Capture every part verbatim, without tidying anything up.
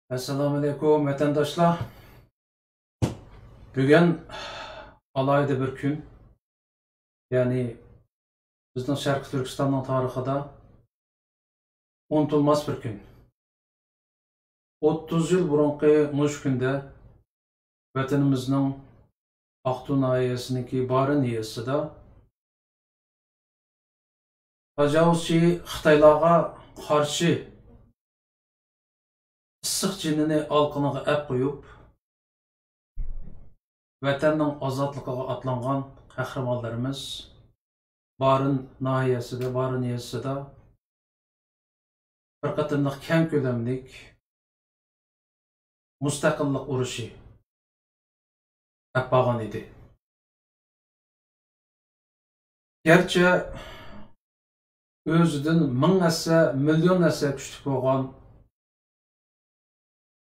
ئەسسالامۇئەلەيكۇم، ۋەتەنداشلار. بۈگۈن ئالاھىدە بىر كۈن. يەنى بىزنىڭ شەرقىي تۈركىستاننىڭ تارىخىدا ئۇنتۇلماس بىر كۈن. ئوتتۇز يىل بۇرۇنقى مۇشۇ كۈندە ۋەتىنىمىزنىڭ ئاقتۇ ناھىيەسىنىڭكى بارىن يېزىسىدا تاجاۋۇزچى خىتايلارغا قارشى ئىسسىق جېنىنى ئالقىنىغا ئەپ قويۇپ، ۋەتەننىڭ ئازادلىقىغا ئاتلانغان قەھرىمانلىرىمىز بارىن ناھىيەسىدە، بارىن يېزىسىدا بىر قېتىملىق كەڭ كۆلەملىك مۇستەقىللىق ئۇرۇشى ئەپ بارغان ئىدى. گەرچە ئۆزىدىن مىڭ ھەسسە، مىليون ھەسسە كۈچلۈك بولغان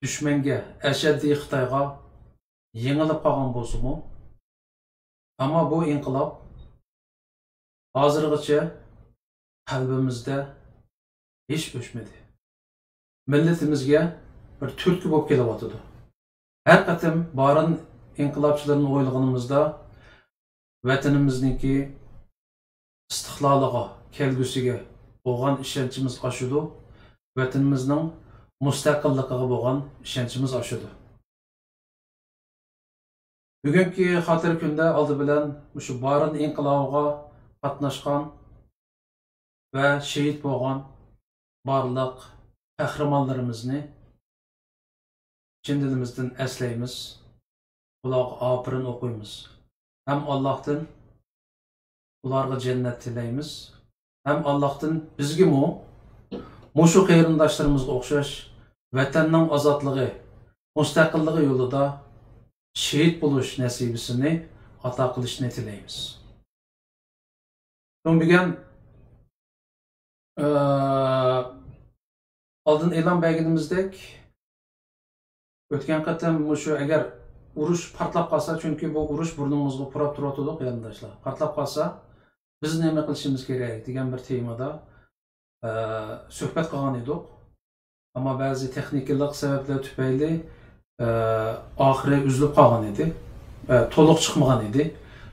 دۈشمەنگە، ئەشەددىي خىتايغا يېڭىلىپ قالغان بولسىمۇ، ئەمما بۇ ئىنقىلاب ھازىرغىچە قەلبىمىزدە ھېچ ئۆچمىدى. مىللىتىمىزگە بىر تۈرتكە بولۇپ كېلىۋاتىدۇ. ھەر قېتىم بارىن ئىنقىلابچىلىرىنى ئويلىغىنىمىزدا، ۋەتىنىمىزنىڭكى ئىستىقلالىغا، كەلگۈسىگە بولغان ئىشەنچىمىز ئاشىدۇ، ۋەتىنىمىزنىڭ مۇستەقىللىقىغا بولغان ئىشەنچىمىز ئاشىدۇ. بۈگۈنكى خاتىرە كۈندە ئالدى بىلەن مۇشۇ بارىن ئىنقىلابىغا قاتناشقان ۋە شېھىت بولغان بارلىق قەھرىمانلىرىمىزنى چىن دىلىمىزدىن ئەسلەيمىز، ئۇلارغا ئاپىرىن ئوقۇيمىز. ھەم ئاللاھتىن ئۇلارغا جەننەت تىلەيمىز. ھەم ئاللاھتىن بىزگىمۇ مۇشۇ قېرىنداشلىرىمىزغا ئوخشاش ۋەتەننىڭ ئازادلىقى، مۇستەقىللىقى يولىدا شېھىت بولۇش نەسىبىسىنى ئاتا قىلىشنى تىلەيمىز. شۇنىڭ بىلەن، ئە، ئالدىن ئېلان بەرگىنىمىزدەك، ئۆتكەن قېتىم مۇشۇ ئەگەر ئۇرۇش پارتلاپ قالسا، چۈنكى بۇ ئۇرۇش بۇرنىڭىزغا پۇراپ تۇرۇۋاتىدۇ، قېرىنداشلار. پارتلاپ قالسا، بىز نېمە قىلىشىمىز كېرەك دېگەن بىر تېمىدا، ئە، سۆھبەت قىلغان ئىدۇق. ئەمما بەزى تېخنىكىلىق سەۋەبلەر تۈپەيلى، ئە، ئاخىرى ئۈزۈلۈپ قالغان ئىدى. ئە، تولۇق چىقمىغان ئىدى.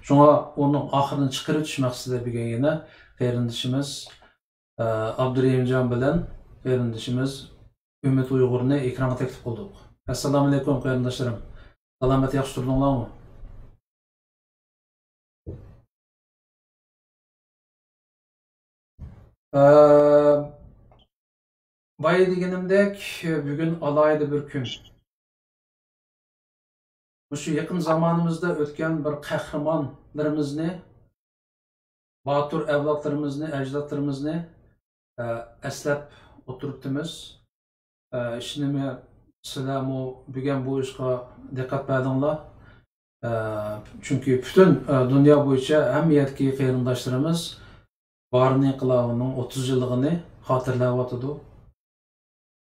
شۇڭا ئۇنىڭ ئاخىرىنى چىقىرىۋېتىش مەقسىتىدە بۈگۈن يەنە قېرىندىشىمىز، ئە، ئابدۇرېھىمجان بىلەن قېرىندىشىمىز ئۈمىد ئۇيغۇرنى ئېكرانغا تەكلىپ قىلدۇق. ئەسسالامۇئەلەيكۇم، قېرىنداشلىرىم. سالامەت، ياخشى تۇردۇڭلارمۇ؟ ئە، بايا دېگىنىمدەك، بۈگۈن ئالاھىدە بىر كۈن. مۇشۇ يېقىن زامانىمىزدا ئۆتكەن بىر قەھرىمانلىرىمىزنى، باتۇر ئەۋلادلىرىمىزنى، ئەجدادلىرىمىزنى، ئە، ئەسلەپ ئولتۇرۇپتىمىز. ئە، ئىشىنىمەن، سىلەرمۇ بۈگۈن بۇ ئىشقا دىققەت بەردىڭلار. ئە، چۈنكى پۈتۈن، ئە، دۇنيا بويىچە ھەممە يەردىكى قېرىنداشلىرىمىز بارىن ئىنقىلابىنىڭ ئوتتۇز يىللىقىنى خاتىرىلەۋاتىدۇ.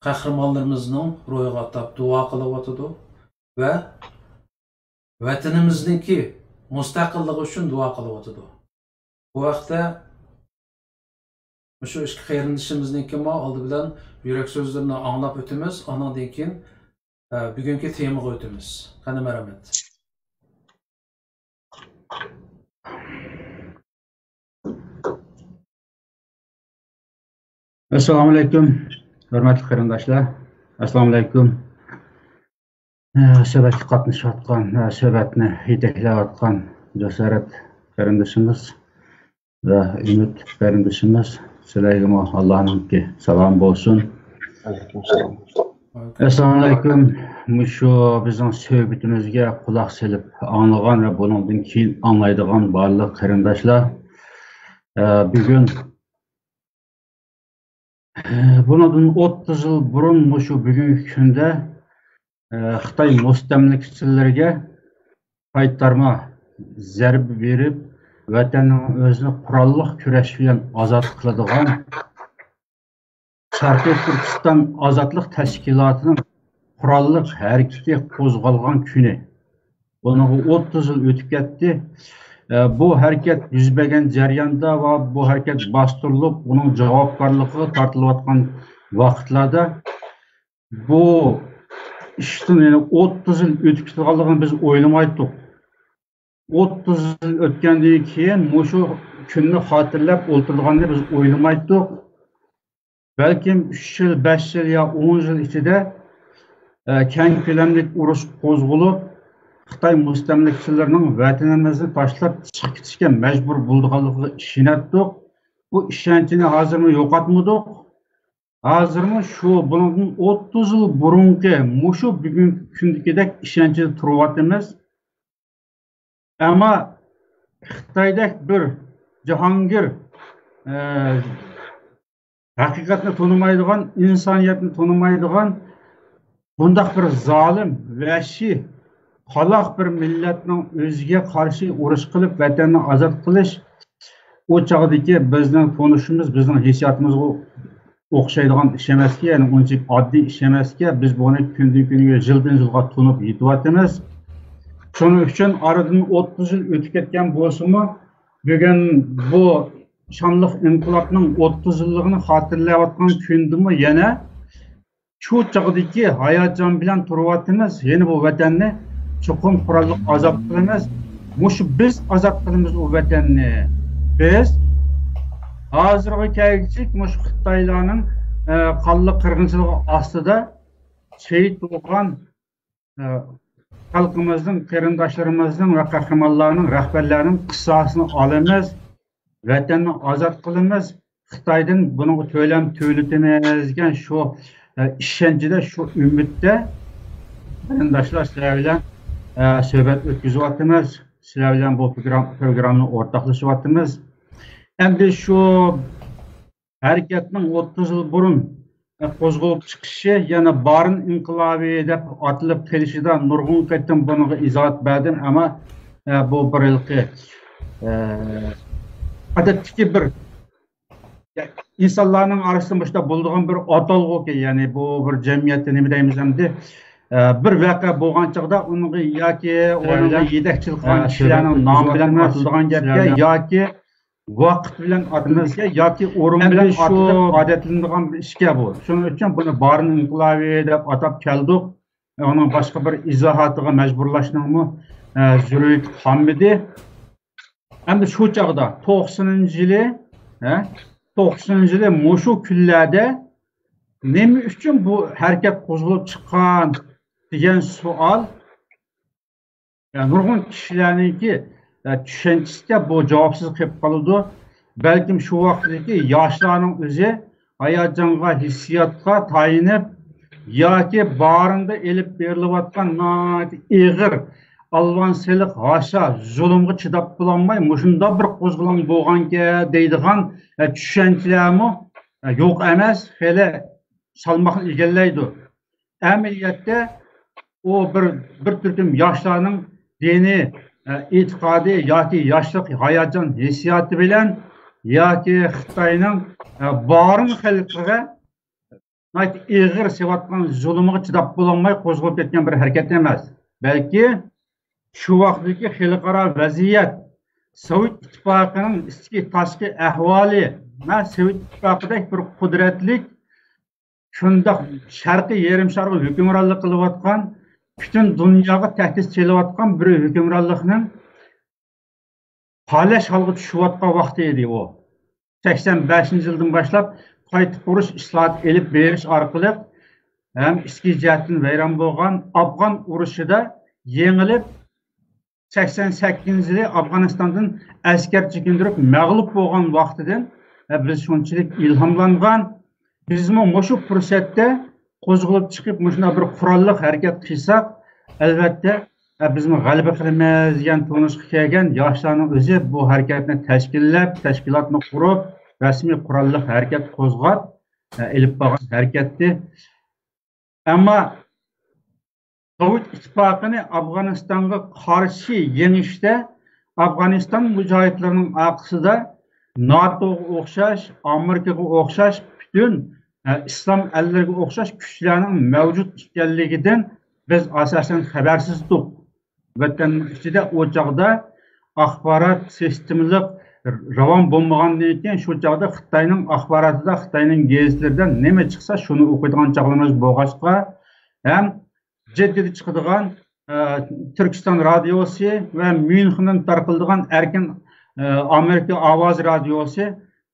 قەھرىمانلىرىمىزنىڭ روھىغا ئاتاپ دۇئا قىلىۋاتىدۇ ۋە ۋەتىنىمىزنىڭكى مۇستەقىللىقى ئۈچۈن دۇئا قىلىۋاتىدۇ. بۇ ھەقتە مۇشۇ ئىككى قېرىندىشىمىزنىڭكىمۇ ئالدى بىلەن يۈرەك سۆزلىرىنى ئاڭلاپ ئۆتىمىز، ئاندىن كېيىن، ئە، بۈگۈنكى تېمىغا ئۆتىمىز. قېنى، مەرھەمەت. ئەسسالامۇئەلەيكۇم، ھۆرمەتلىك قېرىنداشلار. ئەسسالامۇئەلەيكۇم. ئە، سۆھبەتكە قاتنىشىۋاتقان، ئە، سۆھبەتنى يېتەكلەۋاتقان جاسارەت قېرىندىشىمىز ۋە ئۈمىد قېرىندىشىمىز، سىلەرگىمۇ ئاللانىڭكى سالامى بولسۇن. ئەسسالامۇئەلەيكۇم. مۇشۇ بىزنىڭ سۆھبىتىمىزگە قۇلاق سېلىپ ئاڭلىغان ۋە بۇنىڭدىن كېيىن ئاڭلايدىغان بارلىق قېرىنداشلار، ئە، بۈگۈن بۇنىڭدىن ئوتتۇز يىل بۇرۇن مۇشۇ بۈگۈنكى كۈندە، ئە، خىتاي مۇستەملىكىچىلىرىگە قايتارما زەربە بېرىپ، ۋەتەننىڭ ئۆزىنى قوراللىق كۈرەش بىلەن ئازاد قىلىدىغان شەرقىي تۈركىستان ئازادلىق تەشكىلاتىنىڭ قوراللىق ھەرىكىتى قوزغالغان كۈنى. بۇنىڭغا ئوتتۇز يىل ئۆتۈپ كەتتى. ئە، بۇ ھەرىكەت يۈز بەرگەن جەرياندا ۋە بۇ ھەرىكەت باستۇرۇلۇپ، ئۇنىڭ جاۋابكارلىقىغا تارتىلىۋاتقان ۋاقىتلاردا بۇ ئىشتىن، يەنى ئوتتۇز يىل ئۆتۈپ كېتىدىغانلىقىنى بىز ئويلىمايتتۇق. ئوتتۇز يىل ئۆتكەندىن كېيىن مۇشۇ كۈننى خاتىرىلەپ ئولتۇرىدىغاننى بىز ئويلىمايتتۇق. بەلكىم ئۈچ يىل، بەش يىل يا ئون يىل ئىچىدە، ئە، كەڭ كۆلەملىك ئۇرۇش قوزغىلىپ، خىتاي مۇستەملىكىچىلىرىنىڭ ۋەتىنىمىزنى تاشلاپ چىقىپ كېتىشكە مەجبۇر بولىدىغانلىقىغا ئىشىنەتتۇق. بۇ ئىشەنچنى ھازىرمۇ يوقاتمىدۇق. ھازىرمۇ شۇ بۇنىڭدىن ئوتتۇز يىل بۇرۇنقى مۇشۇ بۈگۈنكى كۈندىكىدەك ئىشەنچتە تۇرۇۋاتىمىز. ئەمما خىتايدەك بىر جاھانگىر، ئە، ھەقىقەتنى تونۇمايدىغان، ئىنسانىيەتنى تونۇمايدىغان بۇنداق بىر زالىم، ۋەھشىي، قالاق بىر مىللەتنىڭ ئۆزىگە قارشى ئۇرۇش قىلىپ، ۋەتەننى ئازاد قىلىش، ئۇ چاغدىكى بىزنىڭ تونۇشىمىز، بىزنىڭ ھېسسىياتىمىزغا ئوخشايدىغان ئىش ئەمەسكەن، يەنى ئۇنچىلىك ئاددىي ئىش ئەمەسكەن. بىز بۇنى كۈندىن كۈنگە، يىلدىن يىلغا تونۇپ يېتىۋاتىمىز. شۇنىڭ ئۈچۈن ئارىدىن ئوتتۇز يىل ئۆتۈپ كەتكەن بولسىمۇ، بۈگۈن بۇ شانلىق ئىنقىلابنىڭ ئوتتۇز يىللىقىنى خاتىرىلەۋاتقان كۈندىمۇ يەنە شۇ چاغدىكى ھاياجان بىلەن تۇرۇۋاتىمىز. يەنە بۇ ۋەتەننى چوقۇم قوراللىق ئازاد قىلىمىز. مۇشۇ بىز ئازاد قىلىمىز ئۇ ۋەتەننى. بىز ھازىرغا كەلگۈچىلىك مۇشۇ خىتايلارنىڭ، ئە، قانلىق قىرغىنچىلىقى ئاستىدا شېھىت بولغان، ئە، خەلقىمىزنىڭ، قېرىنداشلىرىمىزنىڭ ۋە قەھرىمانلارنىڭ، رەھبەرلەرنىڭ قىساسىنى ئالىمىز، ۋەتەننى ئازاد قىلىمىز، خىتايدىن بۇنىڭغا تۆلەم تۆلىتىمىز دېگەن شۇ، ئە، ئىشەنچىدە، شۇ ئۈمىدتە، قېرىنداشلار، سىلەر بىلەن، ئە، سۆھبەت ئۆتكۈزۈۋاتىمىز. سىلەر بىلەن بۇ پروگرام-، پروگراممىنى ئورتاقلىشىۋاتىمىز. ئەمدى شۇ ھەرىكەتنىڭ ئوتتۇز يىل بۇرۇن، ئە، قوزغىلىپ چىقىشى، يەنە بارىن ئىنقىلابى دەپ ئاتىلىپ قېلىشىدا نۇرغۇن قېتىم بۇنىڭغا ئىزاھات بەردىم، ئەمما، ئە، بۇ بىر ھېلىقى، ئە، ئادەتتىكى بىر ئىنسانلارنىڭ ئارىسىدا مۇشۇنداق بولىدىغان بىر ئاتالغۇكەن، يەنى بۇ بىر جەمئىيەتتە نېمە دەيمىز ئەمدى، ئە، بىر ۋەقە بولغان چاغدا ئۇنىڭغا ياكى ئۇنىڭغا يېتەكچىلىك قىلغان كىشىلەرنىڭ نامى بىلەن ئاتىلىدىغان گەپكە ياكى ۋاقىت بىلەن ئاتىلىدىغان ياكى ئورۇن بىلەن ئاتىلىپ ئادەتلىنىدىغان بىر ئىشكەن بۇ. شۇنىڭ ئۈچۈن بۇنى بارىن ئىنقىلابى دەپ ئاتاپ كەلدۇق. ئۇنىڭ باشقا بىر ئىزاھاتىغا مەجبۇرلاشنىڭمۇ، ئە، زۆرۈرىيىتى قالمىدى. ئەمدى شۇ چاغدا توقسىنىنچى يىلى، ھە، توقسىنىنچى يىلى مۇشۇ كۈنلەردە نېمە ئۈچۈن بۇ ھەرىكەت قوزغىلىپ چىققان دېگەن سوئال، يا، نۇرغۇن كىشىلەرنىڭكى، يا، چۈشەنچىسىگە بۇ جاۋابسىز قېلىپ قالىدۇ. بەلكىم شۇ ۋاقىتتىكى ياشلارنىڭ ئۆزى ھاياجانغا، ھېسسىياتقا تايىنىپ ياكى بارىندا ئېلىپ بېرىلىۋاتقان ناھايىتى ئېغىر، ئالۋان سېلىق، ھاشا، زۇلۇمغا چىداپ بولالماي، مۇشۇنداق بىر قوزغىلاڭ بولغانكەن دەيدىغان، ئە، چۈشەنچىلەرمۇ، ئە، يوق ئەمەس، خېلى سالماقنى ئىگىلەيدۇ. ئەمەلىيەتتە ئۇ بىر، بىر تۈركۈم ياشلارنىڭ دىنىي، ئە، ئېتىقادى ياكى ياشلىق ھاياجان ھېسسىياتى بىلەن ياكى خىتاينىڭ، ئە، بارىن خەلقىگە ناھايىتى ئېغىر سېلىۋاتقان زۇلۇمىغا چىداپ بولالماي قوزغىلىپ كەتكەن بىر ھەرىكەت ئەمەس، بەلكى شۇ ۋاقىتتىكى خەلقئارا ۋەزىيەت، سوۋېت ئىتتىپاقىنىڭ ئىچكى تاشقى ئەھۋالى، مانا سوۋېت ئىتتىپاقىدەك بىر قۇدرەتلىك، شۇنداق شەرقىي يېرىم شارغا ھۆكۈمرانلىق قىلىۋاتقان، پۈتۈن دۇنياغا تەھدىت سېلىۋاتقان بىر ھۆكۈمرانلىقنىڭ پالەچ ھالغا چۈشۈۋاتقان ۋاقتى ئىدى ئۇ. سەكسەن بەشىنچى يىلدىن باشلاپ قايتا قۇرۇش ئىسلاھات ئېلىپ بېرىش ئارقىلىق ھەم ئىچكى جەھەتتىن ۋەيران بولغان ئافغان ئۇرۇشىدا يېڭىلىپ، سەكسەن سەككىزىنچى يىلى ئافغانىستاندىن ئەسكەر چېكىندۈرۈپ مەغلۇپ بولغان ۋاقتىدىن، ھە، بىز شۇنچىلىك ئىلھاملانغان. بىزمۇ مۇشۇ پۇرسەتتە قوزغىلىپ چىقىپ، مۇشۇنداق بىر قوراللىق ھەرىكەت قىلساق، ئەلۋەتتە، ھە، بىزمۇ غەلىبە قىلىمىز دېگەن تونۇشقا كەلگەن ياشلارنىڭ ئۆزى بۇ ھەرىكەتنى تەشكىللەپ، تەشكىلاتنى قۇرۇپ، رەسمىي قوراللىق ھەرىكەت قوزغاپ، ھە، ئېلىپ بارغان ھەرىكەتتى. ئەمما سوۋېت ئىتتىپاقىنى ئافغانىستانغا قارشى يېڭىشتە ئافغانىستان مۇجاھىدلىرىنىڭ ئارقىسىدا ناتوغا ئوخشاش، ئامېرىكىغا ئوخشاش، پۈتۈن، ئە، ئىسلام ئەللىرىگە ئوخشاش كۈچلەرنىڭ مەۋجۇت ئىكەنلىكىدىن بىز ئاساسەن خەۋەرسىز ئىدۇق. ۋەتەننىڭ ئىچىدە ئۇ چاغدا ئاخبارات سىستېمىلىق راۋان بولمىغاندىن كېيىن، شۇ چاغدا خىتاينىڭ ئاخباراتىدا، خىتاينىڭ گېزىتلىرىدا نېمە چىقسا، شۇنى ئوقۇيدىغان چاغلىرىمىز بولغاچقا، ھەم جىددىدە چىقىدىغان، ئە، تۈركىستان رادىيوسى ۋە ميۇنخېندىن تارقىلىدىغان ئەركىن، ئە، ئامېرىكا ئاۋازى رادىيوسى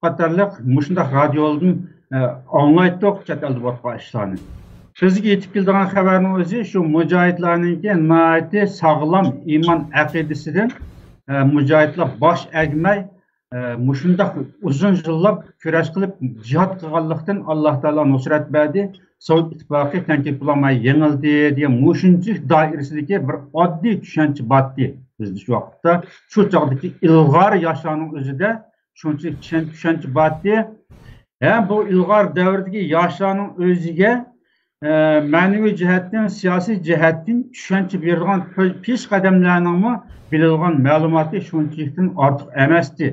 قاتارلىق مۇشۇنداق رادىيولاردىن، ئە، ئاڭلايتتۇق چەت ئەلدە بولۇپ قالغان ئىشلارنى. بىزگە يېتىپ كېلىدىغان خەۋەرنىڭ ئۆزى شۇ مۇجاھىدلارنىڭكى ناھايىتى ساغلام ئىمان ئەقىدىسىدىن، ئە، مۇجاھىدلار باش ئەگمەي، ئە، مۇشۇنداق ئۇزۇن يىللاپ كۈرەش قىلىپ جىھاد قىلغانلىقتىن، ئاللا تائالا نۇسرەت بەردى، سوۋېت ئىتتىپاقى تەنكى پۇلاماي يېڭىلدى دېگەن مۇشۇنچىلىك دائىرىسىدىكى بىر ئاددىي چۈشەنچە بارتتى بىزدە شۇ ۋاقىتتا. شۇ چاغدىكى ئىلغار ياشلارنىڭ ئۆزىدە شۇنچىلىك چۈشەن-، چۈشەنچە بارتتى. ھەم بۇ ئىلغار دەۋردىكى ياشلارنىڭ ئۆزىگە، ئە، مەنىۋى جەھەتتىن، سىياسىي جەھەتتىن چۈشەنچە بېرىدىغان پېشقەدەملەرنىڭمۇ بىلىدىغان مەلۇماتى شۇنچىلىكتىن ئارتۇق ئەمەستى.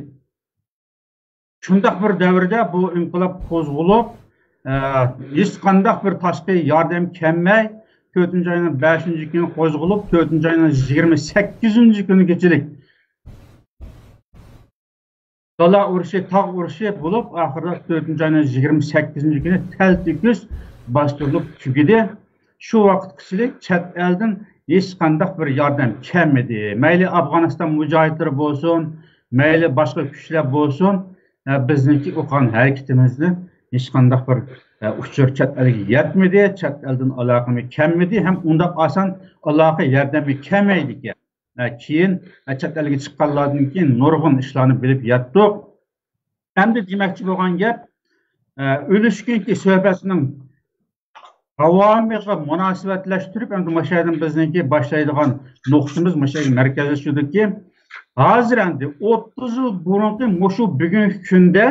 شۇنداق بىر دەۋردە بۇ ئىنقىلاب قوزغىلىپ، ئە، ھېچقانداق بىر تاشقى ياردەم كەلمەي، تۆتىنچى ئاينىڭ بەشىنچى كۈنى قوزغىلىپ، تۆتىنچى ئاينىڭ يىگىرمە سەككىزىنچى كۈنىگىچىلىك دالا ئۇرۇشى، تاغ ئۇرۇشى بولۇپ، ئاخىرىدا تۆتىنچى ئاينىڭ يىگىرمە سەككىزىنچى كۈنى تەلتۆكۈس باستۇرۇلۇپ تۈگىدى. شۇ ۋاقىتقىچىلىك چەت ئەلدىن ھېچقانداق بىر ياردەم كەلمىدى. مەيلى ئافغانىستان مۇجاھىدلىرى بولسۇن، مەيلى باشقا كۈچلەر بولسۇن، ئە، بىزنىڭكى ئوقۇغان ھەرىكىتىمىزدىن ھېچقانداق بىر، ئە، ئۇچۇر چەت ئەلگە يەتمىدى، چەت ئەلدىن ئالاقىمۇ كەلمىدى ھەم ئۇنداق ئاسان ئالاقە ياردەمگە كەلمەيدىكەن. ئە، كېيىن، ئە، چەت ئەلگە چىققانلاردىن كېيىن نۇرغۇن ئىشلارنى بىلىپ يەتتۇق. ئەمدى دېمەكچى بولغان گەپ، ئە، ئۈلۈشكۈنكى سۆھبەتنىڭ داۋامىغا مۇناسىۋەتلەشتۈرۈپ، ئەمدى مۇشۇ يەردىن بىزنىڭكى باشلايدىغان نۇقتىمىز مۇشۇ يەرگە مەركەزلىشىدۇكى، ھازىر ئەمدى ئوتتۇز يىل بۇرۇنقى مۇشۇ بۈگۈنكى كۈندە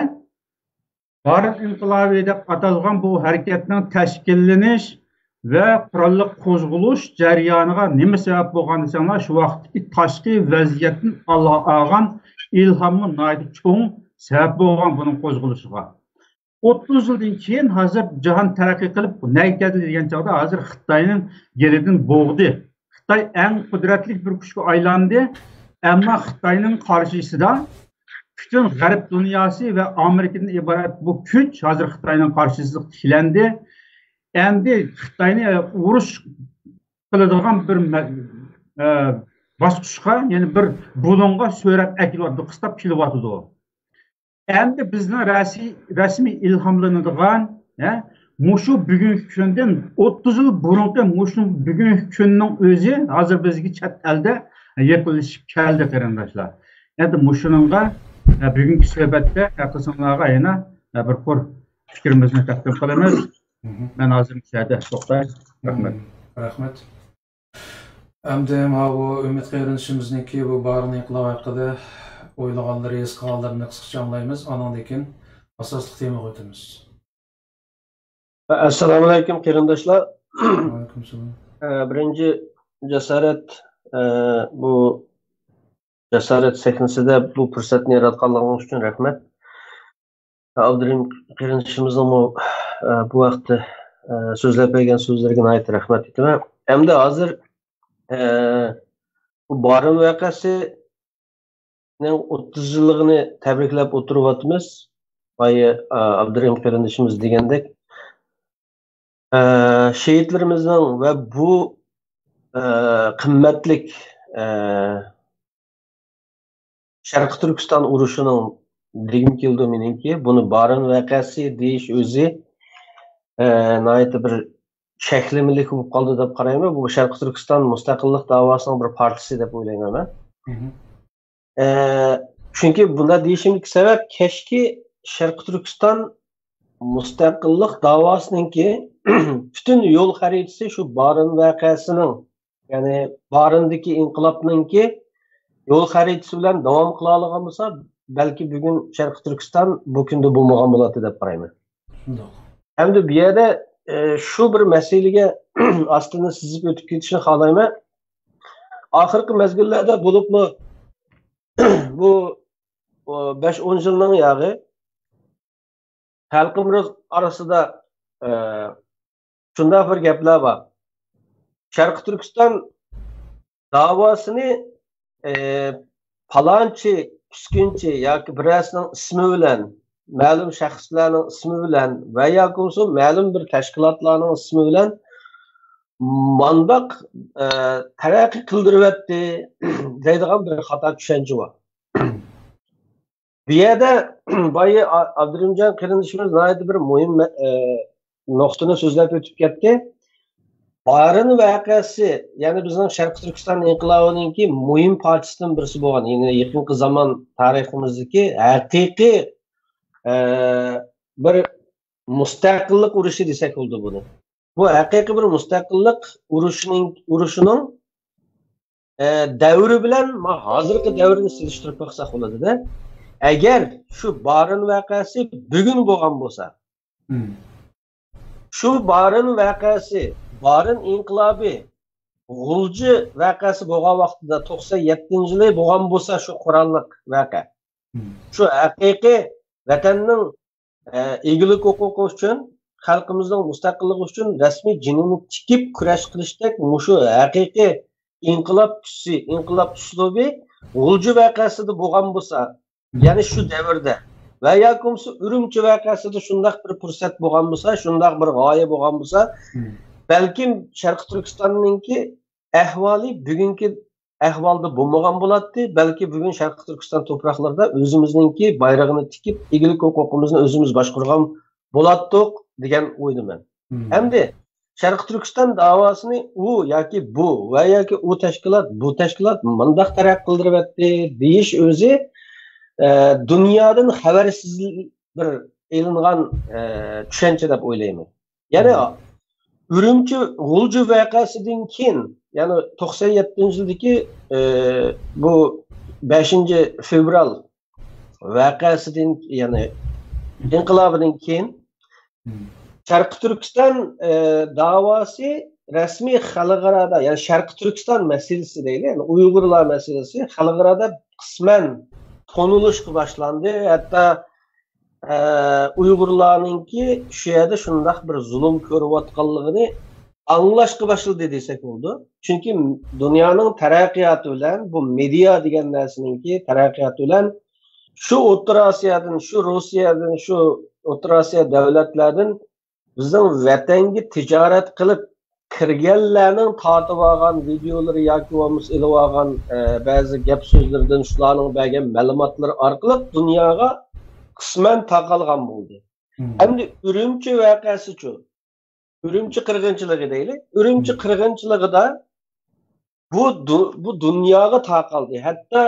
بارىن ئىنقىلابى دەپ ئاتالغان بۇ ھەرىكەتنىڭ تەشكىللىنىش ۋە قوراللىق قوزغىلىش جەريانىغا نېمە سەۋەب بولغان دېسەڭلار، شۇ ۋاقىتتىكى تاشقى ۋەزىيەتتىن ئالا-، ئالغان ئىلھاممۇ ناھايىتى چوڭ سەۋەب بولغان بۇنىڭ قوزغىلىشىغا. ئوتتۇز يىلدىن كېيىن ھازىر جاھان تەرەققىي قىلىپ نەگە كەلدى دېگەن چاغدا ھازىر خىتاينىڭ گېلىدىن بوغدى. خىتاي ئەڭ قۇدرەتلىك بىر كۈچكە ئايلاندى. ئەمما خىتاينىڭ قارشىسىدا پۈتۈن غەرب دۇنياسى ۋە ئامېرىكىدىن ئىبارەت بۇ كۈچ ھازىر خىتاينىڭ قارشىسىدا تىكلەندى. ئەمدى خىتاينى ئۇرۇش قىلىدىغان بىر مە-، ئە، باسقۇچقا، يەنى بىر بۇلۇڭغا سۆرەپ ئەكېلىۋاتىدۇ، قىستاپ كېلىۋاتىدۇ. ئەمدى بىزنىڭ رەسىي-، رەسمىي ئىلھاملىنىدىغان، ھە، مۇشۇ بۈگۈنكى كۈندىن ئوتتۇز يىل بۇرۇنقى مۇشۇ بۈگۈنكى كۈننىڭ ئۆزى ھازىر بىزگە چەت ئەلدە يېقىنلىشىپ كەلدى، قېرىنداشلار. ئەمدى مۇشۇنىڭغا، ھە، بۈگۈنكى سۆھبەتتە ھەققىسىڭلارغا يەنە، ھە، بىر قۇر پىكرىمىزنى تەقدىم قىلىمىز. مەن ھازىر مۇشۇ يەردە توختاي. رەھمەت. رەھمەت. ئەمدى ماۋۇ ئۈمىد قېرىندىشىمىزنىڭكى بۇ بارىن ئىنقىلابى ھەققىدە ئويلىغانلىرى، ھېس قىلغانلىرىنى قىسقىچە ئاڭلايمىز. ئانىڭدىن كېيىن ئاساسلىق تېمىغا ئۆتىمىز. ئەسسالامۇئەلەيكۇم، قېرىنداشلار. ۋەئەلەيكۇمسالام. ئە، بىرىنچى جاسارەت، ئە، بۇ جاسارەت سەھنىسىدە بۇ پۇرسەتنى ياراتقانلىقىڭىز ئۈچۈن رەھمەت. ئابدۇرېھىم قېرىندىشىمىزنىڭمۇ، ئە، بۇ ھەقتە، ئە، سۆزلەپ بەرگەن سۆزلىرىگە ناھايىتى رەھمەت ئېيتىمەن. ئەمدى ھازىر، ئە، بۇ بارىن ۋەقەسىنىڭ ئوتتۇز يىللىقىنى تەبرىكلەپ ئولتۇرۇۋاتىمىز. بايا، ئە، ئابدۇرېھىم قېرىندىشىمىز دېگەندەك، ئە، شېھىتلىرىمىزنىڭ ۋە بۇ، ئە، قىممەتلىك، ئە، شەرقىي تۈركىستان ئۇرۇشىنىڭ دېگۈم كېلىدۇ مېنىڭكى، بۇنى بارىن ۋەقەسى دېيىش ئۆزى، ئە، ناھايىتى بىر چەكلىمىلىك بولۇپ قالدى دەپ قارايمەن. بۇ شەرقىي تۈركىستان مۇستەقىللىق داۋاسىنىڭ بىر پارچىسى دەپ ئويلايمەن مەن. مھم. ئە، چۈنكى بۇنداق دېيىشىمدىكى سەۋەب، كەچكى شەرقىي تۈركىستان مۇستەقىللىق داۋاسىنىڭكى پۈتۈن يول خەرىتىسى شۇ بارىن ۋەقەسىنىڭ، يەنى بارىندىكى ئىنقىلابنىڭكى يول خەرىتىسى بىلەن داۋام قىلالىغان بولسا، بەلكى بۈگۈن شەرقىي تۈركىستان بۇ كۈندە بولمىغان بولاتتى دەپ قارايمەن. شۇنداق. ئەمدى بۇ يەردە، ئە، شۇ بىر مەسىلىگە ئاستىنى سىزىپ ئۆتۈپ كېتىشنى خالايمەن. ئاخىرقى مەزگىللەردە بولۇپمۇ بۇ، ئۇ، بەش ئون يىلنىڭ ياغى خەلقىمىز ئارىسىدا، ئە، شۇنداق بىر گەپلەر بار. شەرقىي تۈركىستان داۋاسىنى، ئە، پالانچى، پۈسكۈنچى ياكى بىرەرسىنىڭ ئىسمى بىلەن، مەلۇم شەخسلەرنىڭ ئىسمى بىلەن ۋە ياكى بولمىسا مەلۇم بىر تەشكىلاتلارنىڭ ئىسمى بىلەن مانداق، ئە، تەرەققىي قىلدۇرۇۋەتتى دەيدىغان بىر خاتا چۈشەنچە بار. بۇ يەردە بايا ئا-، ئابدۇرېھىمجان قېرىندىشىمىز ناھايىتى بىر مۇھىم مە-، ئە، نۇقتىنى سۆزلەپ ئۆتۈپ كەتتى. بارىن ۋەقەسى، يەنى بىزنىڭ شەرقىي تۈركىستان ئىنقىلابىنىڭكى مۇھىم پارچىسىدىن بىرسى بولغان، يەنى يېقىنقى زامان تارىخىمىزدىكى ھەقىقىي، ئە، بىر مۇستەقىللىق ئۇرۇشى دېسەك بولىدۇ بۇنى. بۇ ھەقىقىي بىر مۇستەقىللىق ئۇرۇشىنىڭ، ئۇرۇشىنىڭ، ئە، دەۋرى بىلەن ما ھازىرقى دەۋرنى سېلىشتۇرۇپ باقساق بولىدۇ-دە. ئەگەر شۇ بارىن ۋەقەسى بۈگۈن بولغان بولسا، مم. شۇ بارىن ۋەقەسى، بارىن ئىنقىلابى، غۇلجا ۋەقەسى بولغان ۋاقتىدا، توقسان يەتتىنچى يىلى بولغان بولسا، شۇ قوراللىق ۋەقە، مم. شۇ ھەقىقىي ۋەتەننىڭ، ئە، ئىگىلىك ھوقۇقى ئۈچۈن، خەلقىمىزنىڭ مۇستەقىللىقى ئۈچۈن رەسمىي جېنىنى تىكىپ كۈرەش قىلىشتەك مۇشۇ ھەقىقىي ئىنقىلاب تۈسى، ئىنقىلاب ئۇسلۇبى غۇلجا ۋەقەسىدە بولغان بولسا، يەنى شۇ دەۋردە ۋە ياكى بولمىسا ئۈرۈمچى ۋەقەسىدە شۇنداق بىر پۇرسەت بولغان بولسا، شۇنداق بىر غايە بولغان بولسا، مم. بەلكىم شەرقىي تۈركىستاننىڭكى ئەھۋالى بۈگۈنكى ئەھۋالدا بولمىغان بولاتتى، بەلكى بۈگۈن شەرقىي تۈركىستان توپراقلىرىدا ئۆزىمىزنىڭكى بايرىغىنى تىكىپ، ئىگىلىك ھوقۇقىمىزنى ئۆزىمىز باشقۇرغان بولاتتۇق دېگەن ئويدىمەن. مم. ئەمدى شەرقىي تۈركىستان داۋاسىنى ئۇ ياكى بۇ ۋە ياكى ئۇ تەشكىلات، بۇ تەشكىلات مۇنداق تەرەققىي قىلدۇرۇۋەتتى دېيىش ئۆزى، ئە، دۇنيادىن خەۋەرسىز بىر ئېلىنغان، ئە، چۈشەنچە دەپ ئويلايمەن. يەنى مم. ئۈرۈمچى غۇلجا ۋەقەسىدىن كېيىن، يەنى توقسان يەتتىنچى يىلدىكى، ئە، بۇ بەشىنچى فېۋرال ۋەقەسىدىن، يەنى ئىنقىلابىدىن كېيىن مم. شەرقىي تۈركىستان، ئە، داۋاسى رەسمىي خەلقئارادا، يەنى شەرقىي تۈركىستان مەسىلىسى دەيلى، يەنى ئۇيغۇرلار مەسىلىسى خەلقئارادا قىسمەن تونۇلۇشقا باشلاندى. ھەتتا، ئە، ئۇيغۇرلارنىڭكى شۇ يەردە شۇنداق بىر زۇلۇم كۆرۈۋاتقانلىقىنى ئاڭلاشقا باشلىدى دېسەك بولىدۇ. چۈنكى دۇنيانىڭ تەرەققىياتى بىلەن، بۇ مېدىيا دېگەن نەرسىنىڭكى تەرەققىياتى بىلەن شۇ ئوتتۇرا ئاسىيادىن، شۇ روسىيەدىن، شۇ ئوتتۇرا ئاسىيا دۆلەتلەردىن بىزنىڭ ۋەتەنگە تىجارەت قىلىپ كىرگەنلەرنىڭ تارتىۋالغان ۋىدېئولىرى ياكى بولمىسا ئېلىۋالغان، ئە، بەزى گەپ سۆزلىرىدىن، شۇلارنىڭ بەرگەن مەلۇماتلىرى ئارقىلىق دۇنياغا قىسمەن تارقالغان بولدى. مم. ئەمدى ئۈرۈمچى ۋەقەسىچۇ؟ ئۈرۈمچى قىرغىنچىلىقى دەيلى. ئۈرۈمچى مم. قىرغىنچىلىقىدا بۇ دۇ-، بۇ دۇنياغا تارقالدى. ھەتتا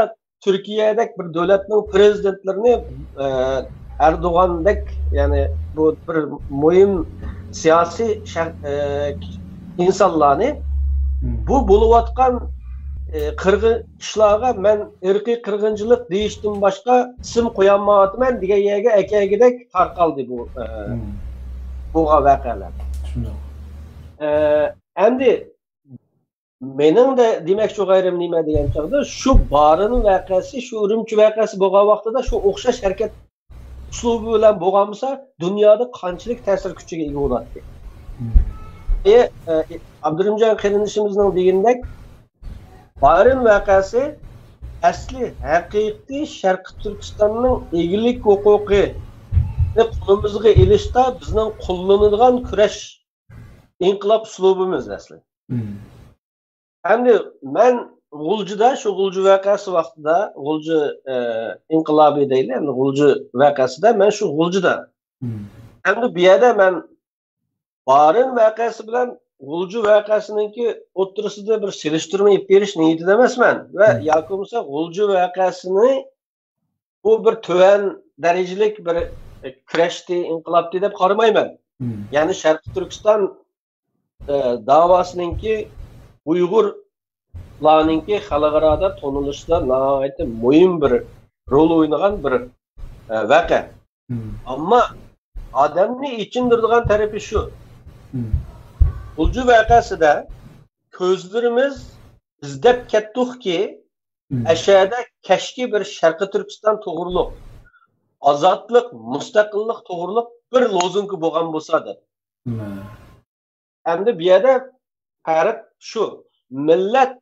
تۈركىيەدەك بىر دۆلەتنىڭ پىرېزىدېنتلىرىنى، ئە، ئەردوغاندەك، يەنى بۇ بىر مۇھىم سىياسىي شەخ-، ئە، ئىنسانلارنى مم. بۇ بولۇۋاتقان، ئە، قىرغىن ئىشلارغا مەن ئىرقىي قىرغىنچىلىق دېيىشتىن باشقا ئىسىم قويالمايۋاتىمەن دېگەن يەرگە ئەكەلگۈدەك تارقالدى بۇ، ئە، مم. بولغان ۋەقەلەر. شۇنداق. ئە، ئەمدى مېنىڭ دە دېمەكچى بولغىنىم نېمە دېگەن چاغدا، شۇ بارىن ۋەقەسى، شۇ ئۈرۈمچى ۋەقەسى بولغان ۋاقتىدا شۇ ئوخشاش ھەرىكەت ئۇسلۇبى بىلەن بولغان بولسا، دۇنيادا قانچىلىك تەسىر كۈچىگە ئىگە بولاتتى؟ مم. ئى، ئە، ئابدۇرېھىمجان قېرىندىشىمىزنىڭ دېگىنىدەك، بارىن ۋەقەسى ئەسلى ھەقىقىي شەرقىي تۈركىستاننىڭ ئىگىلىك ھوقۇقىنى قولىمىزغا ئېلىشتا بىزنىڭ قوللىنىدىغان كۈرەش، ئىنقىلاب ئۇسلۇبىمىز ئەسلى. مم. ئەمدى مەن غۇلجىدا، شۇ غۇلجا ۋەقەسى ۋاقتىدا، غۇلجا، ئە، ئىنقىلابى دەيلى، ئەمدى غۇلجا ۋەقەسىدە مەن شۇ غۇلجىدا. مم. ئەمدى بۇ يەردە مەن بارىن ۋەقەسى بىلەن غۇلجا ۋەقەسىنىڭكى ئوتتۇرىسىدا بىر سېلىشتۇرما ئېلىپ بېرىش نىيىتىدە ئەمەسمەن. ۋە مم. ياكى بولمىسا غۇلجا ۋەقەسىنى بۇ بىر تۆۋەن دەرىجىلىك بىر، ئە، كۈرەشتى، ئىنقىلابتى دەپ قارىمايمەن. مم. يەنى شەرقىي تۈركىستان، ئە، داۋاسىنىڭكى ئۇيغۇرلارنىڭكى خەلقئارادا تونۇلۇشىدا ناھايىتى مۇھىم بىر رول ئوينىغان بىر، ئە، ۋەقە. مم. ئەمما ئادەمنى ئېچىندۇرىدىغان تەرىپى شۇ. مم. غۇلجا ۋەقەسىدە كۆزلىرىمىز بىز دەپ كەتتۇقكى، مم. ئەشەدە كەچكى بىر شەرقىي تۈركىستان توغرۇلۇق، ئازادلىق، مۇستەقىللىق توغرۇلۇق بىر لوزۇنكا بولغان بولسا دەپ. مم. ئەمدى بۇ يەردە پەرق شۇ، مىللەت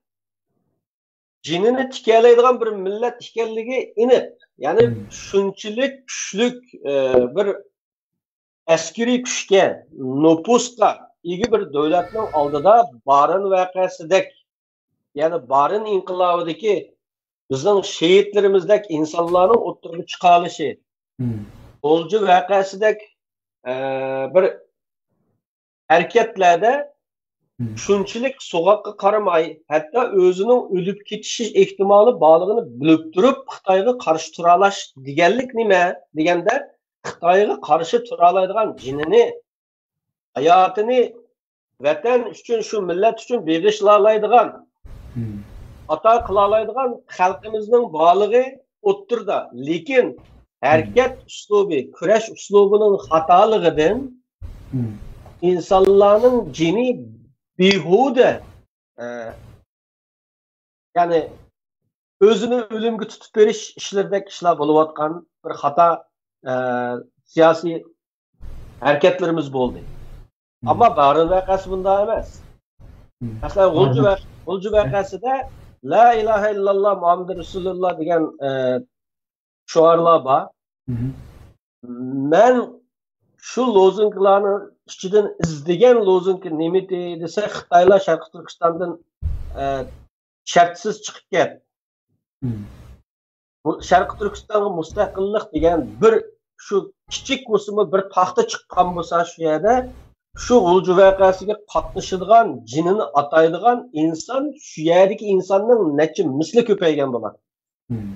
جېنىنى تىكەلەيدىغان بىر مىللەت ئىكەنلىكى ئېنىق. يەنى مم. شۇنچىلىك كۈچلۈك، ئە، بىر ئەسكىرىي كۈچكە، نوپۇسقا، ئىگە بىر دۆلەتنىڭ ئالدىدا بارىن ۋەقەسىدەك، يەنى بارىن ئىنقىلابىدىكى بىزنىڭ شېھىتلىرىمىزدەك ئىنسانلارنىڭ ئوتتۇرىغا چىقالىشى، مم. غۇلجا ۋەقەسىدەك، ئە، بىر ھەرىكەتلەردە مم. شۇنچىلىك سوغۇققا قارىماي، ھەتتا ئۆزىنىڭ ئۆلۈپ كېتىش ئېھتىمالى بارلىقىنى بىلىپ تۇرۇپ، خىتايغا قارشى تۇرالاش دېگەنلىك نېمە دېگەندە، خىتايغا قارشى تۇرالايدىغان جېنىنى، ھاياتىنى ۋەتەن ئۈچۈن، شۇ مىللەت ئۈچۈن بېغىشلالايدىغان، مم. ئاتا قىلالايدىغان خەلقىمىزنىڭ بارلىقى ئوتتۇرىدا. لېكىن ھەرىكەت ئۇسلۇبى، كۈرەش ئۇسلۇبىنىڭ خاتالىقىدىن مم. ئىنسانلارنىڭ جېنى بىھۇدە، ئە، يەنى ئۆزىنى ئۆلۈمگە تۇتۇپ بېرىش ئىشلىرىدەك ئىشلار بولۇۋاتقان بىر خاتا، ئە، سىياسىي ھەرىكەتلىرىمىز بولدى. مم. ئەمما بارىن ۋەقەسى بۇنداق ئەمەس. مم. مەسىلەن، غۇلجا ۋە-، غۇلجا ۋەقەسىدە لا ئىلاھە ئىللاللا مۇھەممەد رەسۇلۇللا دېگەن، ئە، شوئارلار بار. مم. مەن شۇ لوزۇنكىلارنىڭ ئىچىدىن ئىزدىگەن لوزۇنكا نېمىتى دېسە، خىتايلار شەرقىي تۈركىستاندىن، ئە، شەرتسىز چىقىپ كەت. مم. بۇ شەرقىي تۈركىستانغا مۇستەقىللىق دېگەن بىر شۇ كىچىك بولسىمۇ بىر پاختا چىققان بولسا شۇ يەردە، شۇ غۇلجا ۋەقەسىگە قاتنىشىدىغان، جېنىنى ئاتايدىغان ئىنسان شۇ يەردىكى ئىنساننىڭ نەچچە مىسلى كۆپەيگەن بولاتتى. مم.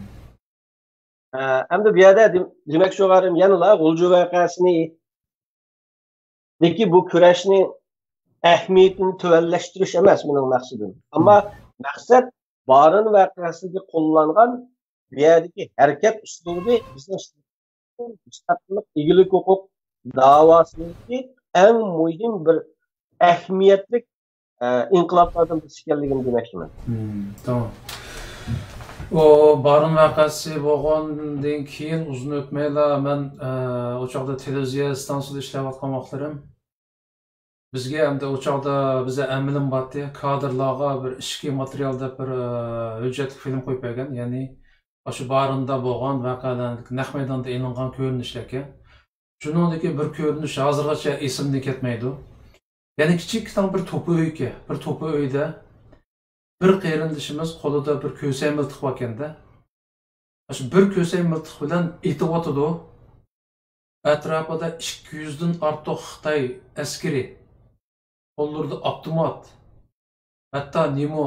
ئە، ئەمدى بۇ يەردە دېم-، دېمەكچى بولغىنىم يەنىلا غۇلجا ۋەقەسىنى دىكى بۇ كۈرەشنى ئەھمىيىتىنى تۆۋەنلەشتۈرۈش ئەمەس مېنىڭ مەقسىتىم. ئەمما مەقسەت بارىن ۋەقەسىدە قوللانغان بۇ يەردىكى ھەرىكەت ئۇسلۇبى بىزنىڭ مۇستەقىللىق، ئىگىلىك ھوقۇق داۋاسىدىكى ئەڭ مۇھىم بىر ئەھمىيەتلىك، ئە، ئىنقىلابلاردىن بىرسى ئىكەنلىكىنى دېمەكچىمەن. مم، تامام. ئۇ بارىن ۋەقەسى بولغاندىن كېيىن ئۇزۇن ئۆتمەيلا مەن، ئە، ئۇ چاغدا تېلېۋىزىيە ئىستانسىسىدا ئىشلەۋاتقان ۋاقىتلىرىم. بىزگە ئەمدى ئۇ چاغدا بىزدە ئەمىلىم بارتى، كادىرلارغا بىر ئىچكى ماتېرىيال دەپ بىر، ئە، ھۆججەتلىك فىلىم قويۇپ بەرگەن. يەنى ئاشۇ بارىندا بولغان ۋەقەلەردىكى نەق مەيداندا ئېلىنغان كۆرۈنۈشلەركەن. شۇنىڭدىكى بىر كۆرۈنۈش ھازىرغىچە ئېسىمدىن كەتمەيدۇ. يەنى كىچىككىنە بىر توپا ئۆيكەن، بىر توپا ئۆيدە بىر قېرىندىشىمىز قولىدا بىر كۆسەي مىلتىق باركەندە. ئاشۇ بىر كۆسەي مىلتىق بىلەن ئېتىۋاتىدۇ. ئەتراپىدا ئىككى يۈزدىن ئارتۇق خىتاي ئەسكىرى، قوللىرىدا ئاپتومات، ھەتتا نېمە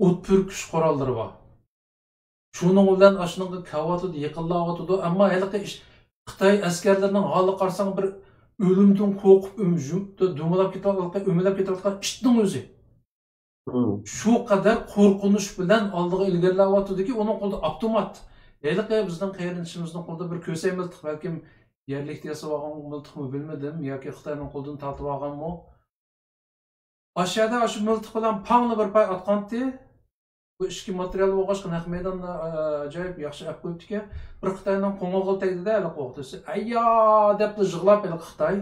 ئوت پۈركۈش قوراللىرى بار. شۇنىڭ بىلەن ئاشۇنىڭغا كەۋاتىدۇ، يېقىنلاۋاتىدۇ. ئەمما ھېلىقى ئىش، خىتاي ئەسكەرلىرىنىڭ ھالىغا قارىساڭ، بىر ئۆلۈمدىن قورقۇپ، ئۆم-، ژۇ-، دومىلاپ كېتىۋاتقان، ئۆمىلەپ كېتىۋاتقان ئىتنىڭ ئۆزى. مم. شۇ قەدەر قورقۇنچ بىلەن ئالدىغا ئىلگىرىلەۋاتىدۇكى، ئۇنىڭ قولىدا ئاپتومات. ھېلىقى بىزنىڭ قېرىندىشىمىزنىڭ قولىدا بىر كۆسەي مىلتىق، بەلكىم يەرلىكتە ياساۋالغان مىلتىقمۇ بىلمىدىم، ياكى خىتاينىڭ قولىدىن تارتىۋالغانمۇ. ئاشۇ يەردە ئاشۇ مىلتىق بىلەن پاڭلا بىر پاي ئاتقانتى. بۇ ئىچكى ماتېرىيال بولغاچقا نەق مەيداندا، ئە، ئاجايىپ ياخشى ئەپ قويۇپتىكەن. بىر خىتاينىڭ قوڭغۇرىقى تەگدى-دە، ھېلىقى ئوقۇتقۇچى. ئەييا! دەپلا يىغلاپ ھېلىقى خىتاي.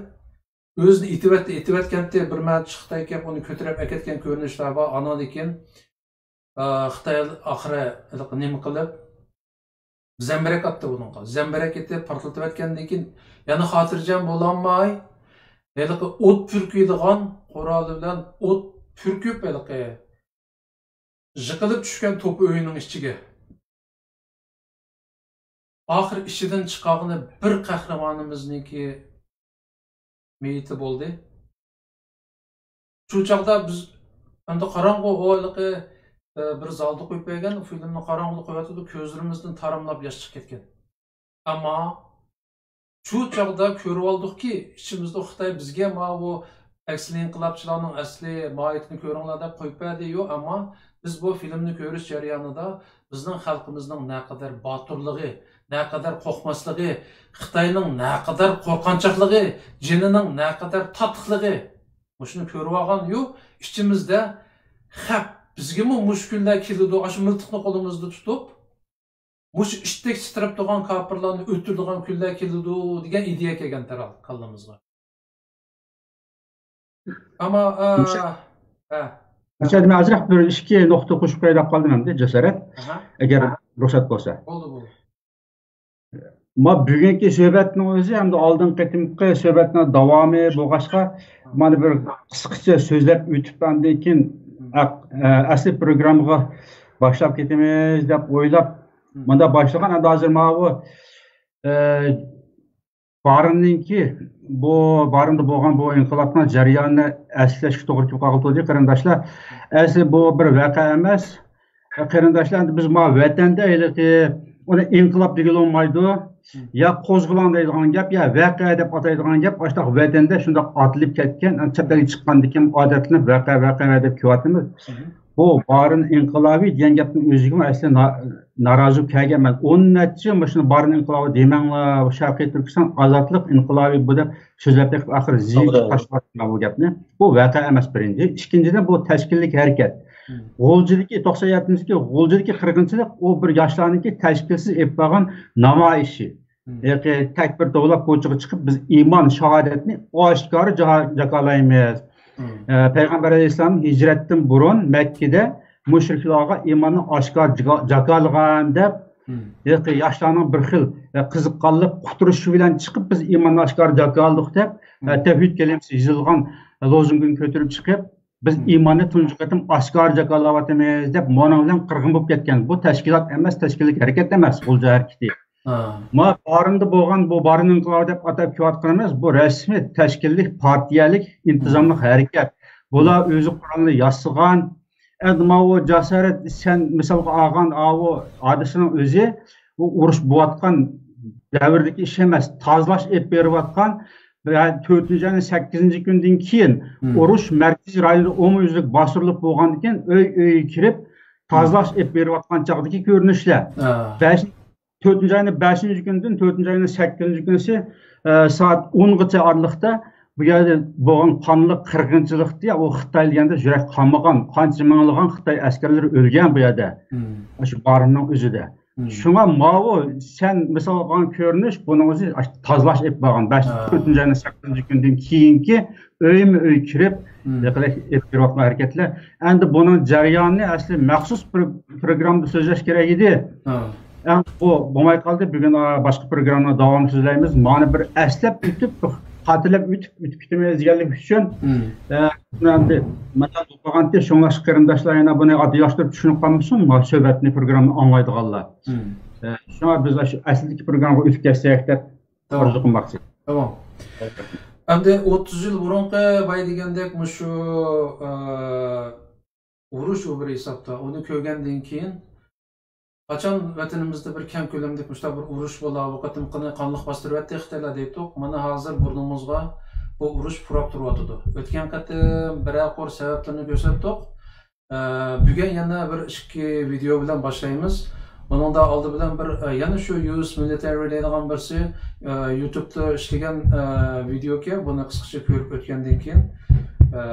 ئۆزىنى ئېتىۋەتتى، ئېتىۋەتكەنتى، بىر مەنچە خىتاي كەپ ئۇنى كۆتۈرۈپ ئەكەتكەن كۆرۈنۈشلەر بار. ئانىڭدىن كېيىن، ئا، خىتاي ئاخىرى ھېلىقى نېمە قىلىپ، زەمبىرەك ئاتتى بۇنىڭغا. زەمبىرەك ئېتىپ پارتلىتىۋەتكەندىن كېيىن، يەنە خاتىرجەم بولالماي، ھېلىقى ئوت پۈركۈيدىغان قورالى بىلەن ئوت پۈركۈپ، ھېلىقى يىقىلىپ چۈشكەن توپا ئۆينىڭ ئىچىگە. ئاخىر ئىچىدىن چىقارغىنى بىر قەھرىمانىمىزنىڭكى مېيىتى بولدى. شۇ چاغدا بىز ئەمدى قاراڭغۇ، ئۇ ھېلىقى، ئە، بىر زالدا قويۇپ بەرگەن، فىلىمنى قاراڭغۇدا قويۇۋاتىدۇ، كۆزلىرىمىزدىن تاراملاپ ياش چىقىپ كەتكەن. ئەمما شۇ چاغدا كۆرۈۋالدۇقكى، ئىچىمىزدە خىتاي بىزگە ماۋۇ ئەكسىل ئىنقىلابچىلارنىڭ ئەسلى ماھىيىتىنى كۆرۈڭلار دەپ قويۇپ بەردى. يو، ئەمما بىز بۇ فىلىمنى كۆرۈش جەريانىدا بىزنىڭ خەلقىمىزنىڭ نەقەدەر باتۇرلۇقى، نەقەدەر قورقماسلىقى، خىتاينىڭ نەقەدەر قورقۇنچاقلىقى، جېنىنىڭ نەقەدەر تاتلىقلىقى، مۇشۇنى كۆرۈۋالغان يو، ئىچىمىزدە خەپ، بىزگىمۇ مۇشۇ كۈنلەر كېلىدۇ، ئاشۇ مىلتىقنى قولىمىزدا تۇتۇپ، مۇشۇ ئىتتەك تىترەپ تۇرغان كاپىرلارنى ئۆلتۈرىدىغان كۈنلەر كېلىدۇ دېگەن ئىدىيە كەلگەن تەرەل كاللىمىزغا. ئەمما، ئە، مۇشۇ، ئە. مۇشۇ يەردە مەن ئازراق بىر ئىككى نۇقتا قوشۇپ قوياي دەپ قالدىم ئەمدى، جاسارەت. ئەھە. ئەگەر رۇخسەت بولسا. بولدى، بولدى. ما بۈگۈنكى سۆھبەتنىڭ ئۆزى ھەمدە ئالدىنقى قېتىمقى سۆھبەتنىڭ داۋامى بولغاچقا، مانا بىر قىسقىچە سۆزلەپ ئۆتۈپ، ئاندىن كېيىن ئەق-، ئە، ئەسلى پروگراممىغا باشلاپ كېتىمىز دەپ ئويلاپ، مم، مۇنداق باشلىغان. ئەمدى ھازىر ماۋۇ، ئە، بارىننىڭكى، بۇ بارىندا بولغان بۇ ئىنقىلابنىڭ جەريانىنى ئەسلەشكە توغرا كېلىپ قالغىلى تۇردى، قېرىنداشلار. ئەسلى بۇ بىر ۋەقە ئەمەس. قېرىنداشلار، ئەمدى بىز ما ۋەتەندە ھېلىقى، ئۇنى ئىنقىلاب دېگىلى بولمايدۇ. مم. يا قوزغىلاڭ دەيدىغان گەپ، يا ۋەقە دەپ ئاتايدىغان گەپ، ئاشۇنداق ۋەتەندە شۇنداق ئاتىلىپ كەتكەن، چەت ئەلگە چىققاندىن كېيىن ئادەتلىنىپ ۋەقە، ۋەقە دەپ كېلىۋاتىمىز. مم. بۇ بارىن ئىنقىلابى دېگەن گەپنىڭ ئۆزىگىمۇ ئەسلى نا-، نارازى كەلگەن. مەن ئون نەچچە يىل مۇشۇنى بارىن ئىنقىلابى دېمەڭلار، شەرقىي تۈركىستان ئازادلىق ئىنقىلابى بۇ دەپ سۆزلەپ بېقىپ، ئاخىر زىچ توغرا. تاشلاۋاتىمەن بۇ گەپنى. بۇ ۋەقە ئەمەس، بىرىنچى. ئىككىنچىدىن، بۇ تەشكىللىك ھەرىكەت. مم. غۇلجىدىكى، توقسان يەتتىنچىدىكى غۇلجىدىكى قىرغىنچىلىق، ئۇ بىر ياشلارنىڭكى تەشكىلسىز ئېلىپ بارغان نامايىشى. مم. ياكى تەكبىر توۋلاپ كوچىغا چىقىپ، بىز ئىمان شاھادەتنى ئاشكارا جاھا-، جاكارلايمىز. مم. ئە، پەيغەمبەر ئەلەيھىسسالام ھىجرەتتىن بۇرۇن مەككىدە مۇشرىكلارغا ئىماننى ئاشكارا جاكا-، جاكارلىغان دەپ، مم، ياكى ياشلارنىڭ بىر خىل، ئە، قىزىققانلىق قۇتۇرۇشى بىلەن چىقىپ، بىز ئىماننى ئاشكارا جاكارلىدۇق دەپ، ئە، مم، تەۋھىد كەلىمىسى يېزىلغان لوزۇنكىنى كۆتۈرۈپ چىقىپ، بىز مم، ئىماننى تۇنجى قېتىم ئاشكارا جاكارلاۋاتىمىز دەپ، مۇنىڭ بىلەن قىرغىن بولۇپ كەتكەن. بۇ تەشكىلات ئەمەس، تەشكىللىك ھەرىكەت ئەمەس، غۇلجا ھەرىكىتى. ھا. ما بارىندا بولغان بۇ بارىن ئىنقىلابى دەپ ئاتاپ كېلىۋاتقىنىمىز، بۇ رەسمىي تەشكىللىك، پارتىيەلىك، ئىنتىزاملىق ھەرىكەت. بۇلار ئۆزى قورالنى ياسىغان. ئەمدى ماۋۇ جاسارەت سەن مىسالغا ئالغان ئاۋۇ ھادىسىنىڭ ئۆزى، بۇ ئۇرۇش بولۇۋاتقان دەۋردىكى ئىش ئەمەس، تازىلاش ئېلىپ بېرىۋاتقان. ۋە تۆتىنچى ئاينىڭ سەككىزىنچى كۈنىدىن كېيىن مم، ئۇرۇش مەركىزىي رايوندا ئومۇميۈزلۈك باستۇرۇلۇپ بولغاندىن كېيىن ئۆي ئۆيگە كىرىپ، مم، تازىلاش ئېلىپ بېرىۋاتقان چاغدىكى كۆرۈنۈشلەر. ھا. بەش تۆتىنچى ئاينىڭ بەشىنچى كۈنىدىن تۆتىنچى ئاينىڭ سەككىزىنچى كۈنىسى، ئە، سائەت ئونغىچە ئارىلىقتا بۇ يەردە بولغان قانلىق قىرغىنچىلىقتا، ئۇ خىتاي دېگەندە يۈرەك قالمىغان، قانچە مىڭلىغان خىتاي ئەسكەرلىرى ئۆلگەن بۇ يەردە. مم. شۇ بارىننىڭ ئۆزىدە. مم. شۇڭا ماۋۇ سەن مىسال قىلغان كۆرۈنۈش، بۇنىڭ ئۆزى تازىلاش ئېلىپ بارغان بەش، ھە، تۆتىنچى ئاينىڭ سەككىزىنچى كۈنىدىن كېيىنكى ئۆيمۇ ئۆي كىرىپ، مم، يېقىنلىق ئېلىپ بېرىۋاتقان ھەرىكەتلەر. ئەمدى بۇنىڭ جەريانىنى ئەسلى مەخسۇس بىر پروگراممىدا سۆزلەش كېرەك ئىدى. ھە. ئەمدى بۇ بولماي قالدى. بۈگۈن، ئا، باشقا پروگراممىدا داۋاملىق سۆزلەيمىز. مانا بىر ئەسلەپ ئۆتۈپ، خاتىرىلەپ ئۆتۈپ، ئۆتۈپ كېتىمىز دېگەنلىك ئۈچۈن، مم، ئە، ئەمدى مانا بۇ قالغانتى، شۇڭلاشقا قېرىنداشلار يەنە بۇنى ئاددىيلاشتۇرۇپ چۈشىنىپ قالمىسۇن، مانا سۆھبەتنى، پروگراممىنى ئاڭلايدىغانلار. مم. ئە، شۇڭا بىز شۇ ئەسلىدىكى پروگراممىغا ئۆتۈپ كەتسەك دەپ، تامام، ئارزۇ قىلماقچى. تامام. ئەمدى ئوتتۇز يىل بۇرۇنقى باي دېگەندەك مۇشۇ، ئە، ئۇرۇش ئۇ بىر ھېسابتا. ئۇنى كۆرگەندىن كېيىن، قاچان ۋەتىنىمىزدە بىر كەڭ كۆلەملىك مۇشۇنداق بىر ئۇرۇش بولا، بۇ قېتىمقىنى قانلىق باستۇرۇۋەتتى خىتايلار دەيتتۇق. مانا ھازىر بۇرنىمىزغا بۇ ئۇرۇش پۇراپ تۇرۇۋاتىدۇ. ئۆتكەن قېتىم بىرەر قۇر سەۋەبلىرىنى كۆرسەتتۇق. ئە، بۈگۈن يەنە بىر ئىككى ۋىدېئو بىلەن باشلايمىز. بۇنىڭدا ئالدى بىلەن بىر، ئە، يەنە شۇ يۇ ئېس مىلىتېرى دەيدىغان بىرسى، ئە، يۇتۇبتا ئىشلىگەن، ئە، ۋىدېئوكەن، بۇنى قىسقىچە كۆرۈپ ئۆتكەندىن كېيىن، ئە،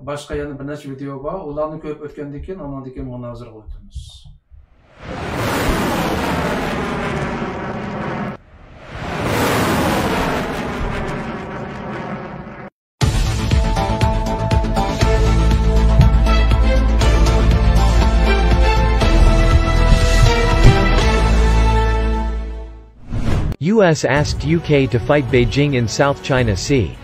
باشقا يەنە بىر نەچچە ۋىدېئو بار، ئۇلارنى كۆرۈپ ئۆتكەندىن كېيىن، ئانىڭدىن كېيىن مۇنازىرىگە ئۆتىمىز. U S asked U K to fight Beijing in South China Sea.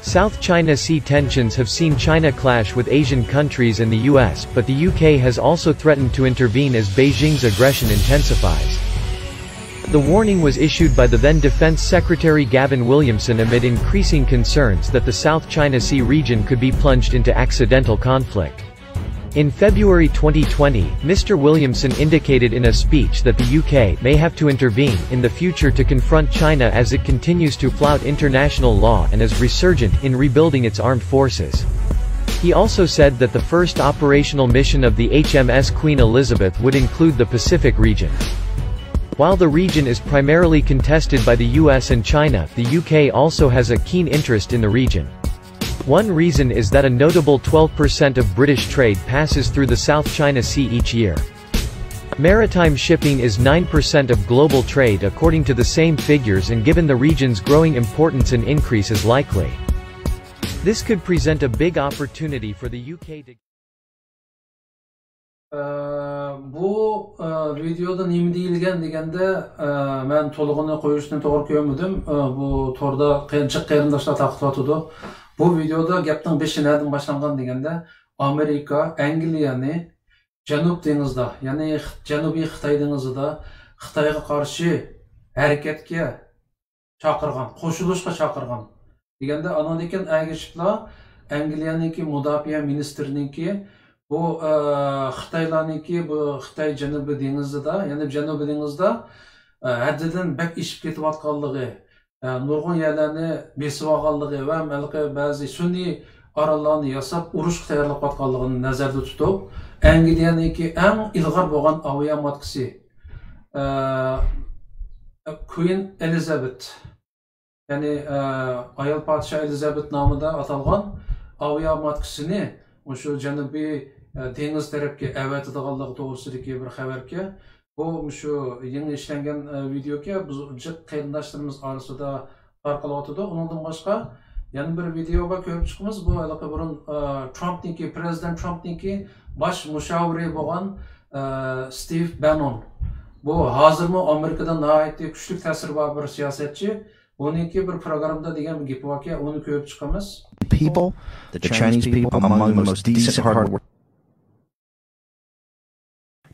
South China Sea tensions have seen China clash with Asian countries and the U S, but the U K has also threatened to intervene as Beijing's aggression intensifies. The warning was issued by the then Defense Secretary Gavin Williamson amid increasing concerns that the South China Sea region could be plunged into accidental conflict. In February twenty twenty, Mister Williamson indicated in a speech that the U K may have to intervene in the future to confront China as it continues to flout international law and is resurgent in rebuilding its armed forces. He also said that the first operational mission of the H M S Queen Elizabeth would include the Pacific region. While the region is primarily contested by the U S and China, the U K also has a keen interest in the region. One reason is that a notable twelve percent of British trade passes through the South China Sea each year. Maritime shipping is nine percent of global trade according to the same figures, and given the region's growing importance, an increase is likely. This could present a big opportunity for the U K to ئە، بۇ، ئە، ۋىدېئودا نېمە دېيىلگەن دېگەندە، ئە، مەن تولۇقىنى قويۇشنى توغرا كۆرمىدىم. ئە، بۇ توردا قېرىنچاق قېرىنداشلار تارقىتىۋاتىدۇ. بۇ ۋىدېئودا گەپنىڭ بېشى نەدىن باشلانغان دېگەندە، ئامېرىكا ئەنگلىيەنى جەنۇب دېڭىزىدا، يەنى خ-، جەنۇبىي خىتاي دېڭىزىدا خىتايغا قارشى ھەرىكەتكە چاقىرغان، قوشۇلۇشقا چاقىرغان. دېگەندە، ئانىڭدىن كېيىن ئەگىشىپلا ئەنگلىيەنىڭكى مۇداپىئە مىنىستىرىنىڭكى بۇ، ئە، خىتايلارنىڭكى بۇ خىتاي جەنۇبىي دېڭىزىدا، يەنى جەنۇبىي دېڭىزدا، ئە، ھەددىدىن بەك ئېشىپ كېتىۋاتقانلىقى، ئە، نۇرغۇن يەرلەرنى بېسىۋالغانلىقى ۋە ھېلىقى بەزى سۈنئىي ئاراللارنى ياساپ، ئۇرۇشقا تەييارلىقىۋاتقانلىقىنى نەزەردە تۇتۇپ، ئەنگلىيەنىڭكى ئەڭ ئىلغار بولغان ئاۋىئاماتكىسى، ئە، كۇئىن ئېلىزابېت، يەنى، ئە، ئايال پادىشاھ ئېلىزابېت نامىدا ئاتالغان ئاۋىئاماتكىسىنى مۇشۇ جەنۇبىي، ئە، دېڭىز تەرەپكە ئەۋەتىدىغانلىقى توغرىسىدىكى بىر خەۋەركەن. بۇ مۇشۇ يېڭى ئىشلەنگەن، ئە، ۋىدېئوكەن، بىز جىق قېرىنداشلىرىمىز ئارىسىدا تارقىلىۋاتىدۇ. ئۇنىڭدىن باشقا يەنە بىر ۋىدېئو بار، كۆرۈپ چىقىمىز. بۇ ھېلىقى بۇرۇن، ئە، ترامپنىڭكى، پرېزىدېنت ترامپنىڭكى باش مۇشاۋىرى بولغان، ئە، ستىف بەننون. بۇ ھازىرمۇ ئامېرىكىدا ناھايىتى كۈچلۈك تەسىرى بار بىر سىياسەتچى. ئۇنىڭكى بىر پروگراممىدا دېگەن بىر گېپى باركەن، ئۇنى كۆرۈپ چىقىمىز. People, the Chinese people, among the most decent, hard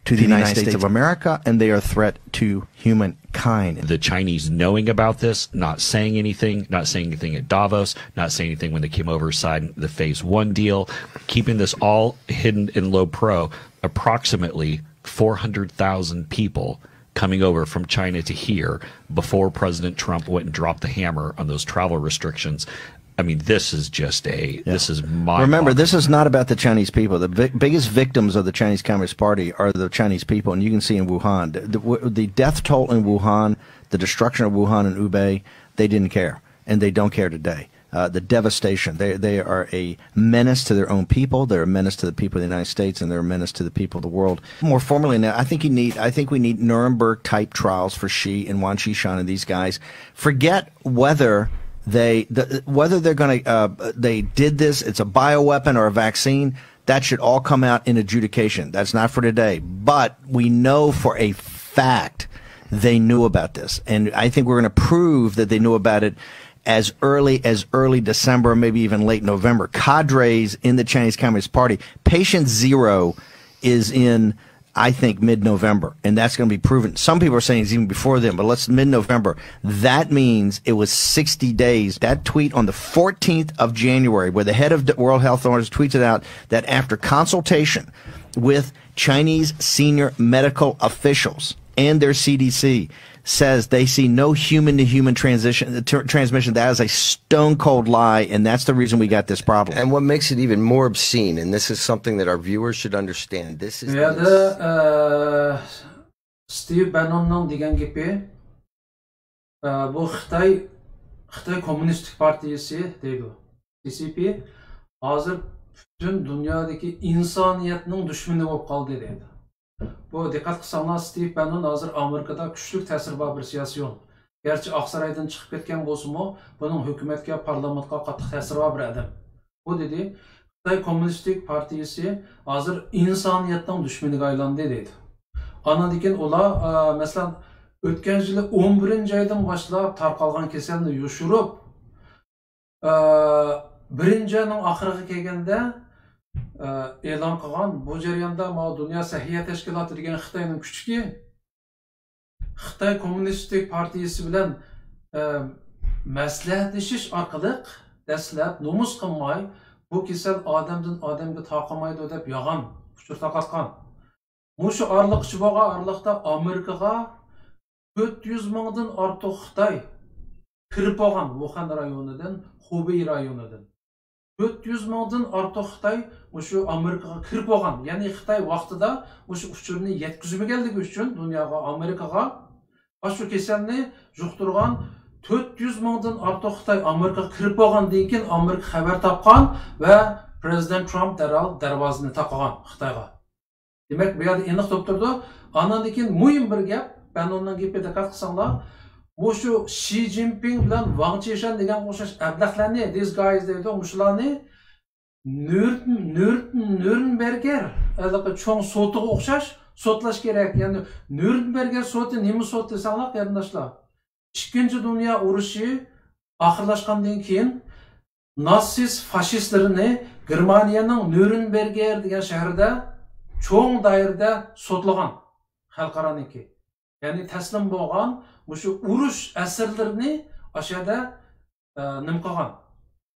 to the United States of America, and they are a threat to humankind. The Chinese knowing about this, not saying anything, not saying anything at Davos, not saying anything when they came over, signed the phase one deal, keeping this all hidden in low pro, approximately four hundred thousand people coming over from China to here before President Trump went and dropped the hammer on those travel restrictions. I mean, this is just a, yeah. This is my. Remember, this is not about the Chinese people. The vi- biggest victims of the Chinese Communist Party are the Chinese people, and you can see in Wuhan. The, the, the death toll in Wuhan, the destruction of Wuhan and Hubei, they didn't care, and they don't care today. Uh, the devastation. They, they are a menace to their own people. They're a menace to the people of the United States, and they're a menace to the people of the world. More formally now, I think you need, I think we need Nuremberg type trials for Xi and Wang Qishan and these guys. Forget whether they, the, whether they're going to, uh, they did this, it's a bioweapon or a vaccine. That should all come out in adjudication. That's not for today. But we know for a fact they knew about this. And I think we're going to prove that they knew about it as early as early December, maybe even late November. Cadres in the Chinese Communist Party. Patient zero is in, I think, mid-November, and that's going to be proven. Some people are saying it's even before then, but let's mid-November. That means it was sixty days. That tweet on the fourteenth of January, where the head of the World Health Organization tweeted out that after consultation with Chinese senior medical officials and their C D C, says they see no human-to-human transition, tr- transmission. That is a stone-cold lie, and that's the reason we got this problem. And what makes it even more obscene, and this is something that our viewers should understand, this is بۇ يەردە، ئە، ستىف بەننوننىڭ دېگەن گېپى، ئە، بۇ خىتاي، خىتاي كوممۇنىستىك پارتىيىسى دەيدۇ، سى سى پى، ھازىر پۈتۈن دۇنيادىكى ئىنسانىيەتنىڭ دۈشمىنى بولۇپ قالدى دەيدۇ. بۇ دىققەت قىلساڭلار، ستىف بەننون ھازىر ئامېرىكىدا كۈچلۈك تەسىرى بار بىر سىياسىيون. گەرچە ئاقسارايدىن چىقىپ كەتكەن بولسىمۇ، بۇنىڭ ھۆكۈمەتكە، پارلامېنتقا قاتتىق تەسىرى بار بىر ئادەم. ئۇ دېدى، خىتاي كوممۇنىستىك پارتىيىسى ھازىر ئىنسانىيەتنىڭ دۈشمىنىگە ئايلاندى دەيدۇ. ئانىڭدىن كېيىن ئۇلار، ئە، مەسىلەن، ئۆتكەن يىلى ئون بىرىنچى ئايدىن باشلاپ تارقالغان كېسەلنى يوشۇرۇپ، ئە، بىرىنچى ئاينىڭ ئاخىرىغا كەلگەندە، ئە، ئېلان قىلغان، بۇ جەرياندا ماۋۇ دۇنيا سەھىيە تەشكىلاتى دېگەن خىتاينىڭ كۈچۈكى خىتاي كوممۇنىستىك پارتىيىسى بىلەن، ئە، مەسلىھەتلىشىش ئارقىلىق دەسلەپ نومۇس قىلماي، بۇ كېسەل ئادەمدىن ئادەمگە تارقىمايدۇ دەپ يالغان ئۇچۇر تارقاتقان. مۇشۇ ئارىلىققىچە بولغان ئارىلىقتا ئامېرىكىغا تۆت يۈز مىڭدىن ئارتۇق خىتاي كىرىپ بولغان، ۋۇخەن رايونىدىن، خۇبېي رايونىدىن. تۆت يۈز مىڭدىن ئارتۇق خىتاي مۇشۇ ئامېرىكىغا كىرىپ بولغان. يەنى خىتاي ۋاقتىدا مۇشۇ ئۇچۇرنى يەتكۈزمىگەنلىكى ئۈچۈن دۇنياغا، ئامېرىكىغا، ئاشۇ كېسەلنى يۇقتۇرغان تۆت يۈز مىڭدىن ئارتۇق خىتاي ئامېرىكىغا كىرىپ بولغاندىن كېيىن، ئامېرىكا خەۋەر تاپقان ۋە پرېزىدېنت ترامپ دەرھال دەرۋازىنى تاقىغان خىتايغا. دېمەك، بۇ يەردە ئېنىق تۇرۇپ تۇرىدۇ. ئانىڭدىن كېيىن مۇھىم بىر گەپ، بەننوننىڭ گېپى، دىققەت قىلساڭلار، مۇشۇ شى جىنپىڭ بىلەن ۋاڭ چىشەن دېگەن ئوخشاش ئەبلەخلەرنى، these guys دەيدۇ، مۇشۇلارنى نۆر-، نۆر-، نۆرنبېرگېر ھېلىقى چوڭ سوتىغا ئوخشاش سوتلاش كېرەك. يەنى نۆرنبېرگېر سوتى نېمە سوت دېسەڭلار، قېرىنداشلار؟ ئىككىنچى دۇنيا ئۇرۇشى ئاخىرلاشقاندىن كېيىن ناتسىست فاشىستلىرىنى گېرمانىيەنىڭ نۆرنبېرگېر دېگەن شەھىرىدە چوڭ دائىرىدە سوتلىغان خەلقئارانىڭكى. يەنى تەسلىم بولغان مۇشۇ ئۇرۇش ئەسىرلىرىنى ئاشۇ يەردە، ئە، نېمە قىلغان؟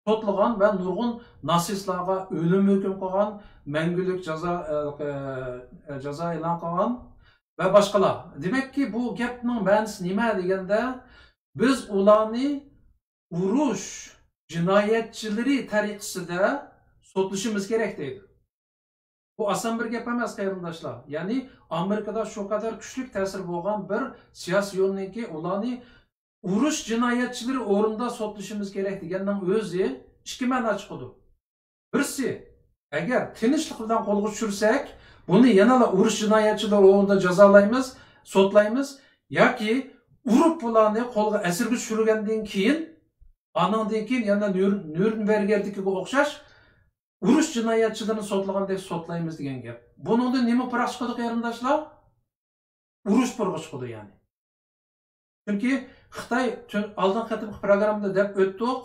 سوتلىغان ۋە نۇرغۇن ناتسىستلارغا ئۆلۈم ھۆكۈم قىلغان، مەڭگۈلۈك جازا، ئە، ئە، جازا ئېلان قىلغان ۋە باشقىلار. دېمەككى، بۇ گەپنىڭ مەنىسى نېمە دېگەندە، بىز ئۇلارنى ئۇرۇش جىنايەتچىلىرى تەرىقىسىدە سوتلىشىمىز كېرەك دەيدۇ. بۇ ئاسان بىر گەپ ئەمەس، قېرىنداشلار. يەنى ئامېرىكىدا شۇ قەدەر كۈچلۈك تەسىرى بولغان بىر سىياسىي يولنىڭكى ئۇلارنى ئۇرۇش جىنايەتچىلىرى ئورنىدا سوتلىشىمىز كېرەك دېگەننىڭ ئۆزى ئىككى مەنا چىقىدۇ. بىرسى، ئەگەر تىنچلىق بىلەن قولغا چۈشۈرسەك، بۇنى يەنىلا ئۇرۇش جىنايەتچىلىرى ئورنىدا جازالايمىز، سوتلايمىز ياكى ئۇرۇپ بۇلارنى قولغا ئەسىرگە چۈشۈرگەندىن كېيىن، ئانىڭدىن كېيىن يەنە نيۇر-، نيۇرنبېرگېردىكىگە ئوخشاش ئۇرۇش جىنايەتچىلىرىنى سوتلىغاندەك سوتلايمىز دېگەن گەپ. بۇنىڭدىن نېمە پۇراق چىقىدۇ، قېرىنداشلار؟ ئۇرۇش پۇرىقى چىقىدۇ يەنى. چۈنكى خىتاي تۈن-، ئالدىنقى قېتىمقى پروگراممىدا دەپ ئۆتتۇق.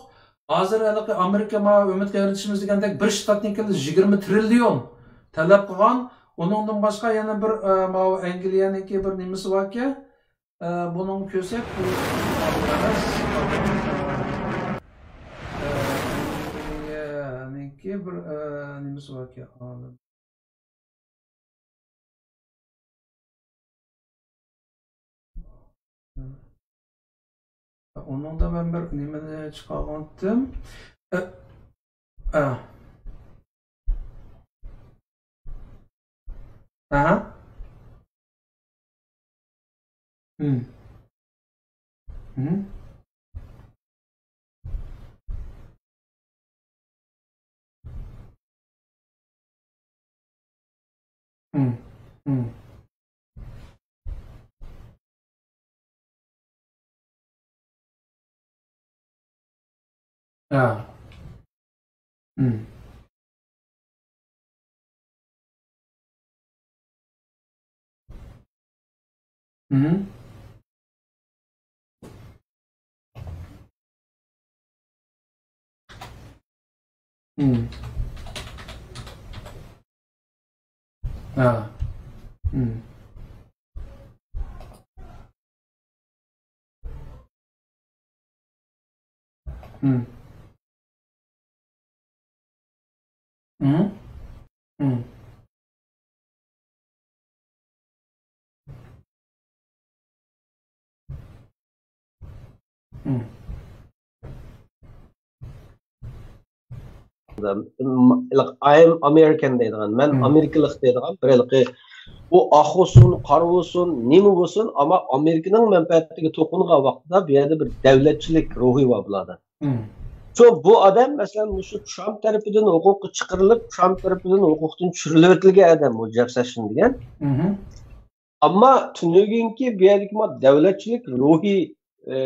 ھازىر ھېلىقى ئامېرىكا ماۋۇ ئۈمىد قېرىندىشىمىز دېگەندەك بىر شتاتنىڭكى يىگىرمە تىرىليون تەلەپ قىلغان. ئۇنىڭدىن باشقا يەنە بىر، ئە، ماۋۇ ئەنگلىيەنىڭكى بىر نېمىسى باركەن. ئە، بۇنىڭ كۆرسەك، بۇ ئەمەس، ئە، ئەنگلىيەنىڭكى بىر، ئە، نېمىسى باركەن. ئۇنىڭدا مەن بىر نېمىنى چىقارغانتىم. ئە، ئە. ئەھە. ھىم. ھىم. ھىم. ھىم. ھە. ھىم. ھىم. ھىم. ھە. ھىم. ھىم. ھىم. ھىم. ھىم. I am American دەيدىغان، مەن ئامېرىكىلىق دەيدىغان بىر ھېلىقى، ئۇ ئاق بولسۇن، قارا بولسۇن، نېمە بولسۇن، ئەمما ئامېرىكىنىڭ مەنپەئەتىگە توقۇنغان ۋاقتىدا بۇ يەردە بىر دەۋلەتچىلىك روھى بار بۇلاردا. شۇ بۇ ئادەم، مەسىلەن، مۇشۇ ترامپ تەرىپىدىن ھوقۇققا چىقىرىلىپ، ترامپ تەرىپىدىن ھوقۇقتىن چۈشۈرۈلۈۋېتىلگەن ئادەم بۇ جېف سېشن دېگەن. ئەمما تۈنۈگۈنكى بۇ يەردىكى ما دەۋلەتچىلىك روھى، ئە،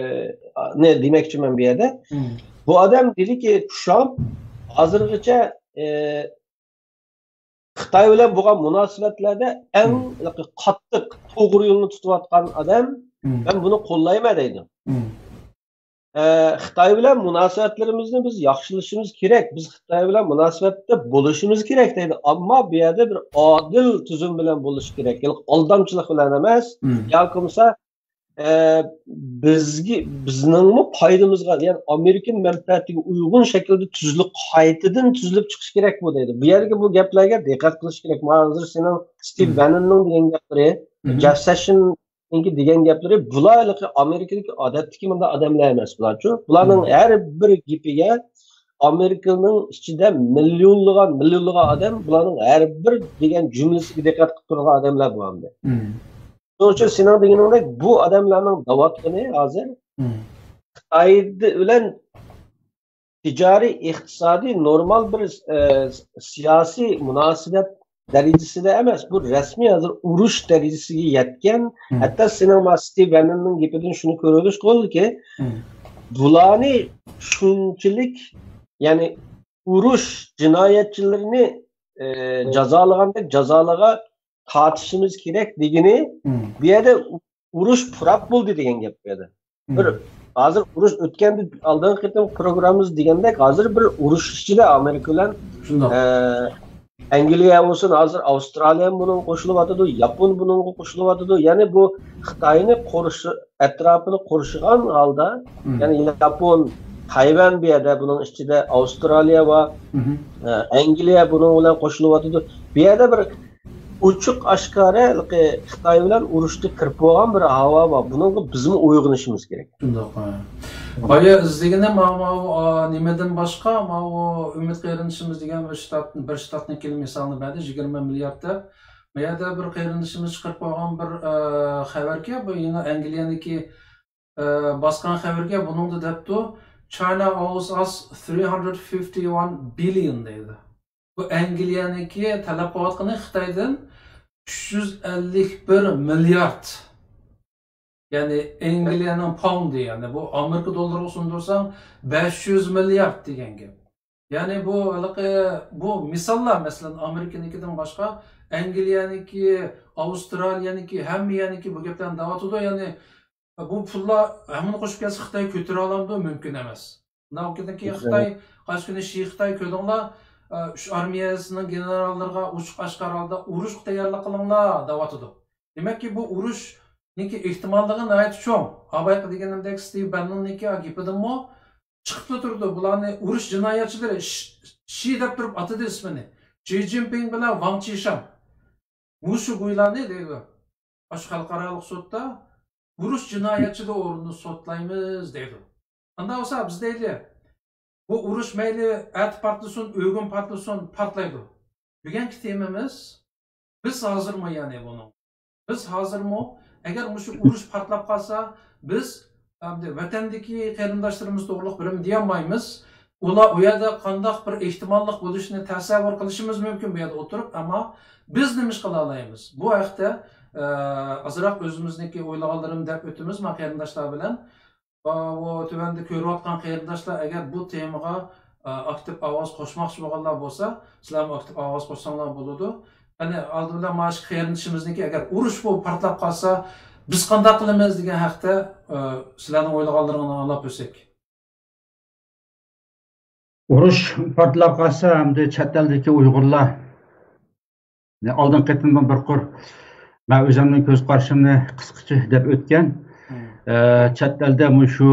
نى دېمەكچىمەن بۇ يەردە. بۇ ئادەم دېدىكى، ترامپ ھازىرغىچە، ئە، خىتاي بىلەن بولغان مۇناسىۋەتلەردە ئەڭ قاتتىق توغرا يولنى تۇتۇۋاتقان ئادەم، مەن بۇنى قوللايمەن دەيدۇ. ئە، خىتاي بىلەن مۇناسىۋەتلىرىمىزنى بىز ياخشىلىشىمىز كېرەك. بىز خىتاي بىلەن مۇناسىۋەتتە بولۇشىمىز كېرەك دەيدۇ. ئەمما بۇ يەردە بىر ئادىل تۈزۈم بىلەن بولۇشى كېرەك. يەنى ئالدامچىلىق بىلەن ئەمەس. ياكى بولمىسا، ئە، بىزگە، بىزنىڭمۇ پايدىمىزغا، يەنى ئامېرىكا مەنپەئەتىگە ئۇيغۇن شەكىلدە تۈزۈلۈپ، قايتىدىن تۈزۈلۈپ چىقىشى كېرەك بۇ دەيدۇ. بۇ يەرگە، بۇ گەپلەرگە دىققەت قىلىش كېرەك. مانا ھازىر سېنىڭ ستىۋ بەننوننىڭ دېگەن گەپلىرى، جېف سېشن ئىنكى دېگەن گەپلىرى، بۇلار ھېلىقى ئامېرىكىدىكى ئادەتتىكى مۇنداق ئادەملەر ئەمەس بۇلارچۇ. بۇلارنىڭ ھەر بىر گېپىگە ئامېرىكىنىڭ ئىچىدە مىليونلىغان، مىليونلىغان ئادەم بۇلارنىڭ ھەر بىر دېگەن جۈملىسىگە دىققەت قىلىپ تۇرىدىغان ئادەملەر بۇ ئەمدى. شۇنىڭ ئۈچۈن سېنىڭ دېگىنىڭدەك بۇ ئادەملەرنىڭ دەۋاتقىنى ھازىر خىتاي بىلەن تىجارىي، ئىقتىسادىي، نورمال بىر، ئە، سىياسىي مۇناسىۋەت دەرىجىسىدە ئەمەس، بۇ رەسمىي ھازىر ئۇرۇش دەرىجىسىگە يەتكەن. ھەتتا سېنىڭ ما ستىۋ بەننوننىڭ گېپىدىن شۇنى كۆرۈۋېلىشقا بولىدۇكى، بۇلارنى شۇنچىلىك، يەنى ئۇرۇش جىنايەتچىلىرىنى ئى، جازالىغاندەك جازالىغا تارتىشىمىز كېرەك دېگىنى، بۇ يەردە ئۇرۇش پۇراپ بولدى دېگەن گەپ بۇ يەردە. بىر ھازىر ئۇرۇش ئۆتكەندە ئالدىنقى قېتىم پروگراممىمىز دېگەندەك، ھازىر بىر ئۇرۇش ئىچىدە ئامېرىكا بىلەن، شۇنداق. ئە، ئەنگلىيە بولسۇن، ھازىر ئاۋسترالىيە بۇنىڭغا قوشۇلۇۋاتىدۇ، ياپون بۇنىڭغا قوشۇلۇۋاتىدۇ. يەنى بۇ خىتاينى قورش-، ئەتراپىنى قورشىغان ھالدا، يەنى ياپون، تايۋان بۇ يەردە، بۇنىڭ ئىچىدە ئاۋسترالىيە بار، ئە، ئەنگلىيە بۇنىڭ بىلەن قوشۇلۇۋاتىدۇ. بۇ يەردە بىر ئوچۇق ئاشكارا ھېلىقى خىتاي بىلەن ئۇرۇشتا كىرىپ بولغان بىر ھاۋا بار. بۇنىڭغا بىزمۇ ئويغىنىشىمىز كېرەك. شۇنداق، ھە. بايا ئىزدىگىنى ماۋۇ، ماۋۇ، ئا، نېمىدىن باشقا، ماۋۇ ئۈمىد قېرىندىشىمىز دېگەن بىر شتات، بىر شتاتنىڭكى مىسالىنى بەردى، يىگىرمە مىليارد دەپ. ما يەردە بىر قېرىندىشىمىز چىقىرىپ قويغان بىر، ئا، خەۋەركەن، بۇ يەنە ئەنگلىيەنىڭكى، ئا، باسقان خەۋەركەن، بۇنىڭدا دەپتۇ، China owes us three hundred fifty-one billion دەيدۇ. بۇ ئەنگلىيەنىڭكى تەلەپ قىلىۋاتقىنى خىتايدىن ئۈچ يۈز ئەللىك بىر مىليارد. يەنى ئەنگلىيەنىڭ پاۋندى، يەنى بۇ ئامېرىكا دوللىرىغا سۇندۇرساڭ، بەش يۈز مىليارد دېگەن گەپ. يەنى بۇ ھېلىقى، بۇ مىساللار، مەسىلەن، ئامېرىكىنىڭكىدىن باشقا، ئەنگلىيەنىڭكى، ئاۋسترالىيەنىڭكى، ھەممە يەرنىڭكى بۇ گەپلەرنى دەۋاتىدۇ. يەنى بۇ پۇللار ھەممىنى قوشۇپ كەلسە، خىتاي كۆتۈرەلامدۇ؟ مۇمكىن ئەمەس. ئۇنىڭدىن كېيىن خىتاي، قايسى كۈنى شى خىتاي كۆردۈڭلار، ئۈچ ئارمىيەسىنىڭ گېنېراللىرىغا ئوچۇق ئاشكارا ھالدا ئۇرۇشقا تەييارلىق قىلىڭلار دەۋاتىدۇ. دېمەككى، بۇ ئۇرۇشنىڭكى ئېھتىماللىقى ناھايىتى چوڭ. ئاۋۋالقى دېگىنىمدەك، ستىۋ بەننوننىڭكى گېپىدىنمۇ چىقىپلا تۇرىدۇ. بۇلارنى ئۇرۇش جىنايەتچىلىرى، شى، شى دەپ تۇرۇپ ئاتىدى ئىسمىنى. شى جىنپىڭ بىلەن ۋاڭ چىشەن. مۇشۇ گۇيلارنى دەيدۇ، ئاشۇ خەلقئارالىق سوتتا ئۇرۇش جىنايەتچىلىرى ئورنىدا سوتلايمىز دەيدۇ. ئانداق بولسا بىز دەيلى، بۇ ئۇرۇش مەيلى ئەتە پارتلىسۇن، ئۆگۈن پارتلىسۇن، پارتلايدۇ. بۈگۈنكى تېمىمىز، بىز ھازىرمۇ، يەنى بۇنىڭ، بىز ھازىرمۇ، ئەگەر مۇشۇ ئۇرۇش پارتلاپ قالسا، بىز ئەمدى ۋەتەندىكى قېرىنداشلىرىمىز توغرۇلۇق بىرىمۇ دېيەلمەيمىز. ئۇلار ئۇ يەردە قانداق بىر ئېھتىماللىق بولۇشىنى تەسەۋۋۇر قىلىشىمىز مۇمكىن بۇ يەردە ئولتۇرۇپ، ئەمما بىز نېمە ئىش قىلالايمىز؟ بۇ ھەقتە، ئە، ئازراق ئۆزىمىزنىڭكى ئويلىغانلىرىمنى دەپ ئۆتىمىز، ما قېرىنداشلار بىلەن. ئا، بۇ تۆۋەندە كۆرۈۋاتقان قېرىنداشلار، ئەگەر بۇ تېمىغا، ئا، ئاكتىپ ئاۋاز قوشماقچى بولغانلار بولسا، سىلەرمۇ ئاكتىپ ئاۋاز قوشساڭلار بولىدۇ. قېنى، ئالدى بىلەن مانا شۇ قېرىندىشىمىزنىڭكى، ئەگەر ئۇرۇش بولۇپ پارتلاپ قالسا، بىز قانداق قىلىمىز دېگەن ھەقتە، ئا، سىلەرنىڭ ئويلىغانلىرىڭلارنى ئاڭلاپ ئۆتسەك. ئۇرۇش پارتلاپ قالسا، ئەمدى چەت ئەلدىكى ئۇيغۇرلار، ئالدىنقى قېتىمدىن بىر قۇر مەن ئۆزۈمنىڭ كۆز قارىشىمنى قىسقىچە دەپ ئۆتكەن. ئە، چەت ئەلدە مۇشۇ،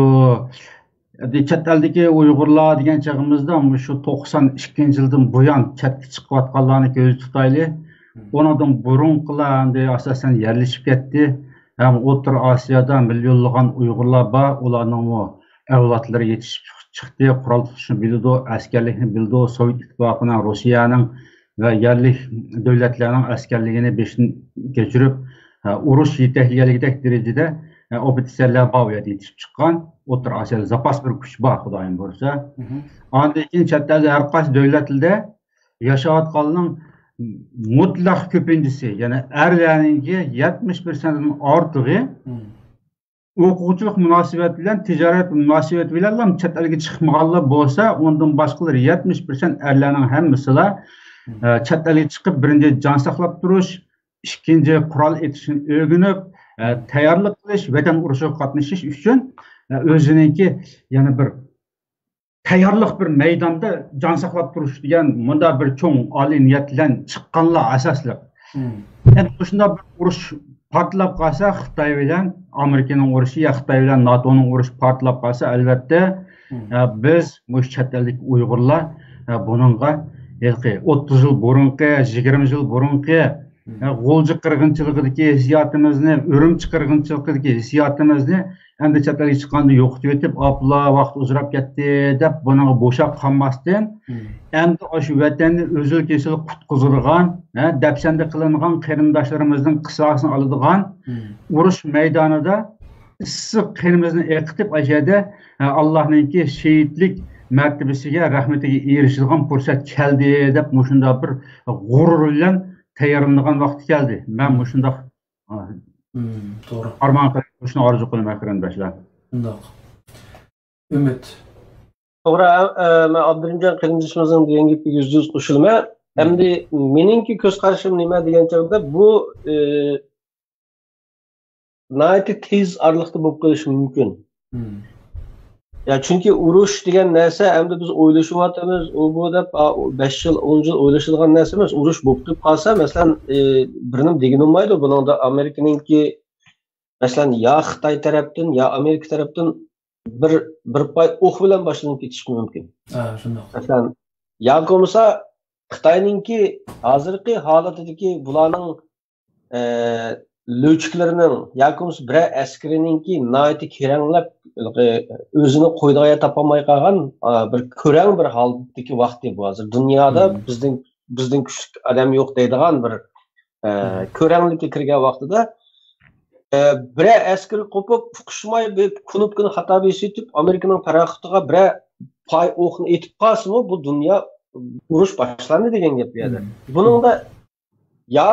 چەت ئەلدىكى ئۇيغۇرلار دېگەن چېغىمىزدا مۇشۇ توقسان ئىككىنچى يىلدىن بۇيان چەتكە چىقىۋاتقانلارنى كۆزدە تۇتايلى. ئۇنىڭدىن بۇرۇنقىلار ئەمدى ئاساسەن يەرلىشىپ كەتتى. ھەم ئوتتۇرا ئاسىيادا مىليونلىغان ئۇيغۇرلار بار، ئۇلارنىڭمۇ ئەۋلادلىرى يېتىشىپ چىقتى، قورال تۇتۇشنى بىلىدۇ، ئەسكەرلىكنى بىلىدۇ، سوۋېت ئىتتىپاقىنىڭ، روسىيەنىڭ ۋە يەرلىك دۆلەتلەرنىڭ ئەسكەرلىكىنى بېشىدىن كەچۈرۈپ، ئۇرۇش يېتەكلىگەنلىكىدەك دەرىجىدە ئوفىتسېرلار بار ئۇ يەردە يېتىشىپ چىققان. ئوتتۇرا ئاسىيادا زاپاس بىر كۈچ بار، خۇدايىم بۇيرۇسا. ئاندىن كېيىن چەت ئەلدە ھەر قايسى دۆلەتلەردە ياشاۋاتقانلارنىڭ مۇتلەق كۆپىنچىسى، يەنى ئەرلەرنىڭكى يەتمىش پىرسەنتتىن ئارتۇقى ئوقۇغۇچىلىق مۇناسىۋەت بىلەن، تىجارەت مۇناسىۋەت بىلەنلا چەت ئەلگە چىقمىغانلار بولسا، ئۇندىن باشقىلار يەتمىش پىرسەنت ئەرلەرنىڭ ھەممىسىلا، ئە، چەت ئەلگە چىقىپ، بىرىنچى، جان ساقلاپ تۇرۇش، ئىككىنچى، قورال ئېتىشنى ئۆگىنىپ، ئە، تەييارلىق قىلىش، ۋەتەن ئۇرۇشىغا قاتنىشىش ئۈچۈن، ئە، ئۆزىنىڭكى يەنە بىر تەييارلىق بىر مەيداندا جان ساقلاپ تۇرۇش دېگەن مۇنداق بىر چوڭ ئالىي نىيەت بىلەن چىققانلار ئاساسلىق. ئەمدى مۇشۇنداق بىر ئۇرۇش پارتلاپ قالسا، خىتاي بىلەن ئامېرىكىنىڭ ئۇرۇشى يا خىتاي بىلەن ناتونىڭ ئۇرۇشى پارتلاپ قالسا، ئەلۋەتتە، ئە، بىز مۇشۇ چەت ئەلدىكى ئۇيغۇرلار، ئە، بۇنىڭغا ھېلىقى ئوتتۇز يىل بۇرۇنقى، يىگىرمە يىل بۇرۇنقى، ھە، غۇلجا قىرغىنچىلىقىدىكى ھېسسىياتىمىزنى، ئۈرۈمچى قىرغىنچىلىقىدىكى ھېسسىياتىمىزنى ئەمدى چەت ئەلگە چىققاندا يوقىتىۋېتىپ، ئاپلا ۋاقىت ئۇزىراپ كەتتى دەپ بۇنىڭغا بوشاپ قالماستىن، ئەمدى ئاشۇ ۋەتەننى ئۈزۈل-كېسىل قۇتقۇزىدىغان، ھە، دەپسەندە قىلىنغان قېرىنداشلىرىمىزنىڭ قىساسىنى ئالىدىغان ئۇرۇش مەيدانىدا ئىسسىق قېنىمىزنى ئېقىتىپ، ئاشۇ يەردە، ھە، ئاللانىڭكى شېھىتلىك مەرتىۋىسىگە، رەھمىتىگە ئېرىشىدىغان پۇرسەت كەلدى دەپ مۇشۇنداق بىر غۇرۇر بىلەن تەييارلىنىدىغان ۋاقتى كەلدى. مەن مۇشۇنداق، ئا، توغرا. ئارمان قىلىپ، مۇشۇنى ئارزۇ قىلىمەن، قېرىنداشلار. شۇنداق. ئۈمىد. توغرا، ئە، مەن ئابدۇرېھىمجان قېرىندىشىمىزنىڭ دېگەن گېپىگە يۈزدە يۈز قوشۇلىمەن. ئەمدى مېنىڭكى كۆز قارىشىم نېمە دېگەن چاغدا، بۇ، ئە، ناھايىتى تېز ئارىلىقتا بولۇپ قېلىشى مۇمكىن. يا، چۈنكى ئۇرۇش دېگەن نەرسە، ئەمدى بىز ئويلىشىۋاتىمىز، ئۇ بۇ دەپ، ئا، ئۇ بەش يىل، ئون يىل ئويلىشىدىغان نەرسە ئەمەس. ئۇرۇش بولۇپ قالسا، مەسىلەن، ئە، بىرنېمە دېگىلى بولمايدۇ. بۇنىڭدا ئامېرىكىنىڭكى، مەسىلەن، يا خىتاي تەرەپتىن، يا ئامېرىكا تەرەپتىن بىر، بىر پاي ئوق بىلەن باشلىنىپ كېتىشى مۇمكىن. ھە، شۇنداق. مەسىلەن، ياكى بولمىسا خىتاينىڭكى ھازىرقى ھالىتىدىكى بۇلارنىڭ، ئە، لۆچۈكلىرىنىڭ ياكى بولمىسا بىرەر ئەسكىرىنىڭكى ناھايىتى كېرەڭلەپ، ئۆزىنى قويىدىغان يەر تاپالماي قالغان، ئە، بىر كۆرەڭ بىر ھالەتتىكى ۋاقتى بۇ ھازىر. دۇنيادا بىزدىن، بىزدىن كۈچلۈك ئادەم يوق دەيدىغان بىر، ئە، كۆرەڭلىككە كىرگەن ۋاقتىدا، ئە، بىرەر ئەسكىرى قوپۇپ، ئۇقۇشماي بىر كۇنۇپكىنى خاتا بېسىۋېتىپ، ئامېرىكىنىڭ پاراخوتىغا بىرەر پاي ئوقنى ئېتىپ قالسىمۇ، بۇ دۇنيا ئۇرۇش باشلاندى دېگەن گەپ بۇ يەردە. بۇنىڭدا يا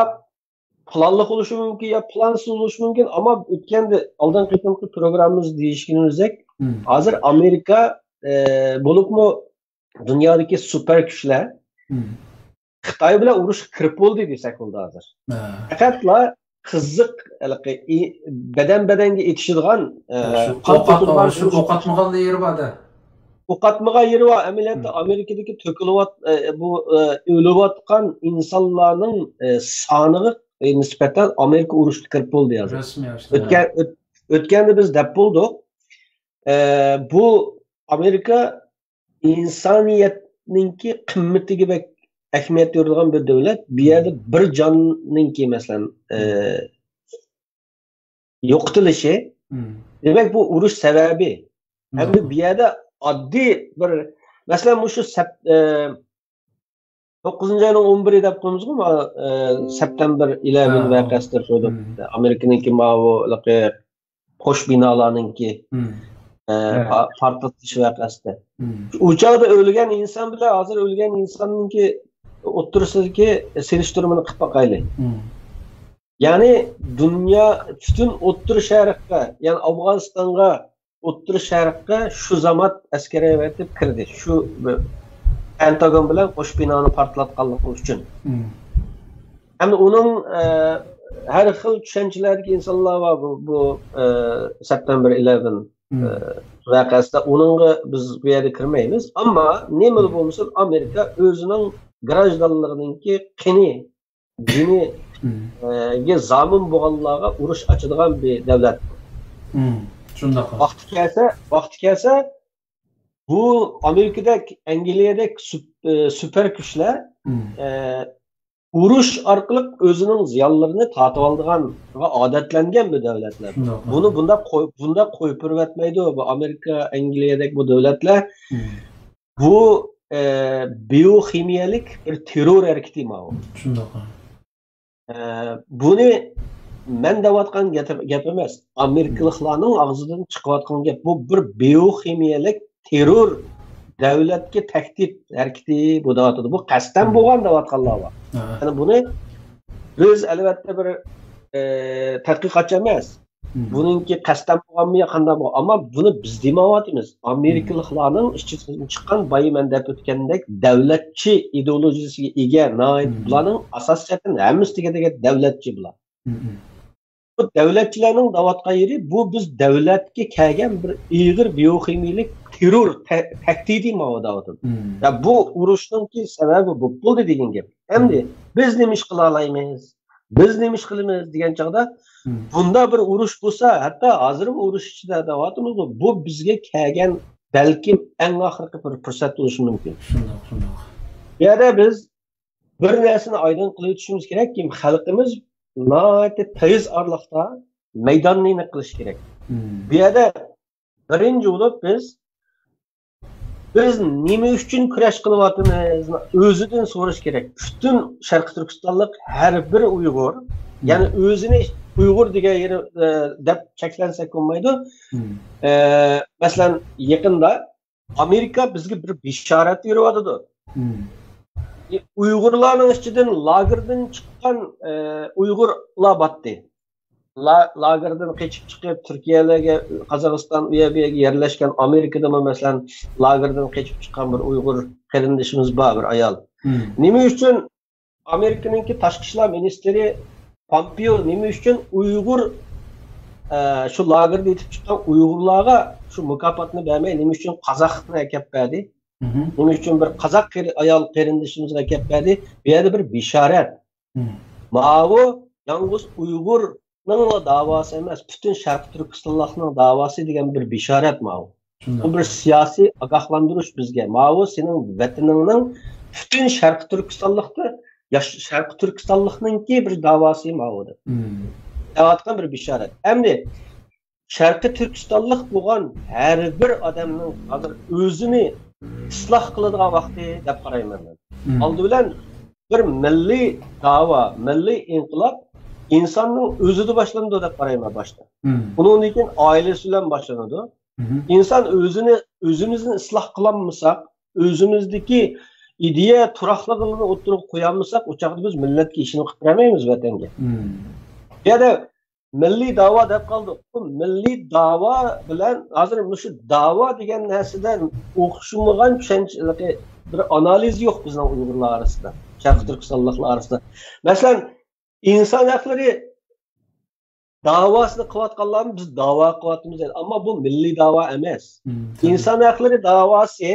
پىلانلىق بولۇشى مۇمكىن، يا پىلانسىز بولۇشى مۇمكىن. ئەمما ئۆتكەندە ئالدىنقى قېتىمقى پروگراممىمىزدا دېيىشكىنىمىزدەك، ھازىر ئامېرىكا، ئە، بولۇپمۇ دۇنيادىكى سۇپەر كۈچلەر خىتاي بىلەن ئۇرۇشقا كىرىپ بولدى دېسەك بولىدۇ ھازىر. ھە. پەقەتلا قىزىق، ھېلىقى ئى-، بەدەن بەدەنگە ئېتىشىدىغان، ئە، شۇ قان ئوق ئات-، توكۇلغان شۇ ئۇرۇش. ئوق ئاتمىغانلا يېرى بار-دە. ئوق ئاتمىغان يېرى بار. ئەمەلىيەتتە ئامېرىكىدىكى تۆكۈلۈۋات-، ئە، بۇ، ئە، ئۆلۈۋاتقان ئىنسانلارنىڭ، ئە، سانىغا، ئە، نىسبەتەن ئامېرىكا ئۇرۇشقا كىرىپ بولدى ھازىر. رەسمىي ئاشكارا. ئۆتكەن، ئۆت-، ئۆتكەندە بىز دەپ بولدۇق. ئە، بۇ ئامېرىكا ئىنسانىيەتنىڭكى قىممىتىگە بەك ئەھمىيەت بېرىدىغان بىر دۆلەت. بۇ يەردە بىر جاننىڭكى، مەسىلەن، ئە، يوقىتىلىشى، دېمەك، بۇ ئۇرۇش سەۋەبى. ھەمدە بۇ يەردە ئاددىي بىر، مەسىلەن، مۇشۇ سەپ-، ئە، توققۇزىنچى ئاينىڭ ئون بىرى دەپ قويىمىزغۇ، ما-، ئە، سەپتەمبىر ئىلېۋېن ھە. ۋەقەسى دەپ قويدۇق. ئامېرىكىنىڭكى ماۋۇ، ھېلىقى قوش بىنالارنىڭكى، ئە، پا-، پارتلىتىش ۋەقەسىدە. ئۇ چاغدا ئۆلگەن ئىنسان بىلەن ھازىر ئۆلگەن ئىنساننىڭكى ئوتتۇرىسىدىكى سېلىشتۇرمىنى قىلىپ باقايلى. يەنى دۇنيا پۈتۈن ئوتتۇرا شەرققە، يەنى ئافغانىستانغا، ئوتتۇرا شەرققە شۇ زامات ئەسكەر ئەۋەتىپ كىردى. شۇ پېنتاگون بىلەن قوش بىنانى پارتلاتقانلىقى ئۈچۈن. ھەمدە ئۇنىڭ، ئە، ھەر خىل چۈشەنچىلەردىكى ئىنسانلار بار. بۇ، بۇ، ئە، سەپتەمبىر ئىلېۋېن، ئە، ۋەقەسىدە ئۇنىڭغا بىز بۇ يەردە كىرمەيمىز. ئەمما نېمىلا بولمىسۇن، ئامېرىكا ئۆزىنىڭ گراژدانلىرىنىڭكى قېنى، جېنى، ئە، گە زامىن بولغانلارغا ئۇرۇش ئاچىدىغان بىر دۆلەت. شۇنداق. ۋاقتى كەلسە، ۋاقتى كەلسە، بۇ ئامېرىكىدەك، ئەنگلىيەدەك سۈپ-، ئە، سۈپەر كۈچلەر، ئە، ئۇرۇش ئارقىلىق ئۆزىنىڭ زىيانلىرىنى تارتىۋالىدىغانغا ئادەتلەنگەن بىر دۆلەتلەر. شۇنداق. بۇنى بۇنداق قوي-، بۇنداق قويۇپ بېرىۋەتمەيدۇ. بۇ ئامېرىكا، ئەنگلىيەدەك بۇ دۆلەتلەر بۇ، ئە، بىيوخىمىيەلىك بىر تېررور ھەرىكىتى ماۋۇ. شۇنداق. ئە، بۇنى مەن دەۋاتقان گەپ، گەپ ئەمەس. ئامېرىكىلىقلارنىڭ ئاغزىدىن چىقىۋاتقان گەپ. بۇ بىر بىيوخىمىيەلىك تېررور دۆلەتكە تەھدىت ھەرىكىتى بۇ دەۋاتىدۇ. بۇ قەستەن بولغان دەۋاتقانلار بار. يەنى بۇنى بىز ئەلۋەتتە بىر، ئە، تەتقىقاتچى ئەمەس. بۇنىڭكى قەستەن بولغانمۇ يا قانداق بولغان؟ ئەمما بۇنى بىز دېمەيۋاتىمىز. ئامېرىكىلىقلارنىڭ ئىچىدىن چىققان، بايا مەن دەپ ئۆتكەندەك، دەۋلەتچى ئىدېئولوگىيەسىگە ئىگە، ناھايىتى بۇلارنىڭ ئاساسىي جەھەتتىن ھەممىسى دېگەندەك دەۋلەتچى بۇلار. بۇ دەۋلەتچىلەرنىڭ دەۋاتقان يېرى، بۇ بىز دەۋلەتكە كەلگەن بىر ئېغىر بىيوخىمىيەلىك تېررور، تە-، تەھدىتى ماۋۇ دەۋاتىدۇ. يا بۇ ئۇرۇشنىڭكى سەۋەبى بولۇپ بولدى دېگەن گەپ. ئەمدى بىز نېمە ئىش قىلالايمىز؟ بىز نېمە ئىش قىلىمىز دېگەن چاغدا، بۇنداق بىر ئۇرۇش بولسا، ھەتتا ھازىرمۇ ئۇرۇش ئىچىدە دەۋاتىمىزغۇ، بۇ بىزگە كەلگەن بەلكىم ئەڭ ئاخىرقى بىر پۇرسەت بولۇشى مۇمكىن. شۇنداق، شۇنداق. بۇ يەردە بىز بىر نەرسىنى ئايدىڭ قىلىۋېتىشىمىز كېرەككى، خەلقىمىز ناھايىتى تېز ئارىلىقتا مەيداننى ئېنىق قىلىشى كېرەك. بۇ يەردە بىرىنچى بولۇپ بىز بىز نېمە ئۈچۈن كۈرەش قىلىۋاتىمىز؟ ئۆزىدىن سورىشى كېرەك. پۈتۈن شەرقىي تۈركىستانلىق ھەر بىر ئۇيغۇر، يەنى ئۆزىنى ئۇيغۇر دېگەن يېرى، ئە، دەپ چەكلەنسەك بولمايدۇ. ئە، مەسىلەن، يېقىندا ئامېرىكا بىزگە بىر بېشارەت بېرىۋاتىدۇ. ئۇيغۇرلارنىڭ ئىچىدىن لاگېردىن چىققان، ئە، ئۇيغۇرلار باتتى. لا-، لاگېردىن قېچىپ چىقىپ، تۈركىيەلەرگە، قازاقىستان، ئۇ يەر بۇ يەرگە يەرلەشكەن، ئامېرىكىدىمۇ، مەسىلەن، لاگېردىن قېچىپ چىققان بىر ئۇيغۇر قېرىندىشىمىز بار، بىر ئايال. نېمە ئۈچۈن ئامېرىكىنىڭكى تاشقى ئىشلار مىنىستىرى پامپېئو نېمە ئۈچۈن ئۇيغۇر، ئە، شۇ لاگېردا يېتىپ چىققان ئۇيغۇرلارغا شۇ مۇكاپاتنى بەرمەي، نېمە ئۈچۈن قازاقنى ئەكەپ بەردى؟ نېمە ئۈچۈن بىر قازاق قېرى-، ئايال قېرىندىشىمىزغا ئەكەپ بەردى؟ بۇ يەردە بىر بېشارەت. ماۋۇ يالغۇز ئۇيغۇرنىڭلا داۋاسى ئەمەس، پۈتۈن شەرقىي تۈركىستانلىقنىڭ داۋاسى دېگەن بىر بېشارەت ماۋۇ. بۇ بىر سىياسىي ئاگاھلاندۇرۇش بىزگە. ماۋۇ سېنىڭ ۋەتىنىڭنىڭ پۈتۈن شەرقىي تۈركىستانلىقتا ياش-، شەرقىي تۈركىستانلىقنىڭكى بىر داۋاسى ماۋۇ دەپ دەۋاتقان بىر بېشارەت. ئەمدى شەرقىي تۈركىستانلىق بولغان ھەر بىر ئادەمنىڭ ھازىر ئۆزىنى ئىسلاھ قىلىدىغان ۋاقتى دەپ قارايمەن مەن. ئالدى بىلەن بىر مىللىي داۋا، مىللىي ئىنقىلاب ئىنساننىڭ ئۆزىدە باشلىنىدۇ دەپ قارايمەن باشتا. ئۇنىڭدىن كېيىن ئائىلىسى بىلەن باشلىنىدۇ. ئىنسان ئۆزىنى، ئۆزىمىزنى ئىسلاھ قىلالمىساق، ئۆزىمىزدىكى ئىدىيە تۇراقلىقلىرىنى ئوتتۇرىغا قويالمىساق، ئۇ چاغدا بىز مىللەتكە ئىشىنىپ قىلىپ بېرەلمەيمىز ۋەتەنگە. بۇ يەردە مىللىي داۋا دەپ قالدۇق. بۇ مىللىي داۋا بىلەن ھازىر مۇشۇ داۋا دېگەن نەرسىدە ئوخشىمىغان چۈشەنچە، بىر ئانالىز يوق بىزنىڭ ئۇيغۇرلار ئارىسىدا، شەرقىي تۈركىستانلىقلار ئارىسىدا. مەسىلەن، ئىنسان ھەقلىرى داۋاسىنى قىلىۋاتقانلارمۇ بىز داۋا قىلىۋاتىمىز دەيدۇ. ئەمما بۇ مىللىي داۋا ئەمەس. ئىنسان ھەقلىرى داۋاسى،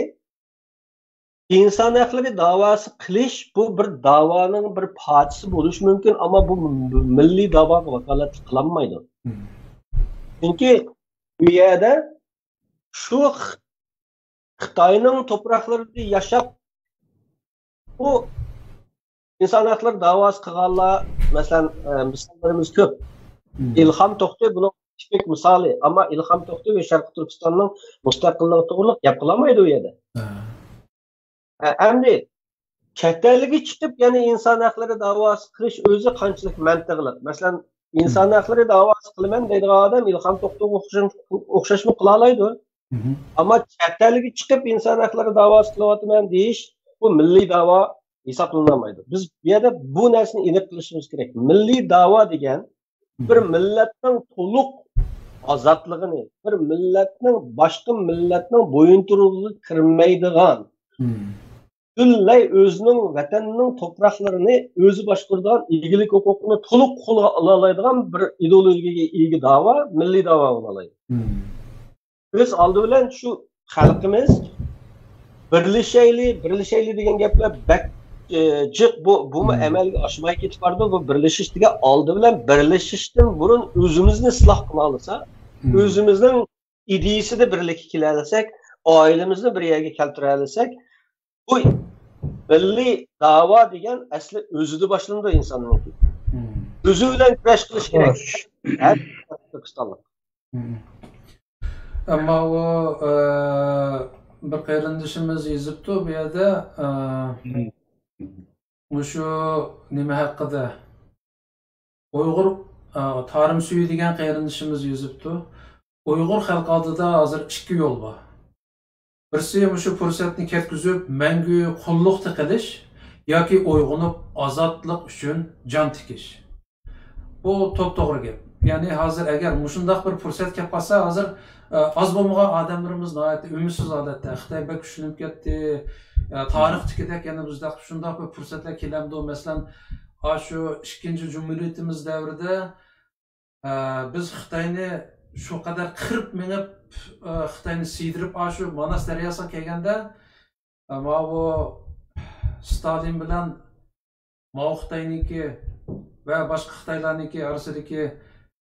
ئىنسان ھەقلىرى داۋاسى قىلىش بۇ بىر داۋانىڭ بىر پارچىسى بولۇشى مۇمكىن، ئەمما بۇ م-، مىللىي داۋاغا ۋاكالەتلىك قىلالمايدۇ. چۈنكى بۇ يەردە شۇ خ-، خىتاينىڭ توپراقلىرىدا ياشاپ، بۇ ئىنسان ھەقلىرى داۋاسى قىلغانلار، مەسىلەن، ئە، مىساللىرىمىز كۆپ. ئىلھام توختى بۇنىڭ تىپىك مىسالى. ئەمما ئىلھام توختى ۋە شەرقىي تۈركىستاننىڭ مۇستەقىللىقى توغرىلىق گەپ قىلالمايدۇ ئۇ يەردە. ئە، ئەمدى چەت ئەلگە چىقىپ يەنە ئىنسان ھەقلىرى داۋاسى قىلىش ئۆزى قانچىلىك مەنتىقلىق؟ مەسىلەن، ئىنسان ھەقلىرى داۋاسى قىلىمەن دەيدىغان ئادەم ئىلھام توختىغا ئوخشاش-، ئوخشاشمۇ قىلالايدۇ. ئەمما چەت ئەلگە چىقىپ ئىنسان ھەقلىرى داۋاسى قىلىۋاتىمەن دېيىش، بۇ مىللىي داۋا ھېسابلىنالمايدۇ. بىز بۇ يەردە بۇ نەرسىنى ئېنىق قىلىشىمىز كېرەك. مىللىي داۋا دېگەن بىر مىللەتنىڭ تولۇق ئازادلىقىنى، بىر مىللەتنىڭ باشقا مىللەتنىڭ بويۇنتۇرۇقىغا كىرمەيدىغان، پۈتۈنلەي ئۆزىنىڭ ۋەتەننىڭ توپراقلىرىنى ئۆزى باشقۇرىدىغان ئىگىلىك ھوقۇقىنى تولۇق قولىغا ئالالايدىغان بىر ئىدېئولوگىيەگە ئىگە داۋا مىللىي داۋا بولالايدۇ. بىز ئالدى بىلەن شۇ خەلقىمىز بىرلىشەيلى، بىرلىشەيلى دېگەن گەپلەر بەك، ئە، جىق، بۇ، بۇمۇ ئەمەلگە ئاشماي كېتىپ بارىدۇ. بۇ بىرلىشىش دېگەن ئالدى بىلەن بىرلىشىشتىن بۇرۇن ئۆزىمىزنى ئىسلاھ قىلالىساق، ئۆزىمىزنىڭ ئىدىيىسىدە بىرلىككە كېلەلىسەك، ئائىلىمىزنى بىر يەرگە كەلتۈرەلىسەك، بۇ مىللىي داۋا دېگەن ئەسلى ئۆزىدە باشلىنىدۇ ئىنساننىڭكى. ئۆزى بىلەن كۈرەش قىلىش كېرەك. ھەر تۈركىستانلىق. ئەمما ئۇ، ئە، بىر قېرىندىشىمىز يېزىپتۇ بۇ يەردە، ئە، مۇشۇ نېمە ھەققىدە؟ ئۇيغۇر، ئە، تارىم سۈيى دېگەن قېرىندىشىمىز يېزىپتۇ. ئۇيغۇر خەلقى ئالدىدا ھازىر ئىككى يول بار. بىرسى مۇشۇ پۇرسەتنى كەتكۈزۈپ، مەڭگۈ قۇللۇقتا قېلىش ياكى ئويغىنىپ، ئازادلىق ئۈچۈن جان تىكىش. بۇ توپتوغرا گەپ. يەنى ھازىر ئەگەر مۇشۇنداق بىر پۇرسەت كەپ قالسا، ھازىر، ئە، ئاز بولمىغان ئادەملىرىمىز ناھايىتى ئۈمىدسىز ھالەتتە، خىتاي بەك كۈچلىنىپ كەتتى، ئە، تارىختىكىدەك يەنە بىزدە شۇنداق بىر پۇرسەتلەر كېلەمدۇ؟ مەسىلەن، ئاشۇ ئىككىنچى جۇمھۇرىيىتىمىز دەۋرىدە، ئە، بىز خىتاينى شۇ قەدەر قىرىپ مېڭىپ، ئە، خىتاينى سىيدىرىپ، ئاشۇ ماناس دەرياسىغا كەلگەندە، ئە، ماۋۇ ستالىن بىلەن ماۋۇ خىتاينىڭكى ۋە باشقا خىتايلارنىڭكى ئارىسىدىكى،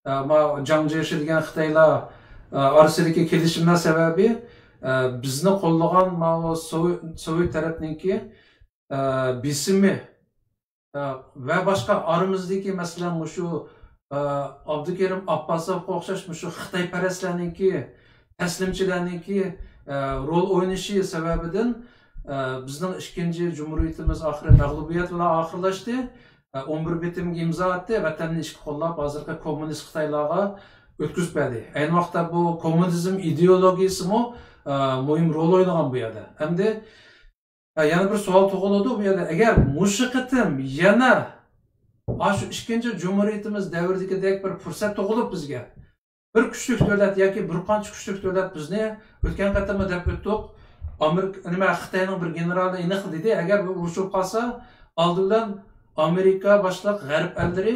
ئە، ما-، جاڭ جيېشى دېگەن خىتايلار، ئە، ئارىسىدىكى كېلىشىملەر سەۋەبى، ئە، بىزنى قوللىغان ماۋۇ سوۋېت، سوۋېت تەرەپنىڭكى، ئە، بېسىمى، ئە، ۋە باشقا ئارىمىزدىكى، مەسىلەن، مۇشۇ، ئە، ئابدۇكېرىم ئابباسوفقا ئوخشاش مۇشۇ خىتايپەرەسلەرنىڭكى، تەسلىمچىلەرنىڭكى، ئە، رول ئوينىشى سەۋەبىدىن، ئە، بىزنىڭ ئىككىنچى جۇمھۇرىيىتىمىز ئاخىرى مەغلۇبىيەت بىلەن ئاخىرلاشتى. ئە، ئون بىر بىتىمگە ئىمزا ئاتتى، ۋەتەننى ئىشقا قوللاپ، ھازىرقى كوممۇنىست خىتايلارغا ئۆتكۈزۈپ بەردى. ئەينى ۋاقىتتا بۇ كوممۇنىزم ئىدېئولوگىيىسىمۇ، ئە، مۇھىم رول ئوينىغان بۇ يەردە. ئەمدى، ئە، يەنە بىر سوئال تۇغۇلىدۇ بۇ يەردە. ئەگەر مۇشۇ قېتىم يەنە ئاشۇ ئىككىنچى جۇمھۇرىيىتىمىز دەۋرىدىكىدەك بىر پۇرسەت تۇغۇلۇپ بىزگە، بىر كۈچلۈك دۆلەت ياكى بىر قانچە كۈچلۈك دۆلەت بىزنى، ئۆتكەن قېتىممۇ دەپ ئۆتتۇق، ئامېرىكا، نېمە، خىتاينىڭ بىر گېنېرالى ئېنىق دېدى، ئەگەر بىر ئۇرۇش بولۇپ قالسا، ئالدى بىلەن ئامېرىكا باشلىق غەرب ئەللىرى،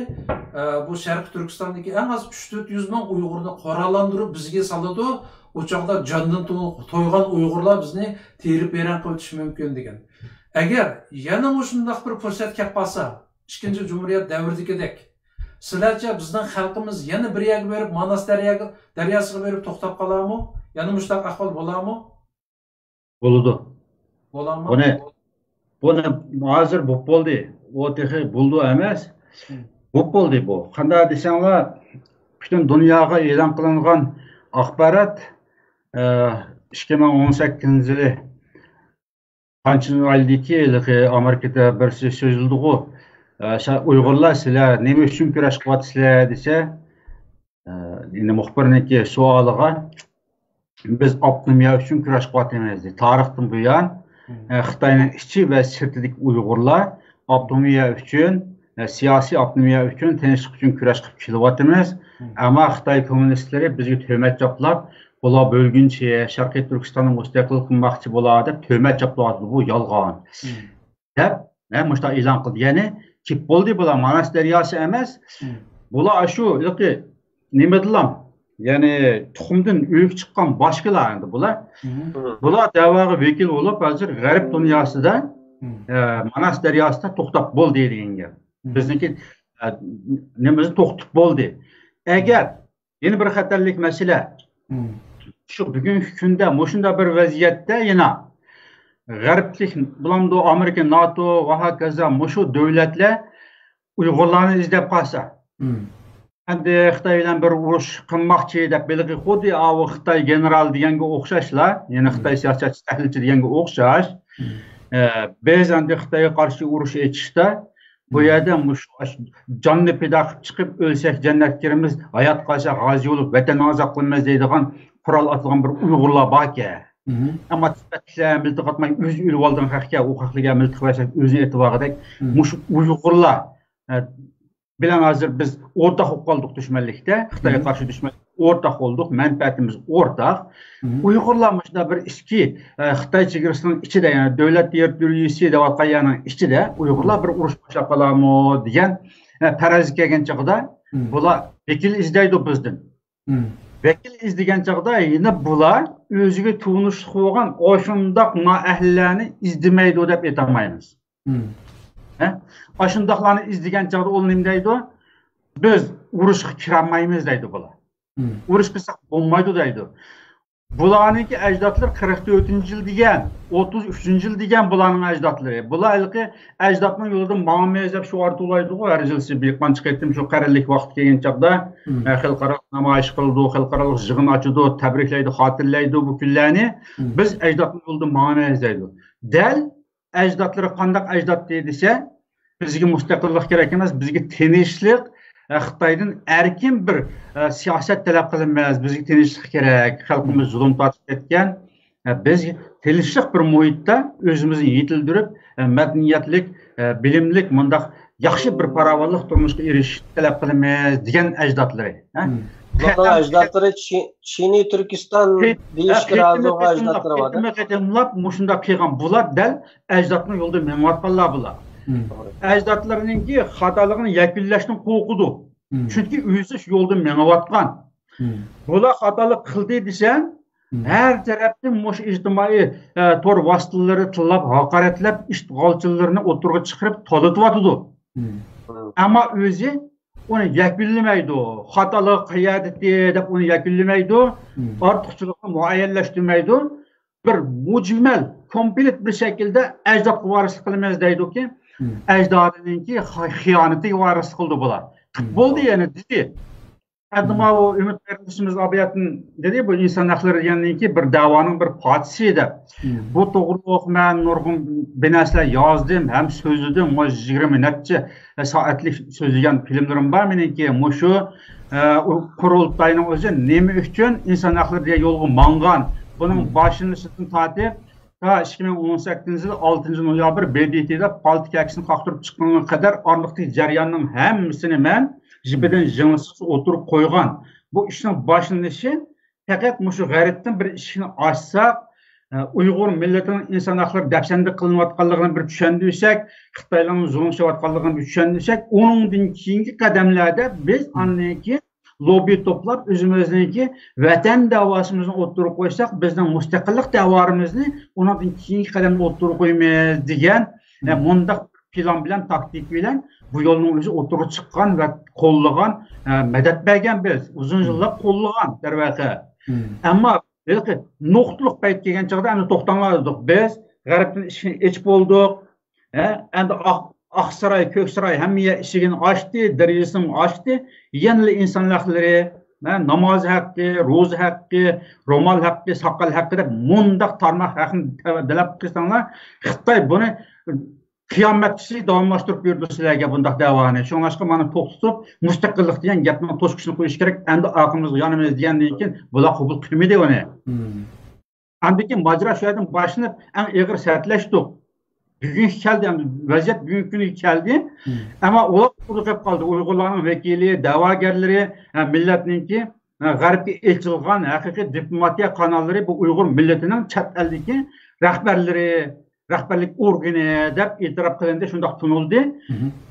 ئە، بۇ شەرقىي تۈركىستاندىكى ئەڭ ئاز ئۈچ تۆت يۈز مىڭ ئۇيغۇرنى قوراللاندۇرۇپ بىزگە سالىدۇ، ئۇ چاغدا جاندىن تو-، تويغان ئۇيغۇرلار بىزنى تېرىپ ۋەيران قىلىۋېتىشى مۇمكىن دېگەن. ئەگەر يەنە مۇشۇنداق بىر پۇرسەت كەپ قالسا، ئىككىنچى جۇمھۇرىيەت دەۋرىدىكىدەك، سىلەرچە بىزنىڭ خەلقىمىز يەنە بىر يەرگە بېرىپ، ماناس دەرياگە، دەرياسىغا بېرىپ توختاپ قالارمۇ؟ يەنە مۇشۇنداق ئەھۋال بولارمۇ؟ بولىدۇ. بولارمۇ؟ بۇنى، بۇنى ھازىر بوپ بولدى. ئۇ تېخى بولىدۇ ئەمەس. مم. بوپ بولدى بۇ. قانداق دېسەڭلار، پۈتۈن دۇنياغا ئېلان قىلىنغان ئاخبارات، ئە، ئىككى مىڭ ئون سەككىزىنچى يىلى قانچىنچى ئايدىكى ھېلىقى ئامېرىكىدا بىرسى سۆزلىدىغۇ، ئە، شا-، ئۇيغۇرلار سىلەر نېمە ئۈچۈن كۈرەش قىلىۋاتىسىلەر دېسە، ئە، يەنى مۇخبىرنىڭكى سوئالىغا، بىز ئاپتونومىيە ئۈچۈن كۈرەش قىلىۋاتىمىز. تارىختىن بۇيان، مم. ئە، خىتاينىڭ ئىچى ۋە سىرتىدىكى ئۇيغۇرلار ئاپتونومىيە ئۈچۈن، ئە، سىياسىي ئاپتونومىيە ئۈچۈن، تىنچلىق ئۈچۈن كۈرەش قىلىپ كېلىۋاتىمىز. مم. ئەمما خىتاي كوممۇنىستلىرى بىزگە تۆھمەت چاپلاپ، بۇلار بۆلگۈنچى، شەرقىي تۈركىستاننى مۇستەقىل قىلماقچى بۇلار دەپ تۆھمەت چاپلاۋاتىدۇ. بۇ يالغان. مم. دەپ، ھە، مۇشۇنداق ئېلان قىلدى. يەنى كېلىپ بولدى بۇلار، ماناس دەرياسى ئەمەس. مم. بۇلار شۇ ھېلىقى نېمىدىلام، يەنى تۇخۇمدىن ئۆيگە چىققان باشقىلار ئەمدى بۇلار. مم. بۇلار دەۋاغا ۋەكىل بولۇپ، ھازىر غەرب دۇنياسىدا، مم. ئە، ماناس دەرياسىدا توختاپ بولدى دېگەن گەپ. مم. بىزنىڭكى، ئە، نېمىمىزنى توختىتىپ بولدى. ئەگەر يەنە بىر خەتەرلىك مەسىلە. مم. شۇ بۈگۈنكى كۈندە مۇشۇنداق بىر ۋەزىيەتتە يەنە غەربلىك بولامدۇ، ئامېرىكا، ناتو ۋە ھاكازا مۇشۇ دۆلەتلەر ئۇيغۇرلارنى ئىزدەپ قالسا، مم. ئەمدى خىتاي بىلەن بىر ئۇرۇش قىلماقچى دەپ ھېلىقى خۇددى ئاۋۇ خىتاي گېنېرال دېگەنگە ئوخشاشلا، يەنى مم. خىتاي سىياسەتچى، تەھلىلچى دېگەنگە ئوخشاش. مم. ئە، بىز ئەمدى خىتايغا قارشى ئۇرۇش ئېچىشتا بۇ مم. يەردە مۇشۇ ئاش-، جاننى پىدا قىلىپ چىقىپ، ئۆلسەك جەننەتكە كىرىمىز، ھايات قالساق غازى بولۇپ ۋەتەننى ئازاد قىلىمىز دەيدىغان قورال ئاتىدىغان بىر ئۇيغۇرلار باركەن. مم. ئەمما تىبەتلىكلەر مىلتىق ئاتماي ئۆزى ئۆلۈۋالىدىغان خەقكە ئۇ خەقلەرگە مىلتىق بەرسەك ئۆزىنى ئېتىۋالغۇدەك مم. مۇشۇ ئۇيغۇرلار، ئە، بىلەن ھازىر بىز ئورتاق بولۇپ قالدۇق دۈشمەنلىكتە. خىتايغا مم. قارشى دۈشمەنلىكتە ئورتاق بولدۇق، مەنپەئەتىمىز ئورتاق. مم. ئۇيغۇرلار مۇشۇنداق بىر ئىچكى، ئە، خىتاي چېگرىسىنىڭ ئىچىدە، يەنى دۆلەت تېررىتورىيىسى دەۋاتقان يەرنىڭ ئىچىدە ئۇيغۇرلار بىر ئۇرۇش باشلاپ قالارمۇ دېگەن، ئە، پەرەزگە كەلگەن چاغدا مم. بۇلار ۋەكىل ئىزدەيدۇ بىزدىن. مم. ۋەكىل ئىزدىگەن چاغدا يەنە بۇلار ئۆزىگە تونۇشلۇق بولغان ئاشۇنداق نائەھلىلەرنى ئىزدىمەيدۇ دەپ ئېيتالمايمىز. مم. ھە؟ ئاشۇنداقلارنى ئىزدىگەن چاغدا ئۇلار نېمە دەيدۇ؟ بىز ئۇرۇشقا كىرەلمەيمىز دەيدۇ بۇلار. مم. ئۇرۇش قىلساق بولمايدۇ دەيدۇ. بۇلارنىڭكى ئەجدادلىرى قىرىق تۆتىنچى يىل دېگەن، ئوتتۇز ئۈچىنچى يىل دېگەن بۇلارنىڭ ئەجدادلىرى. بۇلار ھېلىقى ئەجدادنىڭ يولىدىن ماڭىمىز دەپ شوئار توۋلايدىغۇ ھەر يىل بىر قانچە قېتىم شۇ قەرەللىك ۋاقىت كەلگەن چاغدا، مم. ئە، خەلقئارالىق نامايىش قىلىدۇ، خەلقئارالىق يىغىن ئاچىدۇ، تەبرىكلەيدۇ، خاتىرىلەيدۇ بۇ كۈنلەرنى. مم. بىز ئەجدادنىڭ يولىدىن ماڭىمىز دەيدۇ. دەل ئەجدادلىرى قانداق ئەجدادتى دېسە، بىزگە مۇستەقىللىق كېرەك ئەمەس، بىزگە تىنچلىق، ئە، خىتايدىن ئەركىن بىر، ئە، سىياسەت تەلەپ قىلىمىز، بىزگە تىنچلىق كېرەك، خەلقىمىز زۇلۇم تارتىپ كەتكەن، ئە، بىز تىنچلىق بىر مۇھىتتا ئۆزىمىزنى يېتىلدۈرۈپ، ئە، مەدەنىيەتلىك، ئە، بىلىملىك، مۇنداق ياخشى بىر پاراۋانلىق تۇرمۇشقا ئېرىشىشنى تەلەپ قىلىمىز دېگەن ئەجدادلىرى. ھە؟ مم. بۇلارنىڭ ئەجدادلىرى چى-، چىنىي تۈركىستان دېيىشكە رازى بولغان ئەجدادلىرى بار. قېتىملاپ، قېتىملاپ مۇشۇنداق قىلغان بۇلار دەل ئەجدادنىڭ يولىدا مېڭىۋاتقانلار بۇلار. مم. ئەجدادلىرىنىڭكى خاتالىقىنى يەكۈنلەشتىن قورقىدۇ. مم. چۈنكى ئۆزى شۇ يولدا مېڭىۋاتقان. مم. بۇلار خاتالىق قىلدى دېسەم، مم. ھەر تەرەپتىن مۇشۇ ئىجتىمائىي، ئە، تور ۋاسىتىلىرى تىللاپ، ھاقارەتلەپ، ئىشغالچىلىرىنى ئوتتۇرىغا چىقىرىپ تالىتىۋاتىدۇ. مم. ئەمما ئۆزى ئۇنى يەكۈنلىمەيدۇ. خاتالىقى قەيەردىتى دەپ ئۇنى يەكۈنلىمەيدۇ. مم. ئارتۇقچىلىقنى مۇئەييەنلەشتۈرمەيدۇ. بىر مۇجمەل، كومپلېت بىر شەكىلدە ئەجدادقا ۋارىسلىق قىلىمىز دەيدۇكى، مم. ئەجدادىنىڭكى خا-، خىيانىتىگە ۋارىسلىق قىلدى بۇلار. مم. بولدى يەنە دېدى. ئەمما ئۇ ئۈمىد قېرىندىشىمىز ئابىياتتىن دېدى، بۇ ئىنسان ھەقلىرى دېگەننىڭكى بىر دەۋانىڭ بىر پارچىسى دەپ. مم. بۇ توغرۇلۇق مەن نۇرغۇن بىر نەرسىلەر يازدىم ھەم سۆزلىدىم. مۇ يىگىرمە نەچچە سائەتلىك سۆزلىگەن فىلىملىرىم بار مېنىڭكى. مۇشۇ، ئە، ئۇ قۇرۇلتاينىڭ ئۆزى نېمە ئۈچۈن ئىنسان ھەقلىرى دېگەن يولغا ماڭغان؟ بۇنىڭ مم. باشلىنىشىدىن تارتىپ تا ئىككى مىڭ ئون سەككىزىنچى يىل ئالتىنچى نويابىر ب د ت دا پالتا كەكسىنى قاقتۇرۇپ چىققانغا قەدەر ئارىلىقتىكى جەرياننىڭ ھەممىسىنى مەن جىپىدىن جىڭسىز ئوتتۇرىغا قويغان. بۇ ئىشنىڭ باشلىنىشى پەقەت مۇشۇ غەربتىن بىر ئىشىكنى ئاچساق، ئە، ئۇيغۇر مىللىتىنىڭ ئىنسان ھەقلىرى دەپسەندە قىلىنىۋاتقانلىقىنى بىر چۈشەندۈرسەك، خىتايلارنىڭ زۇلۇم قىلىۋاتقانلىقىنى بىر چۈشەندۈرسەك، ئۇنىڭدىن كېيىنكى قەدەملەردە بىز ئاندىن كېيىن لوببى توپلاپ، ئۆزىمىزنىڭكى ۋەتەن دەۋاسىمىزنى ئوتتۇرىغا قويساق، بىزنىڭ مۇستەقىللىق دەۋامىمىزنى ئۇنىڭدىن كېيىنكى قەدەمدە ئوتتۇرىغا قويىمىز دېگەن، ئە، مۇنداق پىلان بىلەن، تاكتىكا بىلەن بۇ يولنىڭ ئۆزى ئوتتۇرىغا چىققان ۋە قوللىغان، ئە، مەدەت بەرگەن بىز. ئۇزۇن يىللاپ قوللىغان، دەرۋەقە. ئەمما ھېلىقى نۇقتىلىق پەيت كەلگەن چاغدا، ئەمدى توختاڭلار دېدۇق. بىز غەربتىن ئىشىكنى ئېچىپ بولدۇق. ھە، ئەمدى ئاق، ئاق ساراي، كۆك ساراي ھەممە يەر ئىشىكىنى ئاچتى، دېرىزىسىنى ئاچتى. يەنىلا ئىنسان ھەقلىرى، ھە، ناماز ھەققى، روزا ھەققى، رومال ھەققى، ساقال ھەققى دەپ مۇنداق تارماق ھەقنى تەۋە-، تەلەپ قىلساڭلار، خىتاي بۇنى قىيامەتكىچە داۋاملاشتۇرۇپ بېرىدۇ سىلەرگە بۇنداق دەۋانى. شۇڭلاشقا مانا توختىتىپ، مۇستەقىللىق دېگەن گەپنىڭ توسقۇچىنى قويۇش كېرەك. ئەمدى ئارقىمىزغا يانىمىز دېگەندىن كېيىن بۇلار قوبۇل قىلمىدى ئۇنى. ئاندىن كېيىن ماجىرا شۇ يەردىن باشلىنىپ، ئەڭ ئېغىر سەتلەشتۇق. بۈگۈنگە كەلدى، ئەمدى ۋەزىيەت بۈگۈنكى كۈنگە كەلدى. ئەمما ئۇلار قۇرۇق قېلىپ قالدى. ئۇيغۇرلارنىڭ ۋەكىلى، دەۋاگەرلىرى، ھە، مىللەتنىڭكى، ھە، غەربكە ئېچىلغان ھەقىقىي دىپلوماتىيە قاناللىرى بۇ ئۇيغۇر مىللىتىنىڭ چەت ئەلدىكى رەھبەرلىرى، رەھبەرلىك ئورگىنى دەپ ئېتىراپ قىلىندى، شۇنداق تونۇلدى.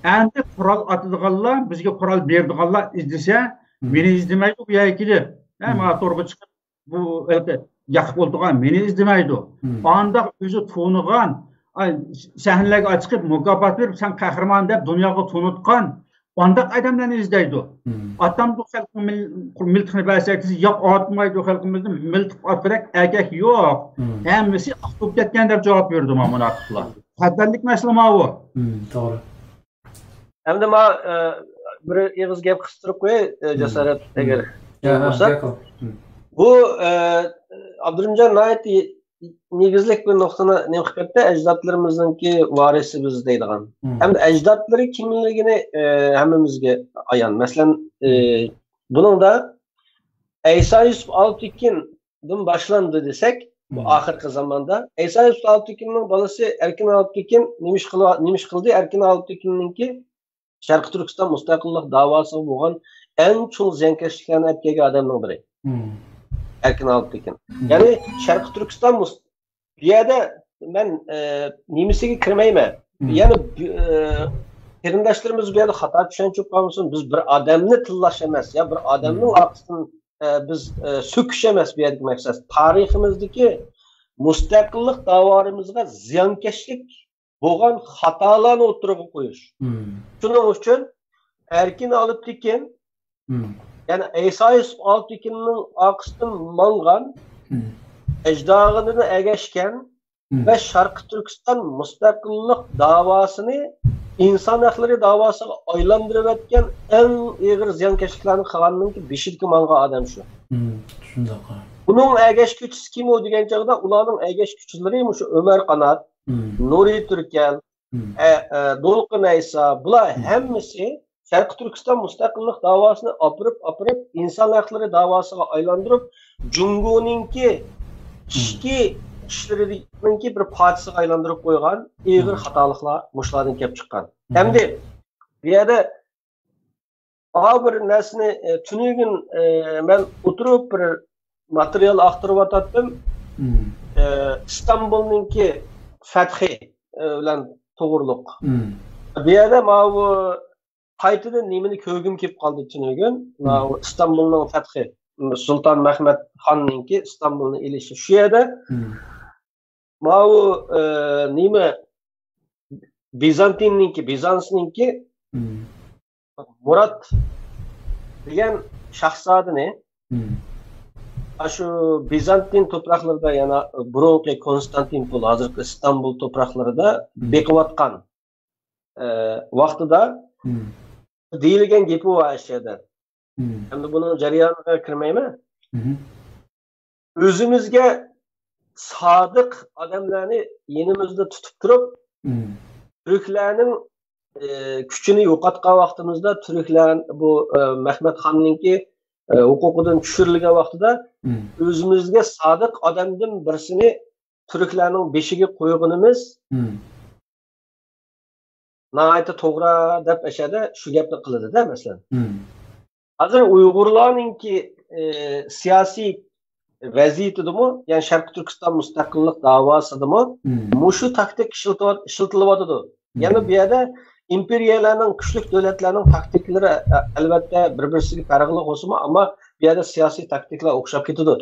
ئەمدى قورال ئاتىدىغانلار، بىزگە قورال بېرىدىغانلار ئىزدىسە، مېنى ئىزدىمەيدۇ بۇ يەرگە كېلىپ. ھە، مانا تورغا چىقىپ، بۇ ياقىپ ئولتۇرغان مېنى ئىزدىمەيدۇ. ئانداق ئۆزى تونۇغان، ئاي، سەھنىلەرگە چىقىپ مۇكاپات بېرىپ، سەن قەھرىمان دەپ دۇنياغا تونۇتقان ئانداق ئادەملەرنى ئىزدەيدۇ. ئاتامدۇ خەلقنىڭ مىل-، مىلتىقىنى بەرسەك دېسە، ياق، ئاتمايدۇ خەلقىمىزنى، مىلتىق ئاتقۇدەك ئەركەك يوق. ھەممىسى ئاقتۇرۇپ كەتكەن دەپ جاۋاب بېرىدۇ مانا مۇناپىقلار. خەتەرلىك مەسىلە ماۋۇ. توغرا. ئەمدى ما، ئە، بىر ئېغىز گەپ قىستۇرۇپ قوياي، ئە، جاسارەت، ئەگەر بولمىسا. بۇ، ئە، ئابدۇرېھىمجان ناھايىتى نېگىزلىك بىر نۇقتىنى نېمە قىلىپ كەتتى، ئەجدادلىرىمىزنىڭكى ۋارىسى بىز دەيدىغان. ئەمدى ئەجدادلىرى كىملىكىنى، ئە، ھەممىمىزگە ئايان. مەسىلەن، ئە، بۇنىڭدا ئەيسا يۈسۈپ ئالپتېكىندىن باشلاندى دېسەك، بۇ ئاخىرقى زاماندا ئەيسا يۈسۈپ ئالپتېكىننىڭ بالىسى ئەركىن ئالپتېكىن نېمە ئىش قىلىۋا-، نېمە ئىش قىلدى؟ ئەركىن ئالپتېكىننىىڭكى شەرقىي تۈركىستان مۇستەقىللىق داۋاسىغا بولغان ئەڭ چوڭ زىيانكەشلىكلەرنى ئەپ كەلگەن ئادەمنىڭ بىرى. ئەركىن ئالپتېكىن. يەنى شەرقىي تۈركىستان مۇس-، بۇ يەردە مەن، ئە، نېمىسىگە كىرمەيمەن. يەنى، ئە، قېرىنداشلىرىمىز بۇ يەردە خاتا چۈشەنچە بولۇپ قالمىسۇن. بىز بىر ئادەمنى تىللاش ئەمەس، يا بىر ئادەمنىڭ ئارقىسىدىن، ئە، بىز، ئە، سۆكۈش ئەمەس بۇ يەردىكى مەقسەت. تارىخىمىزدىكى مۇستەقىللىق داۋالىرىمىزغا زىيانكەشلىك بولغان خاتالارنى ئوتتۇرىغا قويۇش. شۇنىڭ ئۈچۈن ئەركىن ئالپتېكىن، يەنى ئەيسا يۈسۈپ ئالپتېكىننىڭ ئارقىسىدىن ماڭغان، ئەجدادىدىن ئەگەشكەن ۋە شەرقىي تۈركىستان مۇستەقىللىق داۋاسىنى ئىنسان ھەقلىرى داۋاسىغا ئايلاندۇرۇۋەتكەن ئەڭ ئېغىر زىيانكەشلىكلەرنى قىلغاننىڭكى بېشىدىكى ماڭغان ئادەم شۇ. شۇنداق. بۇنىڭ ئەگەشكۈچىسى كىم ئۇ دېگەن چاغدا، ئۇلارنىڭ ئەگەشكۈچىلىرى مۇشۇ ئۆمەر قانات، نۇرى تۈركەل، ئە، ئە، دولقۇن ئەيسا، بۇلار ھەممىسى شەرقىي تۈركىستان مۇستەقىللىق داۋاسىنى ئاپىرىپ، ئاپىرىپ، ئىنسان ھەقلىرى داۋاسىغا ئايلاندۇرۇپ، جۇڭگونىڭكى ئىچكى ئىشلىرىنىڭكى بىر پارچىسىغا ئايلاندۇرۇپ قويغان ئېغىر خاتالىقلار مۇشۇلاردىن كېلىپ چىققان. ئەمدى بۇ يەردە بىر نەرسىنى، ئە، تۈنۈگۈن، ئە، مەن ئولتۇرۇپ بىر ماتېرىيال ئاختۇرۇۋاتاتتىم. ئە، ئىستانبۇلنىڭكى فەتھى، ئە، بىلەن توغرۇلۇق. بۇ يەردە ماۋۇ قايتىدىن نېمىنى كۆرگۈم كېلىپ قالدى تۈنۈگۈن. ماۋۇ ئىستانبۇلنىڭ فەتھى، سۇلتان مەھمەت خاننىڭكى ئىستانبۇلنى ئېلىشى. شۇ يەردە ماۋۇ، ئە، نېمە، بىزانتىننىڭكى، بىزانسنىڭكى مۇرات دېگەن شاھزادىنى، ئاشۇ بىزانتىن توپراقلىرىدا، يەنە بۇرۇنقى كونستانتىنپول، ھازىرقى ئىستانبۇل توپراقلىرىدا بېقىۋاتقان، ئە، ۋاقتىدا دېيىلگەن گېپى بار ئاشۇ يەردە. ئەمدى بۇنىڭ جەريانىغا كىرمەيمەن. ئۆزىمىزگە سادىق ئادەملەرنى يېنىمىزدا تۇتۇپ تۇرۇپ، تۈركلەرنىڭ، ئى، كۈچىنى يوقاتقان ۋاقتىمىزدا، تۈركلەر بۇ، ئى، مەھمەت خاننىڭكى، ئى، ھوقۇقىدىن چۈشۈرۈلگەن ۋاقتىدا، ئۆزىمىزگە سادىق ئادەمدىن بىرسىنى تۈركلەرنىڭ بېشىغا قويغىنىمىز ناھايىتى توغرا دەپ ئەشەدە شۇ گەپنى قىلىدىدە، مەسىلەن. ھازىر ئۇيغۇرلارنىڭكى، ئى، سىياسىي ۋەزىيىتىدىمۇ، يەنى شەرقىي تۈركىستان مۇستەقىللىق داۋاسىدىمۇ مۇشۇ تاكتىك ئىشلىتىۋات-، ئىشلىتىلىۋاتىدۇ. يەنى بۇ يەردە ئىمپېرىيەلەرنىڭ، كۈچلۈك دۆلەتلەرنىڭ تاكتىكىلىرى، ئە-، ئەلۋەتتە بىر-بىرسىگە پەرقلىق بولسىمۇ، ئەمما بۇ يەردە سىياسىي تاكتىكىلار ئوخشاپ كېتىدۇ.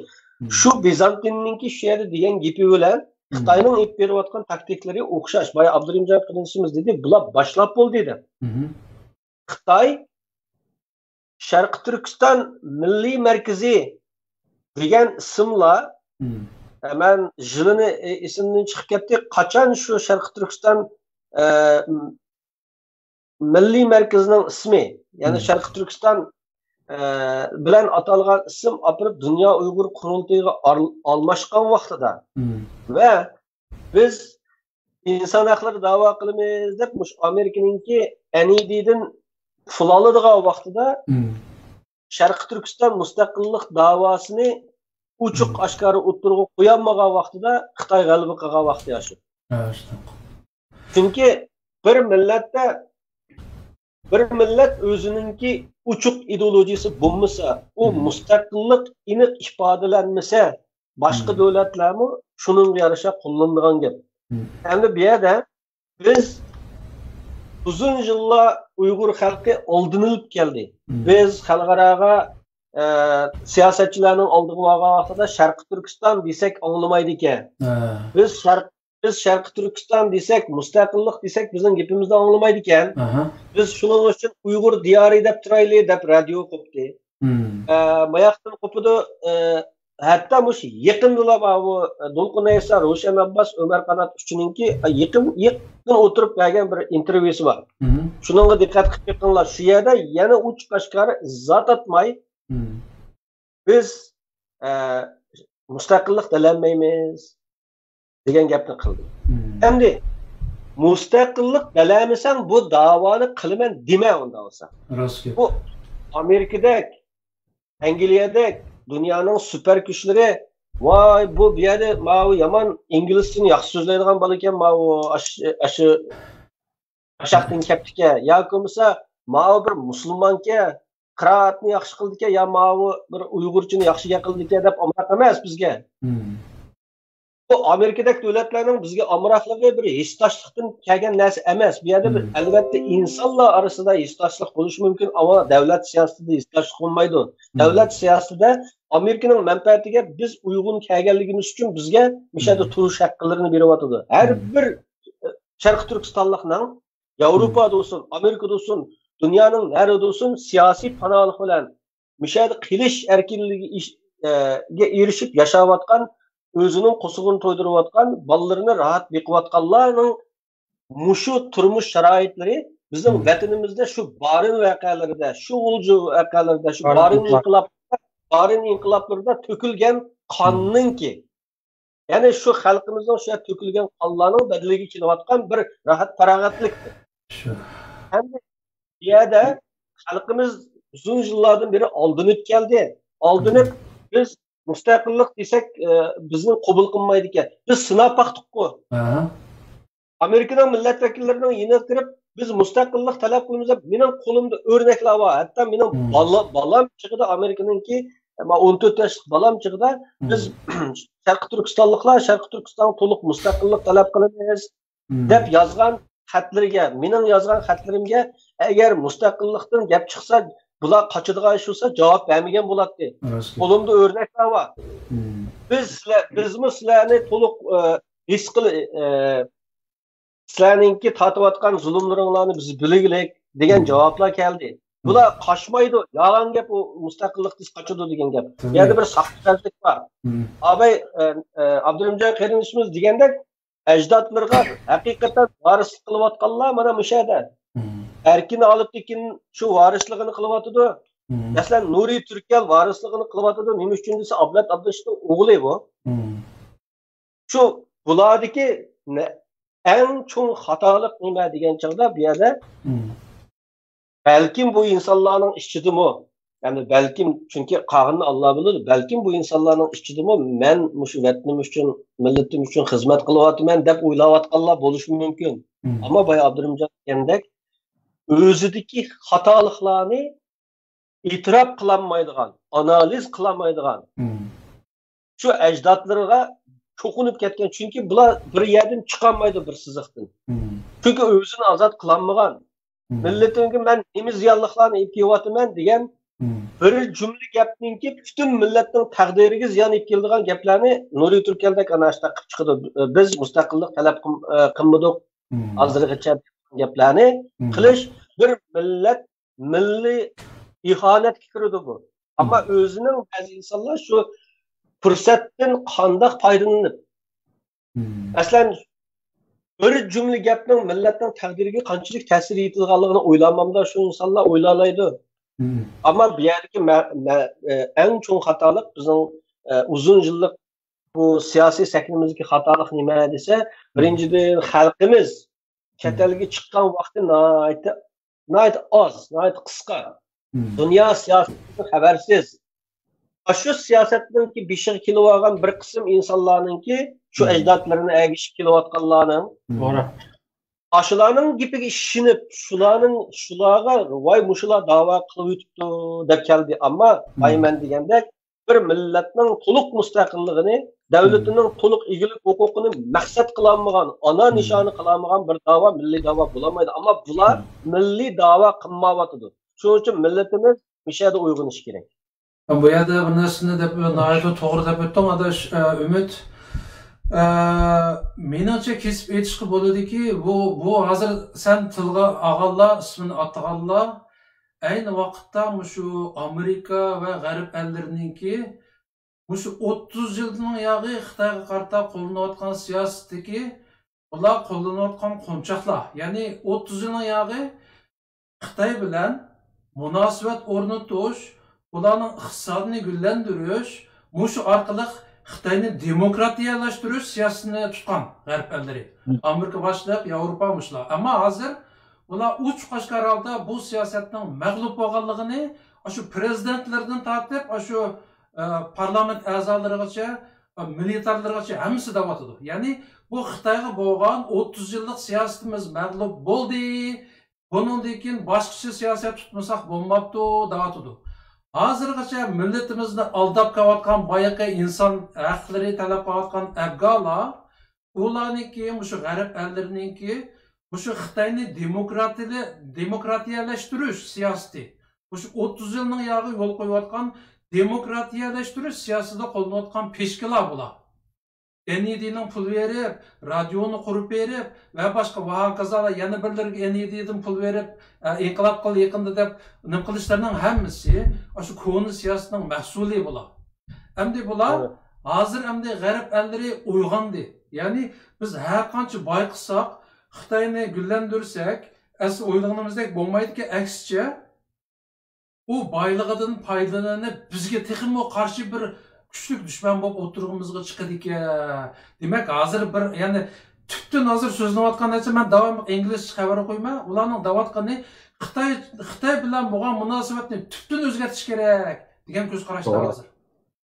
شۇ بىزانتىننىڭكى شۇ يەردە دېگەن گېپى بىلەن خىتاينىڭ ئېلىپ بېرىۋاتقان تاكتىكىلىرى ئوخشاش. بايا ئابدۇرېھىمجان قېرىندىشىمىز دېدى، بۇلار باشلاپ بولدى دەپ. خىتاي شەرقىي تۈركىستان مىللىي مەركىزى دېگەن ئىسىملار، مەن يىلىنى، ئېسىمدىن چىقىپ كەتتى. قاچان شۇ شەرقىي تۈركىستان، ئە، مىللىي مەركىزىنىڭ ئىسمى، يەنى شەرقىي تۈركىستان، ئە، بىلەن ئاتالغان ئىسىم ئاپىرىپ دۇنيا ئۇيغۇر قۇرۇلتىيىغا ئار-، ئالماشقان ۋاقتىدا ۋە بىز ئىنسان ھەقلىرى داۋا قىلىمىز دەپ مۇشۇ ئامېرىكىنىڭكى ئەنىدىدىن پۇل ئالىدىغان ۋاقتىدا شەرقىي تۈركىستان مۇستەقىللىق داۋاسىنى ئوچۇق ئاشكارا ئوتتۇرىغا قويالمىغان ۋاقتىدا خىتاي غەلىبە قىلغان ۋاقتى ئاشۇ. چۈنكى بىر مىللەتتە، بىر مىللەت ئۆزىنىڭكى ئوچۇق ئىدېئولوگىيىسى بولمىسا، ئۇ مۇستەقىللىق ئېنىق ئىپادىلەنمىسە، باشقا دۆلەتلەرمۇ شۇنىڭغا يارىشا قوللىنىدىغان گەپ. ئەمدى بۇ يەردە بىز ئۇزۇن يىللار ئۇيغۇر خەلقى ئالدىنىلىپ كەلدى. بىز خەلقئاراغا، ئە، سىياسەتچىلەرنىڭ ئالدىغا بارغان ۋاقتىدا شەرقىي تۈركىستان دېسەك ئاڭلىمايدىكەن. بىز شەرق-، بىز شەرقىي تۈركىستان دېسەك، مۇستەقىللىق دېسەك بىزنىڭ گېپىمىزنى ئاڭلىمايدىكەن. بىز شۇنىڭ ئۈچۈن ئۇيغۇر دىيارى دەپ تۇرايلى دەپ رادىيو قوپتى. ئە، ماياقتىن قوپىدۇ. ئە، ھەتتا مۇشۇ يېقىندىلا بۇ، ئە، دولقۇن ئەيسا، روشەن ئابباس، ئۆمەر قانات ئۈچىنىڭكى، ئە، يېقىن، يېقىن ئولتۇرۇپ بەرگەن بىر ئىنتېرۋيۇسى بار. شۇنىڭغا دىققەت قىلىپ بېقىڭلار. شۇ يەردە يەنە ئوچۇق ئاشكارا ئىزاھات ئاتماي، بىز، ئە، مۇستەقىللىق تىلەمەيمىز دېگەن گەپنى قىلدى. ئەمدى مۇستەقىللىق تىلەمىسەڭ، بۇ داۋانى قىلىمەن دېمە ئۇنداق بولسا. راست گەپ. بۇ ئامېرىكىدەك، ئەنگلىيەدەك دۇنيانىڭ سۈپەر كۈچلىرى، ۋاي، بۇ، بۇ يەردە ماۋۇ يامان ئىنگلىزچىنى ياخشى سۆزلەيدىغان بالىكەن، ماۋۇ ئاش-، ئاشۇ ئاشاقتىن كەپتىكەن، ياكى بولمىسا ماۋۇ بىر مۇسۇلمانكەن، قىرائەتنى ياخشى قىلىدىكەن، يا ماۋۇ بىر ئۇيغۇرچىنى ياخشى گەپ قىلىدىكەن دەپ ئامراق ئەمەس بىزگە. بۇ ئامېرىكىدەك دۆلەتلەرنىڭ بىزگە ئامراقلىقى بىر ھېسداشلىقتىن كەلگەن نەرسە ئەمەس. بۇ يەردە بىر، ئەلۋەتتە، ئىنسانلار ئارىسىدا ھېسداشلىق بولۇشى مۇمكىن، ئەمما دەۋلەت سىياسىتىدە ھېسداشلىق بولمايدۇ. دەۋلەت سىياسىتىدە ئامېرىكىنىڭ مەنپەئەتىگە بىز ئۇيغۇن كەلگەنلىكىمىز ئۈچۈن بىزگە مۇشۇ يەردە تۇرۇش ھەقلىرىنى بېرىۋاتىدۇ. ھەر بىر شەرقىي تۈركىستانلىقنىڭ ياۋروپادا بولسۇن، ئامېرىكىدا بولسۇن، دۇنيانىڭ نەرىدە بولسۇن، سىياسىي پاناھلىق بىلەن مۇشۇ يەردە قېلىش ئەركىنلىكىگە ئېرىشىپ ياشاۋاتقان، ئۆزىنىڭ قورسىقىنى تويدۇرۇۋاتقان، بالىلىرىنى راھەت بېقىۋاتقانلارنىڭ مۇشۇ تۇرمۇش شارائىتلىرى بىزنىڭ ۋەتىنىمىزدە شۇ بارىن ۋەقەلىرىدە، شۇ غۇلجا ۋەقەلىرىدە، شۇ بارىن ئىنقىلاب، بارىن ئىنقىلابلىرىدا تۆكۈلگەن قاننىڭكى، يەنى شۇ خەلقىمىزنىڭ شۇ يەردە تۆكۈلگەن قانلارنىڭ بەدىلىگە كېلىۋاتقان بىر راھەت پاراغەتلىكتۇر. شۇ. ھەم بۇ يەردە خەلقىمىز ئۇزۇن يىللاردىن بېرى ئالدىنىپ كەلدى. ئالدىنىپ، بىز مۇستەقىللىق دېسەك، ئە، بىزنى قوبۇل قىلمايدىكەن. بىز سىناپ باقتۇققۇ. ئامېرىكىنىڭ مىللەت ۋەكىللىرىنىڭ يېنىغا كىرىپ، بىز مۇستەقىللىق تەلەپ قىلىمىز دەپ، مېنىڭ قولۇمدا ئۆرنەكلەر بار. ھەتتا مېنىڭ بالا-، بالام چېغىدا ئامېرىكىنىڭكى، ما، ئون تۆت ياشلىق بالام چېغىدا بىز شەرقىي تۈركىستانلىقلار شەرقىي تۈركىستانغا تولۇق مۇستەقىللىق تەلەپ قىلىمىز دەپ يازغان خەتلىرىگە، مېنىڭ يازغان خەتلىرىمگە ئەگەر مۇستەقىللىقتىن گەپ چىقسا، بۇلار قاچىدىغان ئىش بولسا جاۋاب بەرمىگەن بولاتتى. قولۇمدا ئۆرنەكلەر بار. بىز سىلەر، بىزمۇ سىلەرنى تولۇق، ئە، ھېس قىل-، ئە، سىلەرنىڭكى تارتىۋاتقان زۇلۇملىرىڭلارنى بىز بىلگىلىك دېگەن جاۋابلار كەلدى. بۇلار قاچمايدۇ، يالغان گەپ، ئۇ مۇستەقىللىق دېسە قاچىدۇ دېگەن گەپ. بۇ يەردە بىر ساختىپەزلىك بار. ئاباي، ئە، ئە، ئابدۇرېھىمجان قېرىندىشىمىز دېگەندەك، ئەجدادلىرىغا ھەقىقەتەن ۋارىسلىق قىلىۋاتقانلار مانا مۇشۇ يەردە. ئەركىن ئالپتېكىن شۇ ۋارىسلىقىنى قىلىۋاتىدۇ. مەسىلەن، نۇرى تۈركەل ۋارىسلىقىنى قىلىۋاتىدۇ. نېمە ئۈچۈن دېسە، ئابلەت ئابدۇرېشىتنىڭ ئوغلى بۇ. شۇ بۇلاردىكى نە-، ئەڭ چوڭ خاتالىق نېمە دېگەن چاغدا، بۇ يەردە بەلكىم بۇ ئىنسانلارنىڭ ئىچىدىمۇ يەنى بەلكىم، چۈنكى قالغىنىنى ئاللا بىلىدۇ، بەلكىم بۇ ئىنسانلارنىڭ ئىچىدىمۇ مەن مۇشۇ ۋەتىنىم ئۈچۈن، مىللىتىم ئۈچۈن خىزمەت قىلىۋاتىمەن دەپ ئويلاۋاتقانلار بولۇشى مۇمكىن. ئەمما بايا ئابدۇرېھىمجان دېگەندەك، ئۆزىدىكى خاتالىقلارنى ئېتىراپ قىلالمايدىغان، ئانالىز قىلالمايدىغان، شۇ ئەجدادلىرىغا چوقۇنۇپ كەتكەن. چۈنكى بۇلار بىر يەردىن چىقالمايدۇ، بىر سىزىقتىن. چۈنكى ئۆزىنى ئازاد قىلالمىغان. مىللىتىمگە مەن نېمە زىيانلىقلارنى ئېلىپ كېلىۋاتىمەن دېگەن بىر جۈملە گەپنىڭكى پۈتۈن مىللەتنىڭ تەقدىرىگە زىيان ئېلىپ كېلىدىغان گەپلەرنى نۇرى تۈركەلدەك ئانا شۇنداق قىلىپ چىقىدۇ. بىز مۇستەقىللىق تەلەپ قىل-، قىلمىدۇق ھازىرغىچە دېگەن گەپلەرنى قىلىش بىر مىللەت مىللىي ئىھانەتكە كىرىدۇ بۇ. ئەمما ئۆزىنىڭ بەزى ئىنسانلار شۇ پۇرسەتتىن قانداق پايدىلىنىپ، مەسىلەن، بىر جۈملە گەپنىڭ مىللەتنىڭ تەقدىرىگە قانچىلىك تەسىر يېتىدىغانلىقىنى ئويلىمامدا شۇ ئىنسانلار ئويلايدۇ. ئەمما بۇ يەردىكى مە-، مە-، ئە، ئەڭ چوڭ خاتالىق بىزنىڭ، ئە، ئۇزۇن يىللىق بۇ سىياسىي سەھنىمىزدىكى خاتالىق نېمە دېسە، بىرىنچىدىن، خەلقىمىز چەت ئەلگە چىققان ۋاقتى ناھايىتى، ناھايىتى ئاز، ناھايىتى قىسقا. دۇنيا سىياسىتىدىن خەۋەرسىز. ئاشۇ سىياسەتنىڭكى بېشىغا كېلىۋالغان بىر قىسىم ئىنسانلارنىڭكى شۇ ئەجدادلىرىنى ئەگىشىپ كېلىۋاتقانلارنىڭ، ئاشۇلارنىڭ گېپىگە ئىشىنىپ، شۇلارنىڭ، شۇلارغا ۋاي مۇشۇلار داۋا قىلىۋېتىپتۇ دەپ كەلدى. ئەمما بايا مەن دېگەندەك، بىر مىللەتنىڭ تولۇق مۇستەقىللىقىنى، دۆلىتىنىڭ تولۇق ئىگىلىك ھوقۇقىنى مەقسەت قىلالمىغان، ئانا نىشانى قىلالمىغان بىر داۋا مىللىي داۋا بولالمايدۇ. ئەمما بۇلار مىللىي داۋا قىلمايۋاتىدۇ. شۇنىڭ ئۈچۈن مىللىتىمىز مۇشۇ يەردە ئويغىنىشى كېرەك. بۇ يەردە بىر نەرسىنى دەپ، ناھايىتى توغرا دەپ ئۆتتۈڭ، ئاداش، ئە، ئۈمىد. ئە، مېنىڭچە كېسىپ ئېيتىشقا بولىدۇكى، بۇ، بۇ ھازىر سەن تىلغا ئالغانلار، ئىسمىنى ئاتىغانلار، ئەينى ۋاقىتتا مۇشۇ ئامېرىكا ۋە غەرب ئەللىرىنىڭكى مۇشۇ ئوتتۇز يىلدىن ياغى خىتايغا قارىتا قوللىنىۋاتقان سىياسىتىدىكى، بۇلار قوللىنىۋاتقان قونچاقلار. يەنى ئوتتۇز يىلنىڭ ياغى خىتاي بىلەن مۇناسىۋەت ئورنىتىش، ئۇلارنىڭ ئىقتىسادىنى گۈللەندۈرۈش، مۇشۇ ئارقىلىق خىتاينى دېموكراتىيەلەشتۈرۈش سىياسىتىنى تۇتقان غەرب ئەللىرى. ئامېرىكا باشلىق، ياۋروپا مۇشۇلار. ئەمما ھازىر ئۇلار ئوچۇق ئاشكارا ھالدا بۇ سىياسەتنىڭ مەغلۇپ بولغانلىقىنى ئاشۇ پىرېزىدېنتلىرىدىن تارتىپ، ئاشۇ، ئە، پارلامېنت ئەزالىرىغىچە، ئە، مىلىتارلىرىغىچە ھەممىسى دەۋاتىدۇ. يەنى بۇ خىتايغا بولغان ئوتتۇز يىللىق سىياسىتىمىز مەغلۇپ بولدى، بۇنىڭدىن كېيىن باشقىچە سىياسەت تۇتمىساق بولماپتۇ، دەۋاتىدۇ. ھازىرغىچە مىللىتىمىزنى ئالداپ كېلىۋاتقان بايىقى ئىنسان ھەقلىرى تەلەپ قىلىۋاتقان ئەپگانلار، ئۇلارنىڭكى، مۇشۇ غەرب ئەللىرىنىڭكى، مۇشۇ خىتاينى دېموكراتىيە-، دېموكراتىيەلەشتۈرۈش سىياسىتى، مۇشۇ ئوتتۇز يىلنىڭ ياغى يول قويۇۋاتقان دېموكراتىيەلەشتۈرۈش سىياسىتىدە قوللىنىۋاتقان پىشكىلار بۇلار. ئېن ئى دىنىڭ پۇل بېرىپ، رادىيونى قۇرۇپ بېرىپ ۋە باشقا ۋە ھاكازا يەنە بىرلىرىگە ئېن ئى دىدىن پۇل بېرىپ، ئە، ئىنقىلاب قىل يېقىندا دەپ نېمە قىلىشلارنىڭ ھەممىسى ئاشۇ كونا سىياسىتنىڭ مەھسۇلى بۇلار. ئەمدى بۇلار ھازىر ئەمدى غەرب ئەللىرى ئويغاندى. يەنى بىز ھەر قانچە بايقىساق، خىتاينى گۈللەندۈرسەك، ئەسلى ئويلىغىنىمىزدەك بولمايدىكەن، ئەكسىچە، ئۇ بايلىقىدىن پايدىلىنىپ، بىزگە تېخىمۇ قارشى بىر كۈچلۈك دۈشمەن بولۇپ ئوتتۇرىمىزغا چىقىدىكەن. دېمەك، ھازىر بىر، يەنى تۈپتىن ھازىر سۆزلىنىۋاتقان نەرسە، مەن داۋاملىق ئىنگلىزچە خەۋەر ئوقۇيمەن، ئۇلارنىڭ دەۋاتقىنى خىتاي، خىتاي بىلەن بولغان مۇناسىۋەتنى تۈپتىن ئۆزگەرتىش كېرەك دېگەن كۆز قاراشلار ھازىر.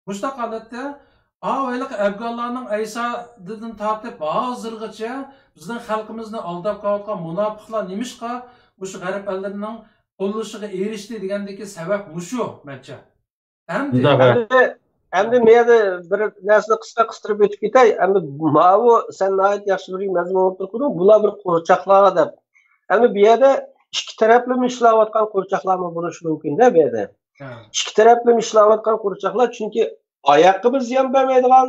مۇشۇنداق ھالەتتە، ئاۋۇ ھېلىقى ئەپگانلارنىڭ ئەيسادىن تارتىپ ھازىرغىچە بىزنىڭ خەلقىمىزنى ئالداپ كېلىۋاتقان مۇناپىقلار نېمىشقا مۇشۇ غەرب ئەللىرىنىڭ قوللىشىغا ئېرىشتى دېگەندىكى سەۋەب مۇشۇ، مەنچە. ئەمدى ئەمدى، ئەمدى مەن يەنە بىر نەرسىنى قىسقا قىستۇرۇپ ئۆتۈپ كېتەي. ئەمدى ماۋۇ سەن ناھايىتى ياخشى بىر مەزمۇن ئوتتۇرىغا قويدۇڭ. بۇلار بىر قورچاقلار دەپ. ئەمدى بۇ يەردە ئىككى تەرەپلىمە ئىشلەۋاتقان قورچاقلارمۇ بولۇشى مۇمكىن-دە بۇ يەردە. ئىككى تەرەپلىمە ئىشلەۋاتقان قورچاقلار، چۈنكى ئاياققىمۇ زىيان بەرمەيدىغان،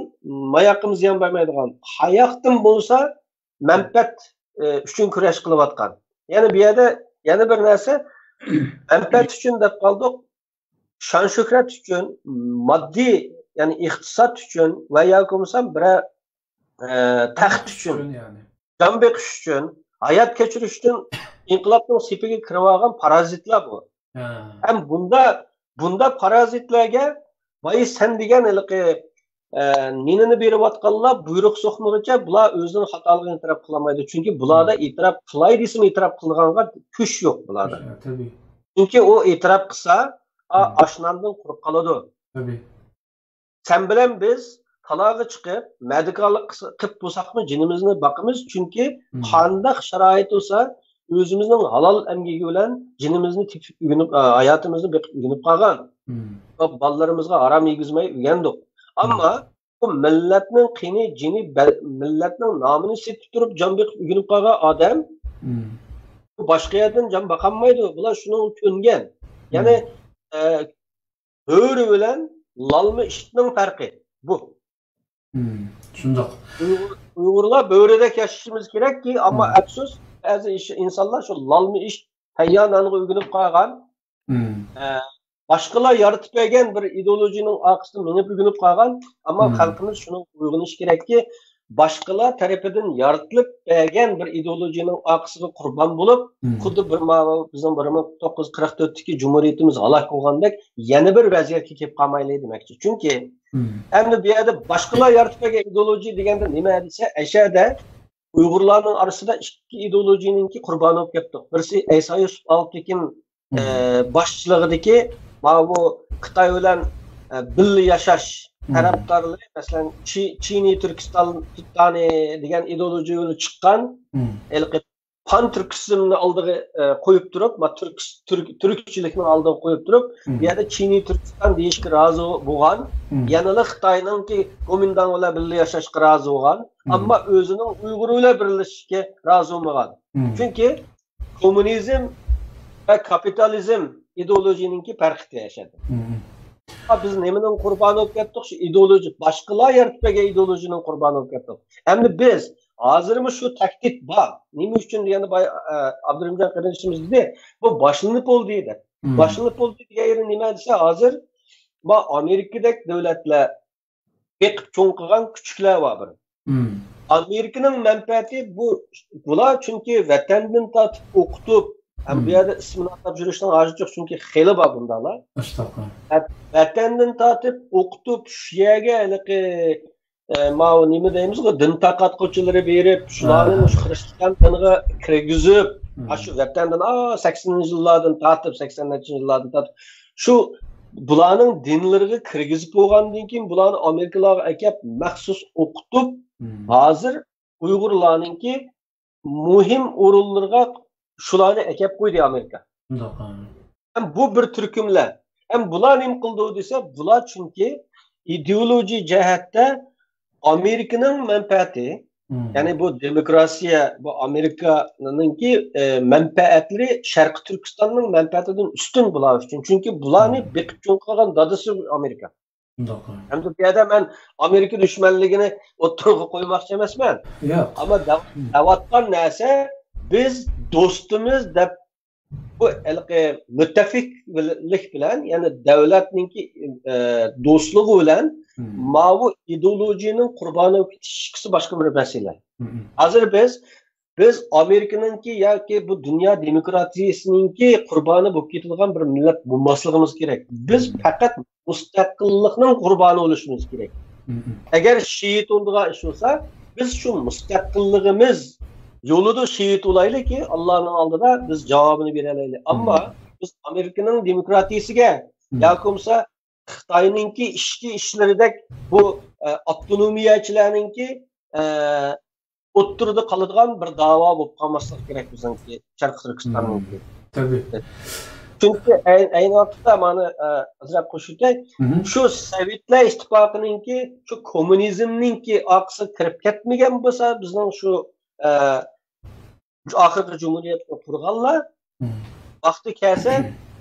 ماياققىمۇ زىيان بەرمەيدىغان، قاياقتىن بولسا مەنپەئەت، ئى، ئۈچۈن كۈرەش قىلىۋاتقان. يەنە بۇ يەردە يەنە بىر نەرسە، مەنپەئەت ئۈچۈن دەپ قالدۇق. شان-شۆھرەت ئۈچۈن، ماددىي، يەنى ئىقتىساد ئۈچۈن ۋە ياكى بولمىسا بىرەر، ئى، تەخت ئۈچۈن، يەنى جان بېقىش ئۈچۈن، ھايات كەچۈرۈش ئۈچۈن ئىنقىلابنىڭ سېپىگە كىرىۋالغان پارازىتلار بۇ. ھەم بۇندا، بۇندا پارازىتلارغا بايا سەن دېگەن ھېلىقى، ئە، نېنىنى بېرىۋاتقانلار بۇيرۇق سوقمىغۇچە بۇلار ئۆزىنىڭ خاتالىقىنى ئېتىراپ قىلالمايدۇ. چۈنكى بۇلاردا ئېتىراپ قىلاي دېسىمۇ ئېتىراپ قىلىدىغانغا كۈچ يوق بۇلاردا. چۈنكى ئۇ ئېتىراپ قىلسا، ئا-، ئاش ناندىن قۇرۇق قالىدۇ. سەن بىلەن بىز تالاغا چىقىپ، مەدىكارلىق قىلسا-، قىلىپ بولساقمۇ جېنىمىزنى باقىمىز، چۈنكى قانداق شارائىت بولسا، ئۆزىمىزنىڭ ھالال ئەمگىكى بىلەن جېنىمىزنى تېپىپ ئۆگىنىپ، ئا، ھاياتىمىزنى بېقىپ ئۆگىنىپ قالغان. بالىلىرىمىزغا ھارام يېگۈزمەي ئۆگەندۇق. ئەمما بۇ مىللەتنىڭ قېنى، جېنى، بە-، مىللەتنىڭ نامىنى سېتىپ تۇرۇپ جان بېقىپ ئۆگىنىپ قالغان ئادەم، بۇ باشقا يەردىن جان باقالمايدۇ. بۇلار شۇنىڭغا كۆنگەن. يەنى، ئە، بۆرە بىلەن لالما ئىتنىڭ پەرقى بۇ. شۇنداق. ئۇيغۇر-، ئۇيغۇرلار بۆرىدەك ياشىشىمىز كېرەككى، ئەمما ئەپسۇس، بەزى ئىش-، ئىنسانلار شۇ لالما ئىت، تەييار نانغا ئۆگىنىپ قالغان، ئە، باشقىلار يارىتىپ بەرگەن بىر ئىدېئولوگىيەنىڭ ئارقىسىدا مېڭىپ ئۆگىنىپ قالغان، ئەمما خەلقىمىز شۇنىڭغا ئويغىنىشى كېرەككى، باشقىلار تەرىپىدىن يارىتىلىپ بەرگەن بىر ئىدېئولوگىيەنىڭ ئارقىسىغا قۇربان بولۇپ، خۇددى بىر ماۋۇ بىزنىڭ بىر مىڭ توققۇز يۈز قىرىق تۆتتىكى جۇمھۇرىيىتىمىز ھالاك بولغاندەك يەنە بىر ۋەزىيەتكە كېلىپ قالمايلى دېمەكچى. چۈنكى ئەمدى بۇ يەردە باشقىلار يارىتىپ بەرگەن ئىدېئولوگىيە دېگەندە نېمە دېسە، ئەشەدە ئۇيغۇرلارنىڭ ئارىسىدا ئىككى ئىدېئولوگىيەنىڭكى قۇربانى بولۇپ كەتتۇق. بىرسى ئەيسا يۈسۈپ ئالتىكىن، ئە، باشچىلىقىدىكى ماۋۇ خىتاي بىلەن، ئە، بىللە ياشاش تەرەپدارلىرى، مەسىلەن، چى-، چىنى تۈركىستان، تۈركىستانى دېگەن ئىدېئولوگىيە يولى چىققان، ھېلىقى پان تۈركىزمنى ئالدىغا، ئە، قويۇپ تۇرۇپ، ما-، تۈرك-، تۈرك-، تۈركچىلىكنى ئالدىغا قويۇپ تۇرۇپ، بۇ يەردە چىنى تۈركىستان دېيىشكە رازى بولغان، يەنىلا خىتاينىڭكى گومىنداڭ بىلەن بىللە ياشاشقا رازى بولغان، ئەمما ئۆزىنىڭ ئۇيغۇر بىلەن بىرلىشىشكە رازى بولمىغان. چۈنكى كوممۇنىزم ۋە كاپىتالىزم ئىدېئولوگىيەنىڭكى پەرقى ياشايدۇ. ھا، بىز نېمىنىڭ قۇربانى بولۇپ كەتتۇق؟ شۇ ئىدېئولوگىيە، باشقىلار يارىتىپ بەرگەن ئىدېئولوگىيەنىڭ قۇربانى بولۇپ كەتتۇق. ئەمدى بىز ھازىرمۇ شۇ تەھدىت بار. نېمە ئۈچۈن دېگەندە، باي-، ئە، ئابدۇرېھىمجان قېرىندىشىمىز دېدى، بۇ باشلىنىپ بولدى دەپ. باشلىنىپ بولدى دېگەن يېرى نېمە دېسە، ھازىر ما ئامېرىكىدەك دۆلەتلەر بېقىپ چوڭ قىلغان كۈچۈكلەر بار بىر. ئامېرىكىنىڭ مەنپەئەتى بۇ، بۇلار چۈنكى ۋەتەندىن تارتىپ ئوقۇتۇپ، ھەم بۇ يەردە ئىسمىنى ئاتاپ يۈرۈشنىڭ ھاجىتى يوق، چۈنكى خېلى بار بۇنداقلار. ۋەت-، ۋەتەندىن تارتىپ ئوقۇتۇپ، شۇ يەرگە ھېلىقى، ئە، ماۋۇ نېمە دەيمىزغۇ، دىن تارقاتقۇچىلىرى بېرىپ، شۇلارنى مۇشۇ خرىستىيان دىنىغا كىرگۈزۈپ، ئاشۇ ۋەتەندىن، ئا، سەكسىنىنچى يىللاردىن تارتىپ، سەكسەن نەچچىنچى يىللاردىن تارتىپ، شۇ بۇلارنىڭ دىنلىرىغا كىرگۈزۈپ بولغاندىن كېيىن، بۇلارنى ئامېرىكىلارغا ئەكەپ، مەخسۇس ئوقۇتۇپ، ھازىر ئۇيغۇرلارنىڭكى مۇھىم ئورۇنلىرىغا شۇلارنى ئەكەپ قويدى ئامېرىكا. شۇنداق، ھە. ھەم بۇ بىر تۈركۈملەر. ھەم بۇلار نېمە قىلدى دېسە، بۇلار چۈنكى ئىدېئولوگىيە جەھەتتە ئامېرىكىنىڭ مەنپەئەتى، يەنى بۇ دېموكراتىيە، بۇ ئامېرىكانىڭكى، ئە، مەنپەئەتلىرى شەرقىي تۈركىستاننىڭ مەنپەئەتىدىن ئۈستۈن بۇلار ئۈچۈن. چۈنكى بۇلارنى بېقىپ چوڭ قىلغان دادىسى ئامېرىكا. شۇنداق. ئەمدى بۇ يەردە مەن ئامېرىكا دۈشمەنلىكىنى ئوتتۇرىغا قويماقچى ئەمەسمەن. ياق. ئەمما دەۋ-، دەۋاتقان نەرسە، بىز دوستىمىز دەپ، بۇ ھېلىقى مۇتتەپىقلىق بىلەن، يەنى دۆلەتنىڭكى، ئە، دوستلۇقى بىلەن ماۋۇ ئىدېئولوگىيەنىڭ قۇربانى بولۇپ كېتىش ئىككىسى باشقا بىر مەسىلە. ھازىر بىز، بىز ئامېرىكىنىڭكى ياكى بۇ دۇنيا دېموكراتىيىسىنىڭكى قۇربانى بولۇپ كېتىدىغان بىر مىللەت بولماسلىقىمىز كېرەك. بىز پەقەت مۇستەقىللىقنىڭ قۇربانى بولۇشىمىز كېرەك. ئەگەر شېھىت بولىدىغان ئىش بولسا، بىز شۇ مۇستەقىللىقىمىز يولىدا شېھىت بولايلىكى، ئاللانىڭ ئالدىدا بىز جاۋابىنى بېرەلەيلى. ئەمما بىز ئامېرىكىنىڭ دېموكراتىيىسىگە ياكى بولمىسا خىتاينىڭكى ئىچكى ئىشلىرىدەك بۇ، ئە، ئاپتونومىيەچىلەرنىڭكى، ئە، ئوتتۇرىدا قالىدىغان بىر داۋا بولۇپ قالماسلىقى كېرەك بىزنىڭكى شەرقىي تۈركىستاننىڭكى. تەبىئىي. چۈنكى ئەي-، ئەينى ۋاقىتتا مانا، ئە، ئازراق قوشۇۋېتەي. شۇ سوۋېتلار ئىتتىپاقىنىڭكى، شۇ كوممۇنىزمنىڭكى ئارقىسىغا كىرىپ كەتمىگەن بولسا، بىزنىڭ شۇ، ئە، شۇ ئاخىرقى جۇمھۇرىيەتنى قۇرغانلار ۋاقتى كەلسە،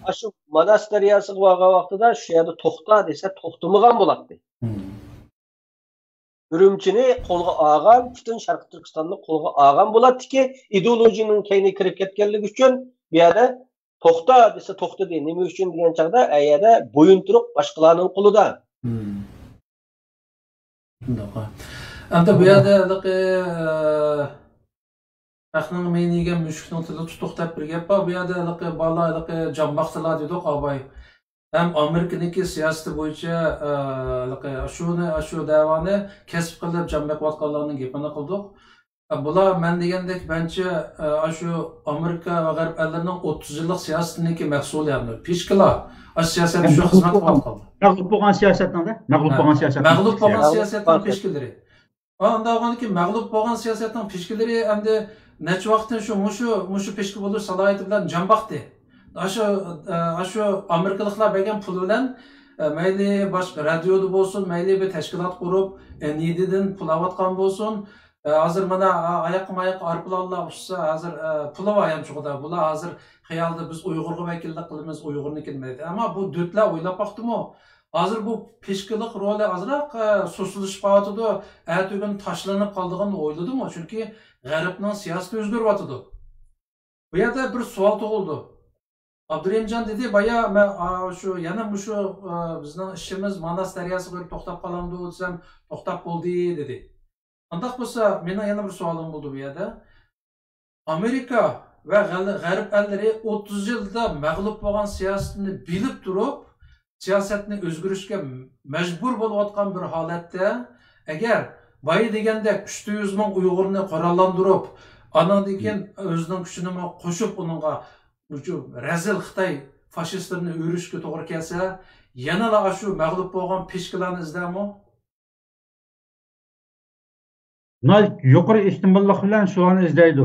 ئاشۇ ماناس دەرياسىغا بارغان ۋاقتىدا شۇ يەردە توختا دېسە، توختىمىغان بولاتتى. ئۈرۈمچىنى قولغا ئالغان، پۈتۈن شەرقىي تۈركىستاننى قولغا ئالغان بولاتتىكى، ئىدېئولوگىيەنىڭ كەينىگە كىرىپ كەتكەنلىكى ئۈچۈن بۇ يەردە توختا دېسە توختىدى. نېمە ئۈچۈن دېگەن چاغدا ئەيەردە بويۇنتۇرۇق باشقىلارنىڭ قولىدا. شۇنداق. ئەمدى بۇ يەردە ھېلىقى، ئە، خەقنىڭ مېيىنى يېگەن مۈشۈكنىڭ تىلى تۇتۇق دەپ بىر گەپ بار. بۇ يەردە ھېلىقى بالىلار ھېلىقى جان باقسىلا دېدۇق، ئاباي. ھەم ئامېرىكىنىڭكى سىياسىتى بويىچە، ئە، ھېلىقى شۇنى، شۇ دەۋانى كەسىپ قىلىپ جان بېقىۋاتقانلارنىڭ گېپىنى قىلدۇق. بۇلار مەن دېگەندەك مەنچە، ئە، ئاشۇ ئامېرىكا ۋە غەرب ئەللىرىنىڭ ئوتتۇز يىللىق سىياسىتىنىڭكى مەھسۇلى، يەنى پىشكىلا ئاشۇ سىياسەتتە شۇ خىزمەت قىلىۋاتقانلار. مەغلۇپ بولغان سىياسەتنىڭ، مەغلۇپ ھە، بولغان سىياسەتنىڭ مەغلۇپ بولغان پىشكىلى. سىياسەتنىڭ پىشكىلىرى. ئاندىن كېيىن مەغلۇپ بولغان سىياسەتنىڭ پىشكىلىرى ئەمدى نەچچە ۋاقىتتىن شۇ مۇشۇ، مۇشۇ پىشكە بولۇش سالاھىيىتى بىلەن جان باقتى. ئاشۇ، ئە، ئاشۇ ئامېرىكىلىقلار بەرگەن پۇل بىلەن، ئە، مەيلى باشقا رادىيودا بولسۇن، مەيلى بىر تەشكىلات قۇرۇپ، ئە، نىدىدىن پۇل ئاۋاتقان بولسۇن. ئە، ھازىر مانا، ئا-، ئاياققا ماياققا ئايروپىلانلار ئۇچسا، ھازىر، ئە، پۇلى بار يانچۇقىدا. بۇلار ھازىر خىيالدا بىز ئۇيغۇرغا ۋەكىللىك قىلىمىز، ئۇيغۇرنىڭكىنى دەيدۇ. ئەمما بۇ دۆتلەر ئويلاپ باقتىمۇ؟ ھازىر بۇ پىشكىلىق رولى ئازراق، ئە، سۇسلىشىپ قالىۋاتىدۇ، ئەتىگۈن تاشلىنىپ قالىدىغىنىنى ئويلىدىمۇ؟ چۈنكى غەربنىڭ سىياسىتى ئۆزگىرىۋاتىدۇ. بۇ يەردە بىر سوئال تۇغۇلىدۇ. ئابدۇرېھىمجان دېدى، بايا مەن، ئا، شۇ، يەنە مۇشۇ، ئا، بىزنىڭ ئىشىمىز ماناس دەرياسىغا بېرىپ توختاپ قالامدۇ دېسەم، توختاپ بولدى دېدى. ئانداق بولسا، مېنىڭ يەنە بىر سوئالىم بولدى بۇ يەردە. ئامېرىكا ۋە غەل-، غەرب ئەللىرى ئوتتۇز يىلدا مەغلۇپ بولغان سىياسىتىنى بىلىپ تۇرۇپ، سىياسەتنى ئۆزگىرىشكە مەجبۇر بولۇۋاتقان بىر ھالەتتە، ئەگەر بايا دېگەندەك ئۈچ يۈز مىڭ ئۇيغۇرنى قوراللاندۇرۇپ، ئانىڭدىن كېيىن ئۆزىنىڭ كۈچىنىمۇ قوشۇپ، ئۇنىڭغا مۇشۇ رەزىل خىتاي فاشىستلىرىنى ئۆرۈشكە توغرا كەلسە، يەنىلا ئاشۇ مەغلۇپ بولغان پىشكىلارنى ئىزدەرمۇ؟ ناھايىتى يۇقىرى ئېھتىماللىق بىلەن شۇلارنى ئىزدەيدۇ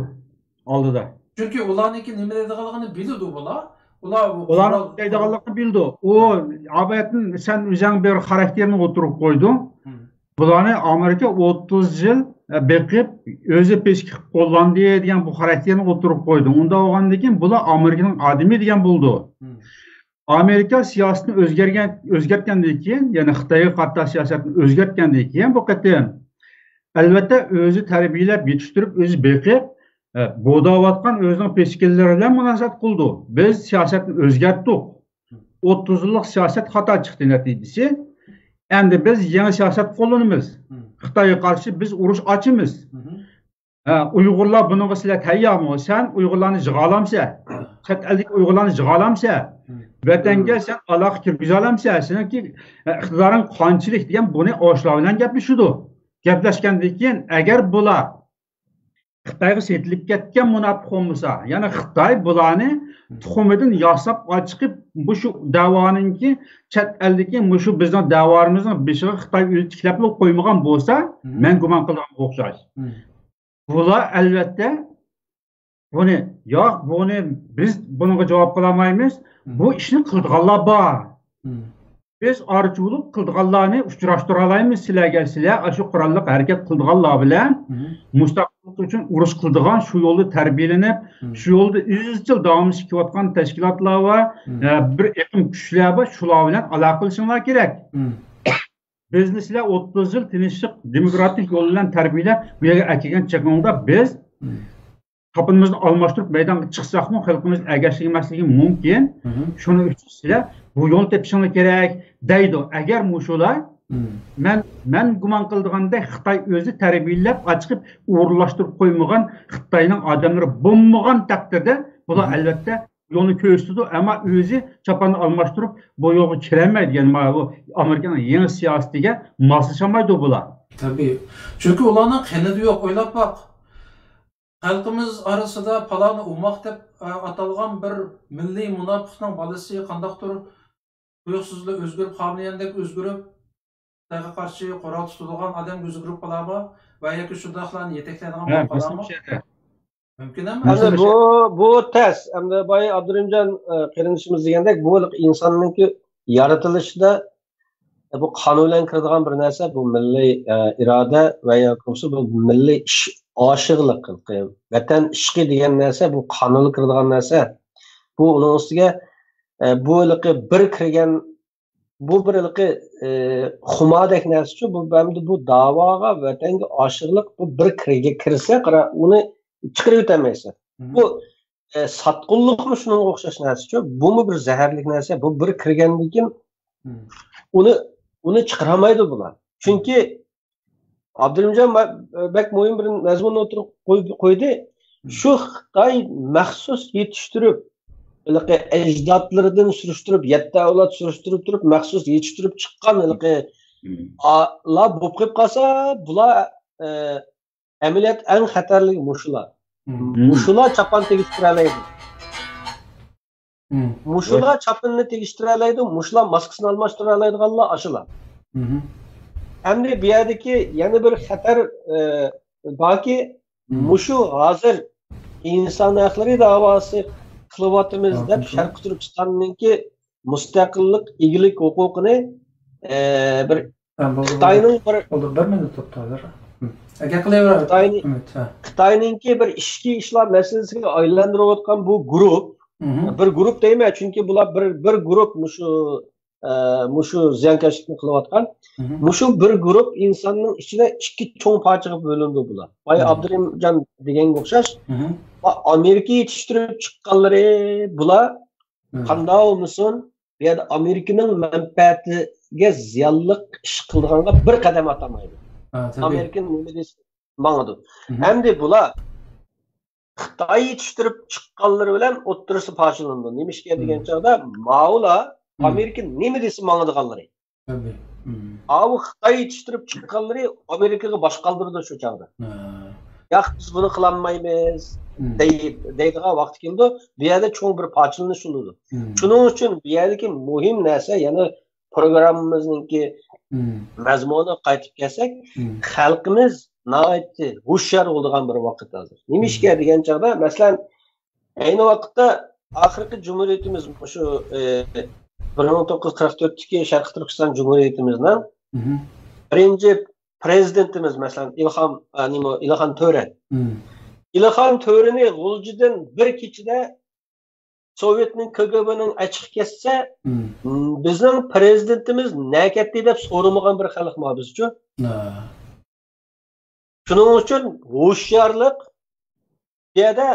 ئالدىدا. چۈنكى ئۇلارنىڭكى نېمە دەيدىغانلىقىنى بىلىدۇ بۇلار. ئۇلار ئۇلارنىڭ قورال-، دەيدىغانلىقىنى بىلىدۇ. ئۇ ئابەتتىن سەن ئۆزۈڭ بىر خاراكتېرنى ئوتتۇرىغا قويدۇڭ. مم. بۇلارنى ئامېرىكا ئوتتۇز يىل، ئە، بېقىپ، ئۆزى پىشكا قىلىپ قوللاندى دېگەن بۇ خاراكتېرنى ئوتتۇرىغا قويدۇڭ. ئۇنداق بولغاندىن كېيىن بۇلار ئامېرىكىنىڭ ئادىمى دېگەن بولىدۇ. مم. ئامېرىكا سىياسىتىنى ئۆزگەرگەن، ئۆزگەرتكەندىن كېيىن، يەنى خىتايغا قارىتا سىياسەتنى ئۆزگەرتكەندىن كېيىن بۇ قېتىم، ئەلۋەتتە، ئۆزى تەربىيەلەپ، يېتىشتۈرۈپ، ئۆزى بېقىپ، ئە، بوغداۋاتقان ئۆزىنىڭ پىشكىلىرى بىلەن مۇناسىۋەت قىلىدۇ. بىز سىياسەتنى ئۆزگەرتتۇق. ئوتتۇز يىللىق سىياسەت خاتا چىقتى نەتىجىسى. ئەمدى بىز يېڭى سىياسەت قوللىنىمىز. مم. خىتايغا قارشى بىز ئۇرۇش ئاچىمىز. مم. ھە، ئۇيغۇرلار بۇنىڭغا سىلەر تەييارمۇ؟ سەن ئۇيغۇرلارنى يىغالامسەن؟ چەت ئەلدىكى ئۇيغۇرلارنى يىغالامسەن؟ مم. ۋەتەنگە سەن ئالاقە كىرگۈزەلەمسەن؟ سېنىڭكى، ئە، ئىقتىدارىڭ قانچىلىك دېگەن بۇنى ئاشۇلار بىلەن گەپلىشىدۇ. گەپلەشكەندىن كېيىن، ئەگەر بۇلار خىتايغا سېتىلىپ كەتكەن مۇناپىق بولمىسا، يەنى خىتاي بۇلارنى تۇخۇمىدىن ياساپ ئاچىقىپ، مۇشۇ دەۋانىڭكى چەت ئەلدىكى مۇشۇ بىزنىڭ دەۋالىرىمىزنىڭ بېشىغا خىتاي ئۆزى تىكلەپلا قويمىغان بولسا، مم. مەن گۇمان قىلغانغا ئوخشاش. مم. بۇلار ئەلۋەتتە بۇنى، ياق، بۇنى بىز بۇنىڭغا جاۋاب قىلالمايمىز. مم. بۇ ئىشنى قىلىدىغانلار بار. مم. بىز ئارىچى بولۇپ قىلىدىغانلارنى ئۇچراشتۇرالايمىز سىلەرگە، سىلەر ئاشۇ قوراللىق ھەرىكەت قىلىدىغانلار بىلەن مم. مۇستەقىللىق ئۈچۈن ئۇرۇش قىلىدىغان، شۇ يولدا تەربىيەلىنىپ، مم. شۇ يولدا ئىزچىل داۋاملىشىپ كېلىۋاتقان تەشكىلاتلار بار، مم. ئە، بىر ئېقىم كۈچلەر بار، شۇلار بىلەن ئالاقىلىشىڭلار كېرەك. مم. بىزنى سىلەر ئوتتۇز يىل تىنچلىق، دېموكراتىك يول بىلەن تەربىيەلەپ، بۇ يەرگە ئەكەلگەن چېغىڭدا بىز مم. تاپىنىمىزنى ئالماشتۇرۇپ مەيدانغا چىقساقمۇ، خەلقىمىز ئەگەشمەسلىكى مۇمكىن. مم. شۇنىڭ ئۈچۈن سىلەر بۇ يولنى تېپىشىڭلار كېرەك، دەيدۇ. ئەگەر مۇشۇلار، مم. مەن، مەن گۇمان قىلىدىغاندەك، خىتاي ئۆزى تەربىيەلەپ ئاچىقىپ ئورۇنلاشتۇرۇپ قويمىغان، خىتاينىڭ ئادەملىرى بولمىغان تەقدىردە، بۇلار مم. ئەلۋەتتە يولنى كۆرسىتىدۇ، ئەمما ئۆزى چاپاننى ئالماشتۇرۇپ، بۇ يولغا كىرەلمەيدىكەن. مانا بۇ ئامېرىكىنىڭ يېڭى سىياسىتىگە ماسلىشالمايدۇ بۇلار. تەبىئىي. چۈنكى ئۇلارنىڭ قېنىدا يوق، ئويلاپ باق. خەلقىمىز ئارىسىدا پالانى ئوماق دەپ، ئە، ئاتالغان بىر مىللىي مۇناپىقنىڭ بالىسى قانداقتۇر تۇيۇقسىزلا ئۆزگىرىپ، خامىنىيەندەك ئۆزگىرىپ، خىتايغا قارشى قورال تۇتىدىغان ئادەمگە ئۆزگىرىپ قالارمۇ؟ ۋە ياكى شۇنداقلارنى يېتەكلەيدىغان ھە، بولۇپ قالارمۇ؟ مۇشۇ يەردە. مۇمكىن ئەمەس. ئەمدى بۇ، بۇ تەس. ئەمدى بايا ئابدۇرېھىمجان، ئە، قېرىندىشىمىز دېگەندەك، بۇ ئىنساننىڭكى يارىتىلىشىدا، ئە، بۇ قانۇن بىلەن كىرىدىغان بىر نەرسە، بۇ مىللىي، ئە، ئىرادە ۋە ياكى بولمىسا بۇ مىللىي ئىش، ئاشىقلىق، ۋەتەن ئىشقى دېگەن نەرسە، بۇ قانۇنغا كىرىدىغان نەرسە. بۇ ئۇنىڭ ئۈستىگە، ئە، بۇ ھېلىقى بىر كىرگەن بۇ بىر ھېلىقى، ئى، خۇماردەك نەرسىچۇ، بۇ ئەمدى بۇ داۋاغا، ۋەتەنگە ئاشىقلىق، بۇ بىر كىرگە كىرسە، قارا، ئۇنى چىقىرىۋېتەلمەيسەن. مم. بۇ، ئى، ساتقۇنلۇقمۇ شۇنىڭغا ئوخشاش نەرسىچۇ، بۇمۇ بىر زەھەرلىك نەرسە، بۇ بىر كىرگەندىن كېيىن مم. ئۇنى، ئۇنى چىقىرالمايدۇ بۇلار. چۈنكى ئابدۇرېھىمجان بە-، بەك مۇھىم بىر مەزمۇننى ئوتتۇرىغا قوي-، قويدى. مم. شۇ خىتاي مەخسۇس يېتىشتۈرۈپ، ھېلىقى ئەجدادلىرىدىن سۈرۈشتۈرۈپ، يەتتە ئەۋلاد سۈرۈشتۈرۈپ تۇرۇپ، مەخسۇس يېتىشتۈرۈپ چىققان ھېلىقى مم. ئا-، لار بولۇپ قېلىپ قالسا، بۇلار، ئە، ئەمەلىيەتتە ئەڭ خەتەرلىكى مۇشۇلار. مۇشۇلار چاپان تېگىشتۈرەلەيدۇ. مۇشۇلار چاپىنىنى تېگىشتۈرەلەيدۇ، مۇشۇلار ماسكىسىنى ئالماشتۇرالايدىغانلار ئاشۇلار. ئەمدى بۇ يەردىكى يەنە بىر خەتەر، ئە، باركى، مۇشۇ ھازىر ئىنسان ھەقلىرى داۋاسى قىلىۋاتىمىز دەپ، شەرقىي تۈركىستاننىڭكى مۇستەقىللىق، ئىگىلىك ھوقۇقىنى، ئە، بىر ھە، بولدى، خىتاينىڭ بولدى. بىر بولدى، بىر مىنۇت توختاۋېرىڭ. ھە، گەپ قىلىۋېرىڭ. خىتاينى-، ئۈمىد، ھە. خىتاينىڭكى بىر ئىچكى ئىشلار مەسىلىسىگە ئايلاندۇرۇۋاتقان بۇ گۇرۇپ، بىر گۇرۇپ دەيمەن، چۈنكى بۇلار بىر، بىر گۇرۇپ مۇشۇ، ئە، مۇشۇ زىيانكەشلىكنى قىلىۋاتقان. مۇشۇ بىر گۇرۇپ ئىنساننىڭ ئىچىدە ئىككى چوڭ پارچىغا بۆلۈندى بۇلار. بايا ئابدۇرېھىمجان دېگەنگە ئوخشاش، ئامېرىكا يېتىشتۈرۈپ چىققانلىرى بۇلار قانداق بولمىسۇن، بۇ يەردە ئامېرىكىنىڭ مەنپەئەتىگە زىيانلىق ئىش قىلىدىغانغا بىر قەدەم ئاتالمايدۇ. ھە، تەبىئىي. ئامېرىكا نېمە دېسە ماڭىدۇ. ئەمدى بۇلار خىتاي يېتىشتۈرۈپ چىققانلىرى بىلەن ئوتتۇرىسى پارچىلىنىدۇ. نېمىشقا دېگەن چاغدا ماۋۇلار ئامېرىكا نېمە دېسە ماڭىدىغانلىرى. تەبىئىي. ئاۋۇ خىتاي يېتىشتۈرۈپ چىققانلىرى ئامېرىكىغا باش قالدۇرىدۇ شۇ چاغدا. ھە. ياق، بىز بۇنى قىلالمايمىز، دەي-، دەيدىغان ۋاقتى كېلىدۇ. بۇ يەردە چوڭ بىر پارچىلىنىش بولىدۇ. شۇنىڭ ئۈچۈن بۇ يەردىكى مۇھىم نەرسە، يەنە پروگراممىمىزنىڭكى مەزمۇنىغا قايتىپ كەلسەك، خەلقىمىز ناھايىتى ھوشيار بولىدىغان بىر ۋاقىت ھازىر. نېمىشقا دېگەن چاغدا، مەسىلەن، ئەينى ۋاقىتتا ئاخىرقى جۇمھۇرىيىتىمىز، مۇشۇ، ئى، بىر مىڭ توققۇز يۈز قىرىق تۆتتىكى شەرقىي تۈركىستان جۇمھۇرىيىتىمىزنىڭ بىرىنچى پرېزىدېنتىمىز، مەسىلەن، ئىلھام، ئە، نېمە، ئىلھان تۆرە. ئىلھان تۆرىنى غۇلجىدىن بىر كېچىدە سوۋېتنىڭ، كىگېبېنىڭ ئاچىقى كەتسە، بىزنىڭ پرېزىدېنتىمىز نەگە كەتتى دەپ سورىمىغان بىر خەلق ما بىزچۇ. شۇنىڭ ئۈچۈن ھوشيارلىق بۇ يەردە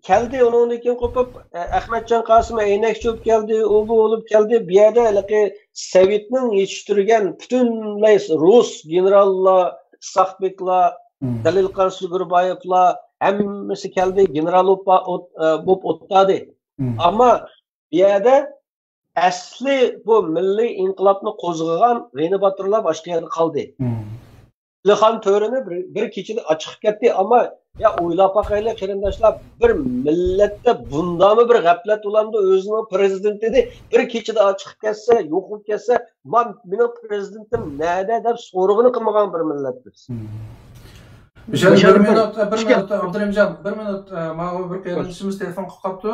كەلدى، ئۇنىڭدىن كېيىن قوپۇپ، ئە، ئەخمەتجان قاسىم ئەينەكچى بولۇپ كەلدى، ئۇ بۇ بولۇپ كەلدى. بۇ يەردە ھېلىقى سوۋېتنىڭ يېتىشتۈرگەن پۈتۈنلەي رۇس گېنېراللار، ئىسھاقبېكلار، دەلىلقان سۈگۈربايېۋلار ھەممىسى كەلدى، گېنېرال بولۇپ، ئوت-، ئە، بولۇپ ئولتۇردى. ئەمما بۇ يەردە ئەسلى بۇ مىللىي ئىنقىلابنى قوزغىغان غېنى باتۇرلار باشقا يەردە قالدى. ئىلھان تۆرىنى بىر، بىر كېچىدە ئاچىقىپ كەتتى. ئەمما يا ئويلاپ باقايلى قېرىنداشلار، بىر مىللەتتە بۇنداقمۇ بىر غەپلەت بولامدۇ؟ ئۆزىنىڭ پرېزىدېنتىنى بىر كېچىدە ئاچىقىپ كەتسە، يوقىلىپ كەتسە، ما مېنىڭ پرېزىدېنتىم نەدە دەپ سورىغىنى قىلمىغان بىر مىللەت بىز. مۇشۇ يەردە بىر مىنۇت، بىر مىنۇت، ئابدۇرېھىمجان، بىر مىنۇت، ئە، ماۋۇ بىر قېرىندىشىمىز تېلېفون قىلىپ قاپتۇ.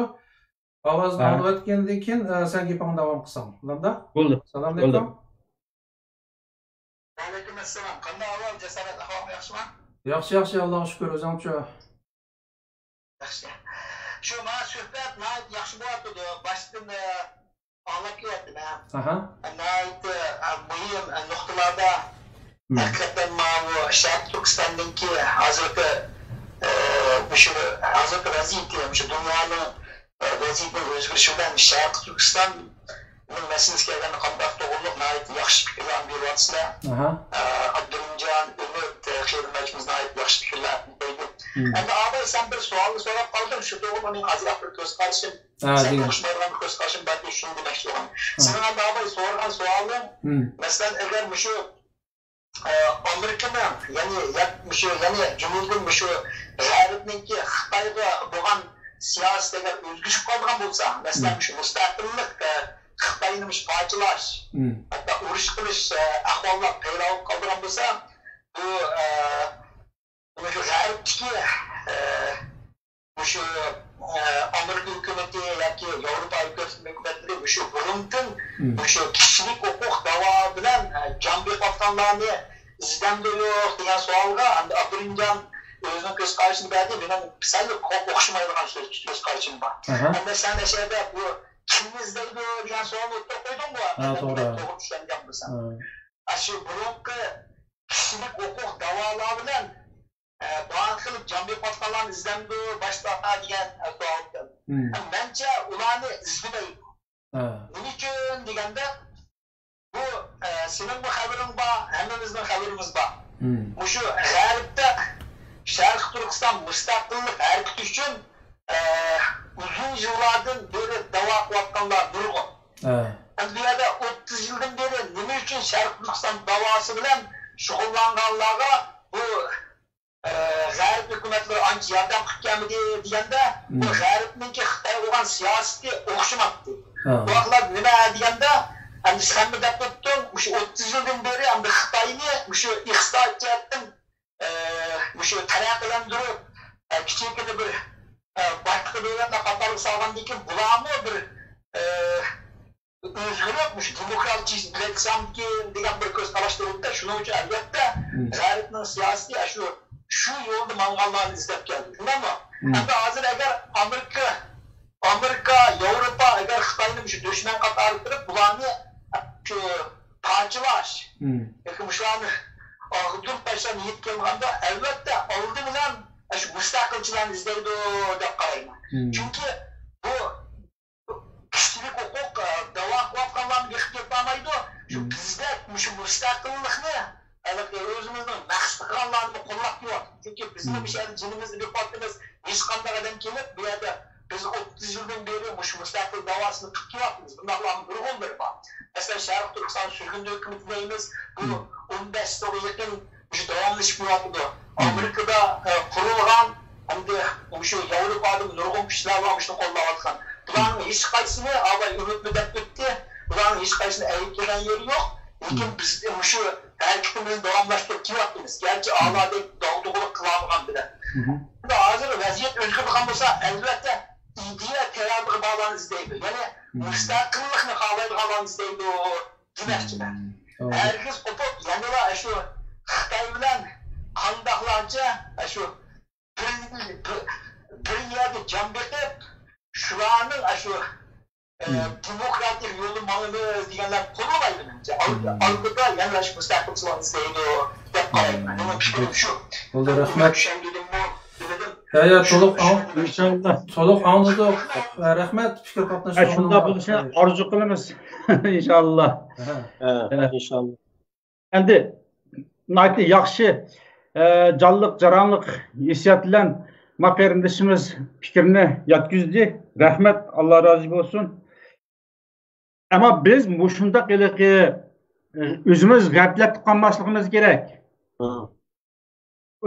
ئاۋازنى ئاڭلىۋەتكەندىن كېيىن، ئە، سەن گېپىڭنى داۋام قىلساڭ. بولامدا؟ بولدى. سالام ئەلەيكۇم. ۋەئەلەيكۇم ئەسسالام. قانداق ئەھۋال، جاسارەت؟ ئەھۋالىڭ ياخشىمۇ؟ ياخشى، ياخشى، ئاللاغا شۈكۈر، ئۆزۈڭچۇ؟ ياخشى. شۇ مانا سۆھبەت ناھايىتى ياخشى بولۇۋاتىدۇ. باشتىن، ئە، ئاڭلاپ كېلىۋاتىمەن. ئاھا. ناھايىتى، ئە، مۇھىم، ئە، نۇقتىلاردا ھەقىقەتەن ماۋۇ شەرقىي تۈركىستاندىكى ھازىرقى، ئە، مۇشۇ ھازىرقى ۋەزىيىتى، مۇشۇ دۇنيانىڭ، ئە، ۋەزىيىتىنىڭ ئۆزگىرىشى بىلەن شەرقىي تۈركىستان مەسىلىسىگە كەلگەندە قانداق توغرىلىق ناھايىتى ياخشى پىكىرلەرنى بېرىۋاتىسىلەر. ئاھا. ئە، ئابدۇرېھىمجان، ئۈمىد، ئە، قېرىنداشىمىز ناھايىتى ياخشى پىكىرلەرنى قويدى. ئەمدى ئاباي، سەن بىر سوئالنى سوراپ قالدىڭ، شۇ توغرىلىق مېنىڭ ئازراق بىر كۆز قارىشىم، سەن ئوخشىمايدىغان بىر كۆز قارىشىم بار دەپ شۇنى دېمەكچى بولغان. سېنىڭ ئەمدى ئاباي سورىغان سوئالىڭ، مەسىلەن، ئەگەر مۇشۇ ئامېرىكىنىڭ، يەنى، يا-، مۇشۇ، يەنى جۈملىدىن مۇشۇ غەربنىڭكى خىتايغا بولغان سىياسىتى ئەگەر ئۆزگىرىپ قالىدىغان بولسا، مەسىلەن، مۇشۇ مۇستەقىللىق، ئە، خىتاينى مۇشۇ پارچىلاش، ھەتتا ئۇرۇش قىلىش، ئە، ئەھۋاللار پەيدا بولۇپ قالىدىغان بولسا، بۇ، ئە، مۇشۇ غەربتىكى، ئە، مۇشۇ، ئە، ئامېرىكا ھۆكۈمىتى ياكى ياۋروپا ھۆكۈمەتلىرى مۇشۇ بۇرۇندىن مۇشۇ كىشىلىك ھوقۇق داۋا بىلەن، ئە، جان بېقىۋاتقانلارنى ئىزدەمدۇ يوق دېگەن سوئالغا ئەمدى ئابدۇرېھىمجان ئۆزىنىڭ كۆز قارىشىنى بەردى. مېنىڭ سەل ئوخشىمايدىغان سۆز، كۆز قارىشىم بار. ئەمدى سەن ئەشەدە بۇ كىمنى ئىزدەيدۇ دېگەن سوئالنى ئوتتۇرىغا قويدۇڭغۇ. ھە، توغرا. توغرا چۈشەنگەن بولسام. ئاشۇ بۇرۇنقى كىشىلىك ھوقۇق داۋالار بىلەن، ئە، بارغانسېرى جان بېقىۋاتقانلارنى ئىزدەمدۇ باشتا دېگەن، ئە، سوئال كەلدى. مەنچە ئۇلارنى ئىزدىمەيدۇ. نېمە ئۈچۈن دېگەندە، بۇ، ئە، سېنىڭمۇ خەۋىرىڭ بار، ھەممىمىزنىڭ خەۋىرىمىز بار. مۇشۇ غەربتە شەرقىي تۈركىستان مۇستەقىللىق ھەرىكىتى ئۈچۈن، ئە، ئۇزۇن يىللاردىن بېرى داۋا قىلىۋاتقانلار نۇرغۇن. ئەمدى بۇ يەردە ئوتتۇز يىلدىن بېرى نېمە ئۈچۈن شەرقىي تۈركىستان داۋاسى بىلەن شۇغۇللانغانلارغا بۇ، ئە، غەرب ھۆكۈمەتلىرى ئانچە ياردەم قىلىپ كەلمىدى دېگەندە، بۇ غەربنىڭكى خىتايغا بولغان سىياسىتى ئوخشىماپتۇ. بۇ ۋاقىتلاردا نېمە دېگەندە، ئەمدى سەنمۇ دەپ ئۆتتۈڭ، مۇشۇ ئوتتۇز يىلدىن بېرى ئەمدى خىتاينى مۇشۇ ئىقتىسادىي جەھەتتىن، ئە، مۇشۇ تەرەققىيلەندۈرۈپ، ئە، كىچىككىنە بىر، ئە، باشقا دۆلەتلەر قاتارىغا سالغاندىن كېيىن بۇلارمۇ بىر، ئە، ئۆزگىرىپ، مۇشۇ دېموكراتىيە بىلەن ئىسلامدىكى دېگەن بىر كۆز قاراشتا بولدى. شۇنىڭ ئۈچۈن، ئەلۋەتتە، غەربنىڭ سىياسىتى شۇ، شۇ يولدا ماڭغانلارنى ئىزدەپ كەلدى. شۇنداقمۇ؟ ئەمدى ھازىر ئەگەر ئامېرىكا، ئامېرىكا، ياۋروپا ئەگەر خىتاينى مۇشۇ دۈشمەن قاتارىغا كىرىپ، بۇلارنى شۇ پارچىلاش ياكى مۇشۇلارنى ئاغدۇرۇپ تاشلاش نىيىتى كەلگەندە، ئەلۋەتتە، ئالدى بىلەن شۇ مۇستەقىلچىلارنى ئىزدەيدۇ دەپ قارايمەن. چۈنكى بۇ كىشىلىك ھوقۇق، ئە، دەۋا قىلىۋاتقانلارنى بېقىپ كېتەلمەيدۇ. شۇ بىزدەك مۇشۇ مۇستەقىللىقنى ھېلىقى ئۆزىمىزنىڭ مەقسىتى قىلغانلارنى قوللاپ كېلىۋاتىدۇ. چۈنكى بىزمۇ مۇشۇ يەردە جېنىمىزنى بېقىۋاتىمىز. ھېچقانداق ئادەم كېلىپ، بۇ يەردە بىز ئوتتۇز يىلدىن بېرى مۇشۇ مۇستەقىل دەۋاسىنى قىلىپ كېلىۋاتىمىز. بۇنداقلارنىڭ نۇرغۇنلىرى بار. مەسىلەن، شەرقىي تۈركىستان سۈرگۈن ھۆكۈمىتى دەيمىز. بۇ ئون بەش يىلغا يېقىن مۇشۇ داۋاملىشىپ كېلىۋاتىدۇ. ئامېرىكىدا، ئە، قۇرۇلغان ھەمدە مۇشۇ ياۋروپادا نۇرغۇن كۈچلەر بار مۇشۇنى قوللاۋاتقان. بۇلارنىڭ ھېچقايسىسىنى، ئاۋاي ئۈمىدمۇ دەپ ئۆتتى، بۇلارنىڭ ھېچقايسىسىنى ئەيىبلىگەن يېرى يوق. لېكىن بىز مۇشۇ ھەرىكىتىمىزنى داۋاملاشتۇرۇپ كېلىۋاتىمىز. گەرچە ئالادەك داغدۇغىلىق قىلالمىغان بىلەن. ھازىر ۋەزىيەت ئۆزگىرىدىغان بولسا، ئەلۋەتتە، ئىدىيە تەييارلىقى بارلارنى ئىزدەيدۇ. يەنى مۇستەقىللىقنى خالايدىغانلارنى ئىزدەيدۇ دېمەكچىمەن. ھەرگىز قوپۇپ، يەنىلا شۇ خىتاي بىلەن قانداقلارچە شۇ بىر، بىر، بىر يەردە جان بېقىپ، شۇلارنىڭ شۇ، ئە، دېموكراتىك يولدا ماڭىمىز دېگەنلەر قولىمايدۇ مېنىڭچە. ئالدىدا يەنە شۇ مۇستەقىلچىلار ئىزدەيدۇ دەپ قارايمەن. مېنىڭ پىكرىم شۇ. بولدى، رەھمەت. چۈشەندۈردۈممۇ بىلمىدىم. ھە، ھە، تولۇق ئاڭ-، ئىنشاللا. تولۇق ئاڭلىدۇق. رەھمەت پىكىر قاتنىشىڭلارغا. شۇنداق بولۇشىنى ئارزۇ قىلىمىز. ئىنشاللا. ھە، ئىنشاللا. ئەمدى ناھايىتى ياخشى، ئە، جانلىق، جەريانلىق ھېسسىيات بىلەن ما قېرىندىشىمىز پىكرىنى يەتكۈزدى. رەھمەت، ئاللا رازى بولسۇن. ئەمما بىز مۇشۇنداق ھېلىقى، ئە، ئۆزىمىز غەپلەتتە قالماسلىقىمىز كېرەك.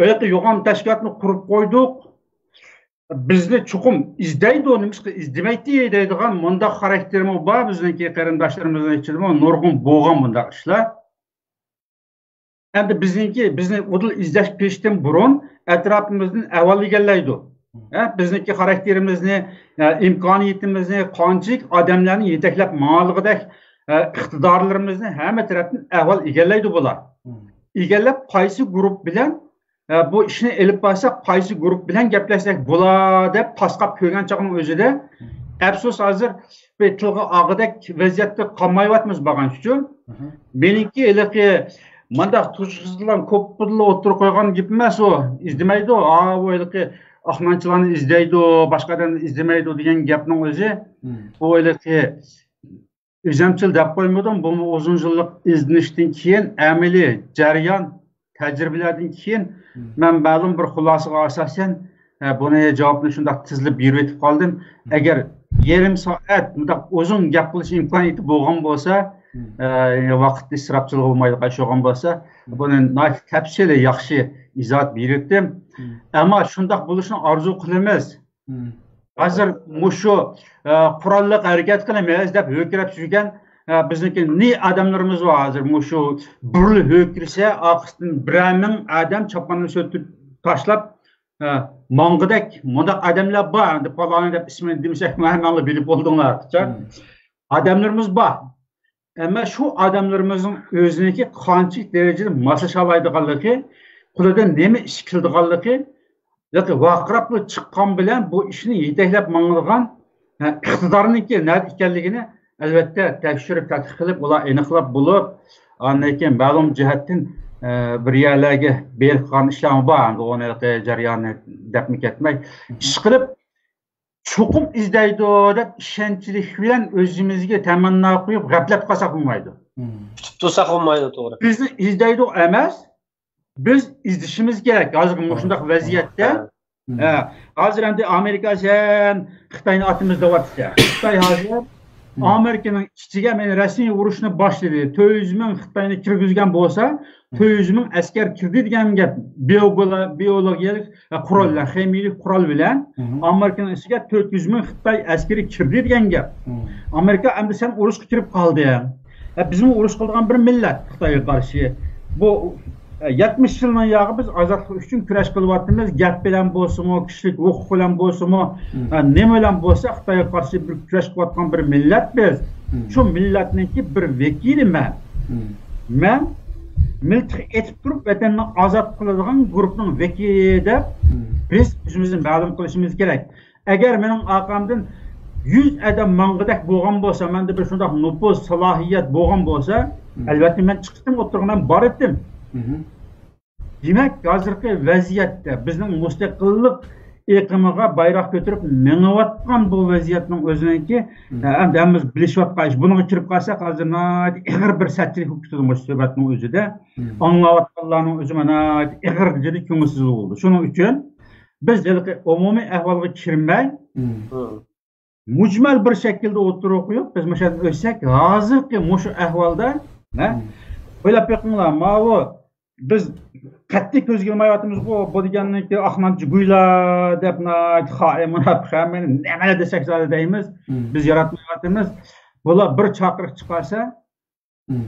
ھېلىقى يوغان تەشكىلاتنى قۇرۇپ قويدۇق. بىزنى چوقۇم ئىزدەيدۇ، نېمىشقا ئىزدىمەيتتى دەيدىغان مۇنداق خاراكتېرمۇ بار بىزنىڭكى قېرىنداشلىرىمىزنىڭ ئىچىدىمۇ نۇرغۇن بولغان بۇنداق ئىشلار. ئەمدى بىزنىڭكى، بىزنى ئۇدۇل ئىزدەش پېشىدىن بۇرۇن ئەتراپىمىزدىن ئەھۋال ئىگىلەيدۇ. ھە، بىزنىڭكى خاراكتېرىمىزنى، ھە، ئىمكانىيىتىمىزنى، قانچىلىك ئادەملەرنى يېتەكلەپ ماڭالىغۇدەك، ھە، ئىقتىدارلىرىمىزنى ھەممە تەرەپتىن ئەھۋال ئىگىلەيدۇ بۇلار. ئىگىلەپ قايسى گۇرۇپ بىلەن ئە، بۇ ئىشنى ئېلىپ بارساق، قايسى گۇرۇپ بىلەن گەپلەشسەك بولا دەپ تاسلاپ كۆرگەن چاغنىڭ ئۆزىدە، ئەپسۇس، ھازىر بىر تىلغا ئالغۇدەك ۋەزىيەتتە قالمايۋاتىمىز بارغان ئۈچۈن. مېنىڭكى ھېلىقى مانداق تۇيۇقسىزلا، كوپپىدىلا ئوتتۇرىغا قويغان گېپىم ئەمەس ئۇ. ئىزدىمەيدۇ، ھا، ئۇ ھېلىقى ئاقمانچىلارنى ئىزدەيدۇ، باشقا ئادەمنى ئىزدىمەيدۇ دېگەن گەپنىڭ ئۆزى، بۇ ھېلىقى ئۆزەمچىل دەپ قويمىدىم، بۇمۇ ئۇزۇن يىللىق ئىزدىنىشتىن كېيىن، ئەمەلىي جەريان، تەجرىبىلەردىن كېيىن مەن مەلۇم بىر خۇلاسىگە ئاساسەن، ئە، بۇنى جاۋابنى شۇنداق تىزىلىپ بېرىۋېتىپ قالدىم. ئەگەر يېرىم سائەت مۇنداق ئۇزۇن گەپ قىلىش ئىمكانىيىتى بولغان بولسا، ئە، ۋاقىت ئىسراپچىلىقى بولمايدىغان ئىش بولغان بولسا، بۇنى ناھايىتى تەپسىلىي ياخشى ئىزاھات بېرىۋەتتىم. ئەمما شۇنداق بولۇشىنى ئارزۇ قىلىمىز. ھازىر مۇشۇ، ئە، قوراللىق ھەرىكەت قىلىمىز دەپ ھۆركىرەپ يۈرگەن، ئە، بىزنىڭكى نى ئادەملىرىمىز بار ھازىر. مۇشۇ بىرلا ھۆركىرىسە، ئارقىسىدىن بىرەر مىڭ ئادەم چاپاننى سۆتۈپ تاشلاپ، ئە، ماڭغۇدەك مۇنداق ئادەملەر بار. ئەمدى پالانى دەپ ئىسمىنى دېمىسەكمۇ ھەممەڭلار بىلىپ بولدۇڭلار ئارتۇقچە. ئادەملىرىمىز بار. ئەمما شۇ ئادەملىرىمىزنىڭ ئۆزىنىڭكى قانچىلىك دەرىجىدە ماسلىشالايدىغانلىقى، قولىدىن نېمە ئىش كېلىدىغانلىقى، ياكى ۋارقىراپلا چىققان بىلەن بۇ ئىشنى يېتەكلەپ ماڭىدىغان، ھە، ئىقتىدارنىڭكى نەدە ئىكەنلىكىنى، ئەلۋەتتە، تەكشۈرۈپ، تەتقىق قىلىپ، ئۇلار ئېنىقلاپ بولۇپ، ئاندىن كېيىن مەلۇم جەھەتتىن، ئە، بىر يەرلەرگە بېرىپ قالغان ئىشلارمۇ بار. ئەمدى ئۇنى جەريانى دەپمۇ كەتمەي، ئىشقىلىپ، چوقۇم ئىزدەيدۇ دەپ ئىشەنچلىك بىلەن ئۆزىمىزگە تەمەننا قويۇپ غەپلەت قىلساق بولمايدۇ. كۈتۈپ تۇرساق بولمايدۇ، توغرا. بىزنى ئىزدەيدۇ ئەمەس، بىز ئىزدىشىمىز كېرەك. ھازىرقى مۇشۇنداق ۋەزىيەتتە، ھە، ھازىر ئەمدى ئامېرىكا سەن خىتاينى ئاتىمىز دەۋاتىسەن. خىتاي ھازىر ئامېرىكىنىڭ ئىچىگە مەن رەسمىي ئۇرۇشنى باشلىدى. تۆت يۈز مىڭ خىتاينى كىرگۈزگەن بولسا، تۆت يۈز مىڭ ئەسكەر كىردى دېگەن گەپ. بىيولوگىيە-، بىيولوگىيەلىك قورال، خىمىيەلىك قورال بىلەن ئامېرىكىنىڭ ئىچىگە تۆت يۈز مىڭ خىتاي ئەسكىرى كىردى دېگەن گەپ. ئامېرىكا ئەمدى سەن ئۇرۇشقا كىرىپ قالدىڭ. ھە، بىزمۇ ئۇرۇش قىلىدىغان بىر مىللەت خىتايغا قارشى. بۇ، ھە، يەتمىش يىلنىڭ ياغى بىز ئازادلىق ئۈچۈن كۈرەش قىلىۋاتىمىز. گەپ بىلەن بولسىمۇ، كىشىلىك ھوقۇق بىلەن بولسىمۇ، ھە، نېمە بىلەن بولسا خىتايغا قارشى بىر كۈرەش قىلىۋاتقان بىر مىللەت بىز. شۇ مىللەتنىڭكى بىر ۋەكىلى مەن. مەن مىلتىق ئېتىپ تۇرۇپ ۋەتەننى ئازاد قىلىدىغان گۇرۇپنىڭ ۋەكىلى دەپ بىز ئۆزىمىزنى مەلۇم قىلىشىمىز كېرەك. ئەگەر مېنىڭ ئارقامدىن يۈز ئادەم ماڭغۇدەك بولغان بولسا، مەندە بىر شۇنداق نوپۇز، سالاھىيەت بولغان بولسا، ئەلۋەتتە مەن چىقتىم ئوتتۇرىغا، مەن بار ئىدىم. دېمەك، ھازىرقى ۋەزىيەتتە بىزنىڭ مۇستەقىللىق ئېقىمىغا بايراق كۆتۈرۈپ مېڭىۋاتقان بۇ ۋەزىيەتنىڭ ئۆزىنىڭكى، ئەمدى ھەممىمىز بىلىشىۋاتقان ئىش. بۇنىڭغا كىرىپ قالساق، ھازىر ناھايىتى ئېغىر بىر سەتچىلىك بولۇپ كېتىدۇ مۇشۇ سۆھبەتنىڭ ئۆزىدە. ئاڭلاۋاتقانلارنىڭ ئۆزى ناھايىتى ئېغىر دەرىجىدە كۆڭۈلسىز بولىدۇ. شۇنىڭ ئۈچۈن بىز ھېلىقى ئومۇمىي ئەھۋالغا كىرمەي، مۇجمەل بىر شەكىلدە ئوتتۇرىغا قويۇپ، بىز مۇشۇ يەردىن ئۆتسەك، ھازىرقى مۇشۇ ئەھۋالدا، ھە؟ ئويلاپ بېقىڭلار، ماۋۇ بىز قەتئىي كۆزگە ئىلمايۋاتىمىزغۇ، بۇ دېگەننىڭكى ئاقنانچى گۇيلار دەپ ناھايىتى خائىن، مۇناپىق، ھەممىنى نېمىلا دېسەك زادى دەيمىز. بىز ياراتمايۋاتىمىز. بۇلار بىر چاقىرىق چىقارسا،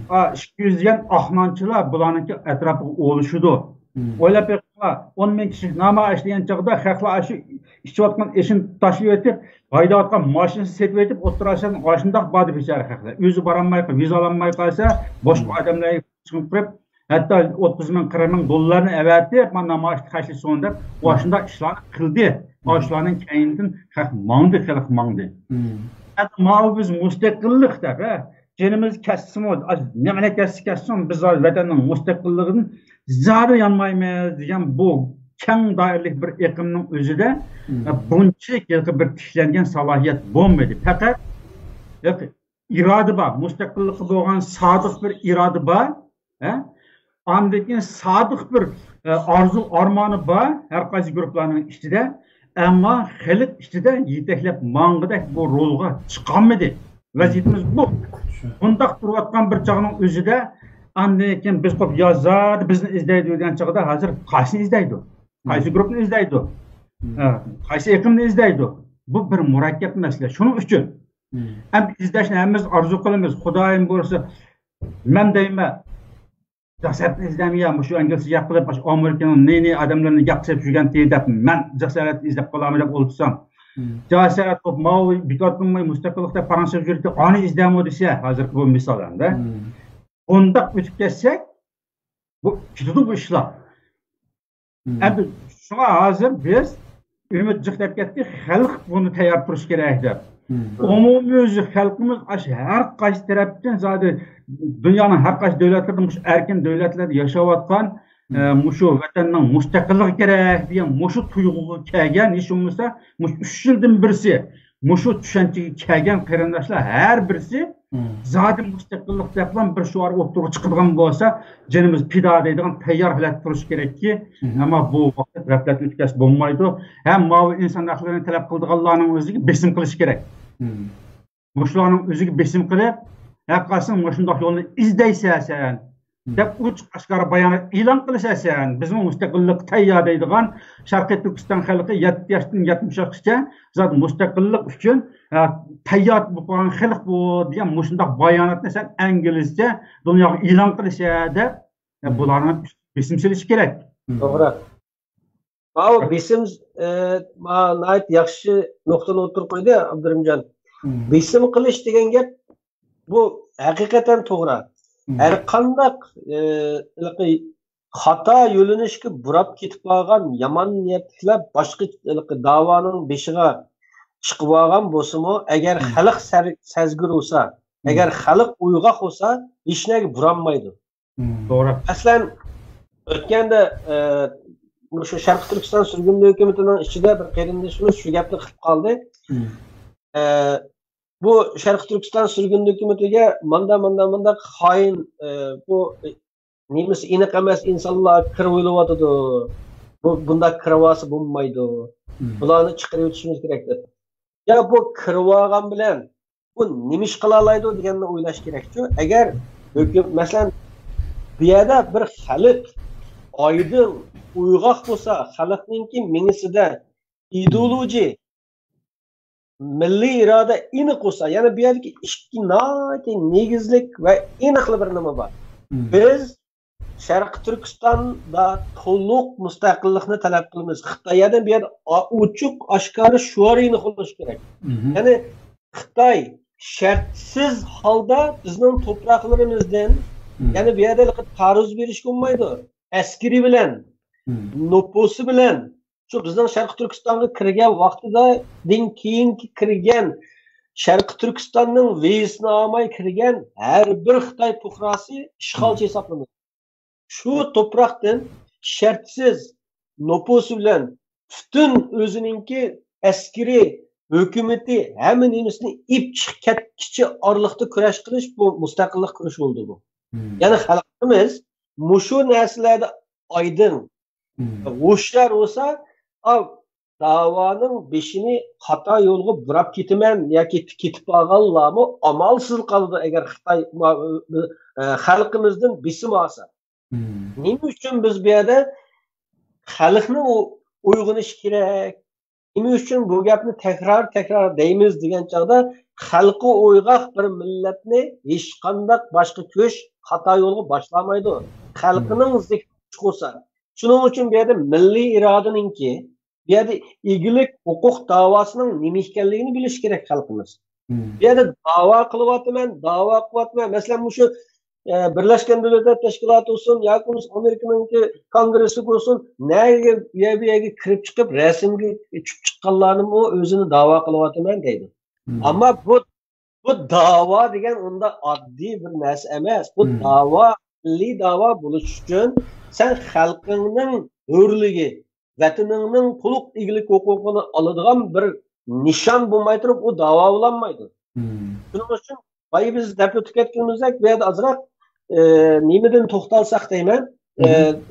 ئا، ئىككى يۈز دېگەن ئاقنانچىلار بۇلارنىڭكى ئەتراپىغا ئولىشىدۇ. ئويلاپ بېقىڭلار، ئون مىڭ كىشىلىك نامايىش دېگەن چاغدا خەقلەر ئاشۇ ئىچىۋاتقان ئېشىنى تاشلىۋېتىپ، ھايداۋاتقان ماشىنىسىنى سېتىۋېتىپ، ئوتتۇرا ئاشۇنداق باردى بىچارە خەقلەر. ئۆزى بارالماي، ۋىزا ئالالماي قالسا، باشقا ئادەملەرگە چىقىپ قېلىپ، ھەتتا ئوتتۇز مىڭ، قىرىق مىڭ دوللارنى ئەۋەتىپ، مانا نامايىشتا خەجلىسۇن دەپ، ئاشۇنداق ئىشلارنى قىلدى. ئاشۇلارنىڭ كەينىدىن خەق ماڭدى، خەلق ماڭدى. ئەمدى ماۋۇ بىز مۇستەقىللىق دەپ، ھە، جېنىمىز كەتسىمۇ، ئاش-، نېمىلا كەتسە كەتسۇن، بىز ۋەتەننىڭ مۇستەقىللىقىدىن زادى يانمايمىز دېگەن بۇ كەڭ دائىرىلىك بىر ئېقىمنىڭ ئۆزىدە، ھە، بۇنچىلىك ھېلىقى بىر تىكلەنگەن سالاھىيەت بولمىدى. پەقەت ھېلىقى ئىرادە بار، مۇستەقىللىققا بولغان سادىق بىر ئىرادە بار، ھە؟ ئاندىن كېيىن سادىق بىر، ئە، ئارزۇ ئارمانى بار ھەر قايسى گۇرۇپپىلارنىڭ ئىچىدە، ئەمما خەلق ئىچىدە يېتەكلەپ ماڭغۇدەك بۇ رولغا چىقالمىدى. ۋەزىيىتىمىز بۇ. بۇنداق تۇرۇۋاتقان بىر چاغنىڭ ئۆزىدە ئاندىن كېيىن بىز قوپ يا زادى بىزنى ئىزدەيدۇ دېگەن چاغدا ھازىر قايسىنى ئىزدەيدۇ؟ قايسى گۇرۇپنى ئىزدەيدۇ؟ ئە، قايسى ئېقىمنى ئىزدەيدۇ؟ بۇ بىر مۇرەككەپ مەسىلە. شۇنىڭ ئۈچۈن ئەمدى ئىزدەشنى ھەممىمىز ئارزۇ قىلىمىز. خۇدايىم بۇيرۇسا، مەن دەيمەن، جاسارەتنى ئىزدەيمەن يا، مۇشۇ ئىنگلىزچە گەپ قىلىپ، مۇشۇ ئامېرىكىنىڭ نى نى ئادەملىرىنى ياق سېلىپ يۈرگەنتى دەپ، مەن جاسارەتنى ئىزدەپ قالامەن دەپ ئولتۇرسام، جاسارەت بولۇپ، ماۋۇ بىكار تۇرماي مۇستەقىللىق دەپ پاراڭ سېلىپ يۈرگەنتى، ئانى ئىزدەيمۇ دېسە، ھازىرقى بۇ مىسال ئەمدى. بۇنداق ئۆتۈپ كەتسەك، بۇ كېتىدۇ بۇ ئىشلار. ئەمدى شۇڭا ھازىر بىز ئۈمىد جىق دەپ كەتتى، خەلق بۇنى تەييار تۇرۇشى كېرەك دەپ. ئومۇميۈزلۈك خەلقىمىز ئاشۇ ھەر قايسى تەرەپتىن زادى دۇنيانىڭ ھەر قايسى دۆلەتلىرىدە، مۇشۇ ئەركىن دۆلەتلەردە ياشاۋاتقان، ئە، مۇشۇ ۋەتەننىڭ مۇستەقىللىقى كېرەك دېگەن مۇشۇ تۇيغۇغا كەلگەن، ھېچ بولمىسا مۇشۇ ئۈچ يىلدىن بىرسى مۇشۇ چۈشەنچىگە كەلگەن قېرىنداشلار ھەر بىرسى زادى مۇستەقىللىق دەپلا بىر شوئار ئوتتۇرىغا چىقىدىغان بولسا، جېنىمىز پىدا دەيدىغان تەييار ھالەتتە تۇرۇش كېرەككى، ئەمما بۇ ۋاقىت غەپلەتتە ئۆتكەزسە بولمايدۇ. ھەم ماۋۇ ئىنسان ھەقلىرىنى تەلەپ قىلىدىغانلارنىڭ ئۆزىگە بېسىم قىلىش كېرەك. مۇشۇلارنىڭ ئۆزىگە بېسىم قىلىپ، ھەرقايسىڭ مۇشۇنداق يولنى ئىزدەيسەن سەن، دەپ ئوچۇق ئاشكارا بايانات ئېلان قىلىسەن سەن. بىزمۇ مۇستەقىللىققا تەييار دەيدىغان شەرقىي تۈركىستان خەلقى يەتتە ياشتىن يەتمىش ياشقىچە زادى مۇستەقىللىق ئۈچۈن، ھە، تەييار بولۇپ قالغان خەلق بۇ دېگەن مۇشۇنداق باياناتنى سەن ئىنگلىزچە دۇنياغا ئېلان قىلىسەن دەپ، ھە، بۇلارنى بېسىم سېلىش كېرەك. توغرا. ماۋۇ بېسىم، ئە، ما-، ناھايىتى ياخشى نۇقتىنى ئوتتۇرىغا قويدى ئابدۇرېھىمجان. بېسىم قىلىش دېگەن گەپ، بۇ ھەقىقەتەن توغرا. ھەر قانداق، ئە، ھېلىقى خاتا يۆنىلىشكە بۇراپ كېتىپ قالغان يامان نىيەتلىكلەر باشقا ھېلىقى داۋانىڭ بېشىغا چىقىۋالغان بولسىمۇ، ئەگەر خەلق سەر-، سەزگۈر بولسا، ئەگەر خەلق ئويغاق بولسا، ھېچنەگە بۇرانمايدۇ. توغرا. مەسىلەن، ئۆتكەندە، ئە، مۇشۇ شەرقىي تۈركىستان سۈرگۈندە ھۆكۈمىتىنىڭ ئىچىدە بىر قېرىندىشىمىز شۇ گەپنى قىلىپ قالدى. ئە، بۇ شەرقىي تۈركىستان سۈرگۈندە ھۆكۈمىتىگە ماندا، ماندا، مانداق خائىن، ئە، بۇ نېمىسى ئېنىق ئەمەس ئىنسانلار كىرىۋېلىۋاتىدۇ. بۇ، بۇنداق كىرىۋالسا بولمايدۇ. بۇلارنى چىقىرىۋېتىشىمىز كېرەك دەپ. يا بۇ كىرىۋالغان بىلەن بۇ نېمە ئىش قىلالايدۇ دېگەننى ئويلاش كېرەكچۇ. ئەگەر ھۆكۈم، مەسىلەن، بۇ يەردە بىر خەلق ئايدىڭ، ئويغاق بولسا، خەلقنىڭكى مېڭىسىدە ئىدېئولوگىيە، مىللىي ئىرادە ئېنىق بولسا، يەنى بۇ يەردىكى ئىككى ناھايىتى نېگىزلىك ۋە ئېنىقلا بىر نېمە بار. بىز شەرقىي تۈركىستاندا تولۇق مۇستەقىللىقنى تەلەپ قىلىمىز. خىتاي يەنە بۇ يەردە ئا-، ئوچۇق ئاشكارا شوئار ئېنىق بولۇشى كېرەك. يەنى خىتاي شەرتسىز ھالدا بىزنىڭ توپراقلىرىمىزدىن، يەنى بۇ يەردە تارۇز بېرىشكە بولمايدۇ. ئەسكىرى بىلەن، نوپۇسى بىلەن، شۇ بىزنىڭ شەرقىي تۈركىستانغا كىرگەن ۋاقتىدىن كېيىنكى كىرگەن، شەرقىي تۈركىستاننىڭ ۋىزىسىنى ئالماي كىرگەن ھەر بىر خىتاي پۇقراسى ئىشغالچى ھېسابلىنىدۇ. شۇ توپراقتىن شەرتسىز نوپۇسى بىلەن پۈتۈن ئۆزىنىڭكى ئەسكىرى، ھۆكۈمىتى، ھەممە نېمىسىنى ئېلىپ چىقىپ كەتكىچە ئارىلىقتا كۈرەش قىلىش، بۇ مۇستەقىللىق كۈرىشى بولىدۇ بۇ. يەنى خەلقىمىز مۇشۇ نەرسىلەردە ئايدىڭ، ھوشيار بولسا، ئاۋ، داۋانىڭ بېشىنى خاتا يولغا بۇراپ كېتىمەن ياكى كېتىپ قالغانلارمۇ ئامالسىز قالىدۇ، ئەگەر خىتاي ما-، ئە، خەلقىمىزدىن بېسىم ئالسا. نېمە ئۈچۈن بىز بۇ يەردە خەلقنى ئو-، ئويغىنىشى كېرەك؟ نېمە ئۈچۈن بۇ گەپنى تەكرار، تەكرار دەيمىز دېگەن چاغدا، خەلقى ئويغاق بىر مىللەتنى ھېچقانداق باشقا كۈچ خاتا يولغا باشلامايدۇ. خەلقىنىڭ زېھنى ئوچۇق بولسا. شۇنىڭ ئۈچۈن بۇ يەردە مىللىي ئىرادىنىڭكى، بۇ يەردە ئىگىلىك ھوقۇق داۋاسىنىڭ نېمە ئىكەنلىكىنى بىلىشى كېرەك خەلقىمىز. بۇ يەردە داۋا قىلىۋاتىمەن، داۋا قىلىۋاتىمەن. مەسىلەن، مۇشۇ، ئە، بىرلەشكەن دۆلەتلەر تەشكىلاتى بولسۇن ياكى بولمىسا ئامېرىكىنىڭكى كونگرېسسى بولسۇن، نەگە، يە-، بۇ يەرگە كىرىپ چىقىپ، رەسىمگە چۈشۈپ چىققانلارنىمۇ ئۆزىنى داۋا قىلىۋاتىمەن دەيدۇ. ئەمما بۇ، بۇ داۋا دېگەن ئۇنداق ئاددىي بىر نەرسە ئەمەس. بۇ داۋا، مىللىي داۋا بولۇش ئۈچۈن سەن خەلقىڭنىڭ ھۆرلۈكى، ۋەتىنىڭنىڭ تولۇق ئىگىلىك ھوقۇقىنى ئالىدىغان بىر نىشان بولماي تۇرۇپ، ئۇ داۋا بولالمايدۇ. شۇنىڭ ئۈچۈن بايا بىز دەپ ئۆتۈپ كەتكىنىمىزدەك، بۇ يەردە ئازراق، ئە، نېمىدىن توختالساق دەيمەن، ئە،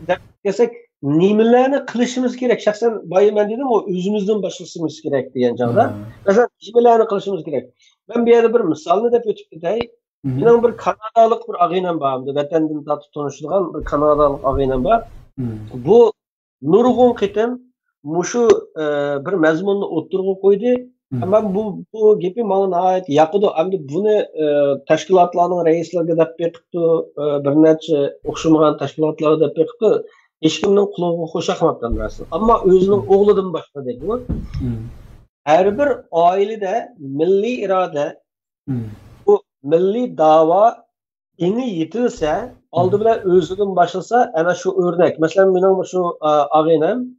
دەپ كەلسەك، نېمىلەرنى قىلىشىمىز كېرەك؟ شەخسەن بايا مەن دېدىمغۇ، ئۆزىمىزدىن باشلىشىمىز كېرەك دېگەن چاغدا، مەسىلەن، نېمىلەرنى قىلىشىمىز كېرەك؟ مەن بۇ يەردە بىر مىسالنى دەپ ئۆتۈپ كېتەي. مېنىڭ بىر كانادالىق بىر ئاغىنەم بار، ۋەتەندىن تارتىپ تونۇشىدىغان بىر كانادالىق ئاغىنەم بار. بۇ نۇرغۇن قېتىم مۇشۇ، ئە، بىر مەزمۇننى ئوتتۇرىغا قويدى. مەن بۇ، بۇ گېپى ماڭا ناھايىتى ياقىدۇ. ئەمدى بۇنى، ئە، تەشكىلاتلارنىڭ رەئىسلىرىگە دەپ بېقىپتۇ، ئە، بىر نەچچە ئوخشىمىغان تەشكىلاتلارغا دەپ بېقىپتۇ. ھېچكىمنىڭ قۇلىقىغا خوش ياقماپتۇ ھەممىسى. ئەمما ئۆزىنىڭ ئوغلىدىن باشلىدى بۇ. ھەر بىر ئائىلىدە مىللىي ئىرادە، بۇ مىللىي داۋا ئېڭى يېتىلسە، ئالدى بىلەن ئۆزىدىن باشلىسا، ئەنە شۇ ئۆرنەك. مەسىلەن، مېنىڭ شۇ، ئا، ئاغىنەم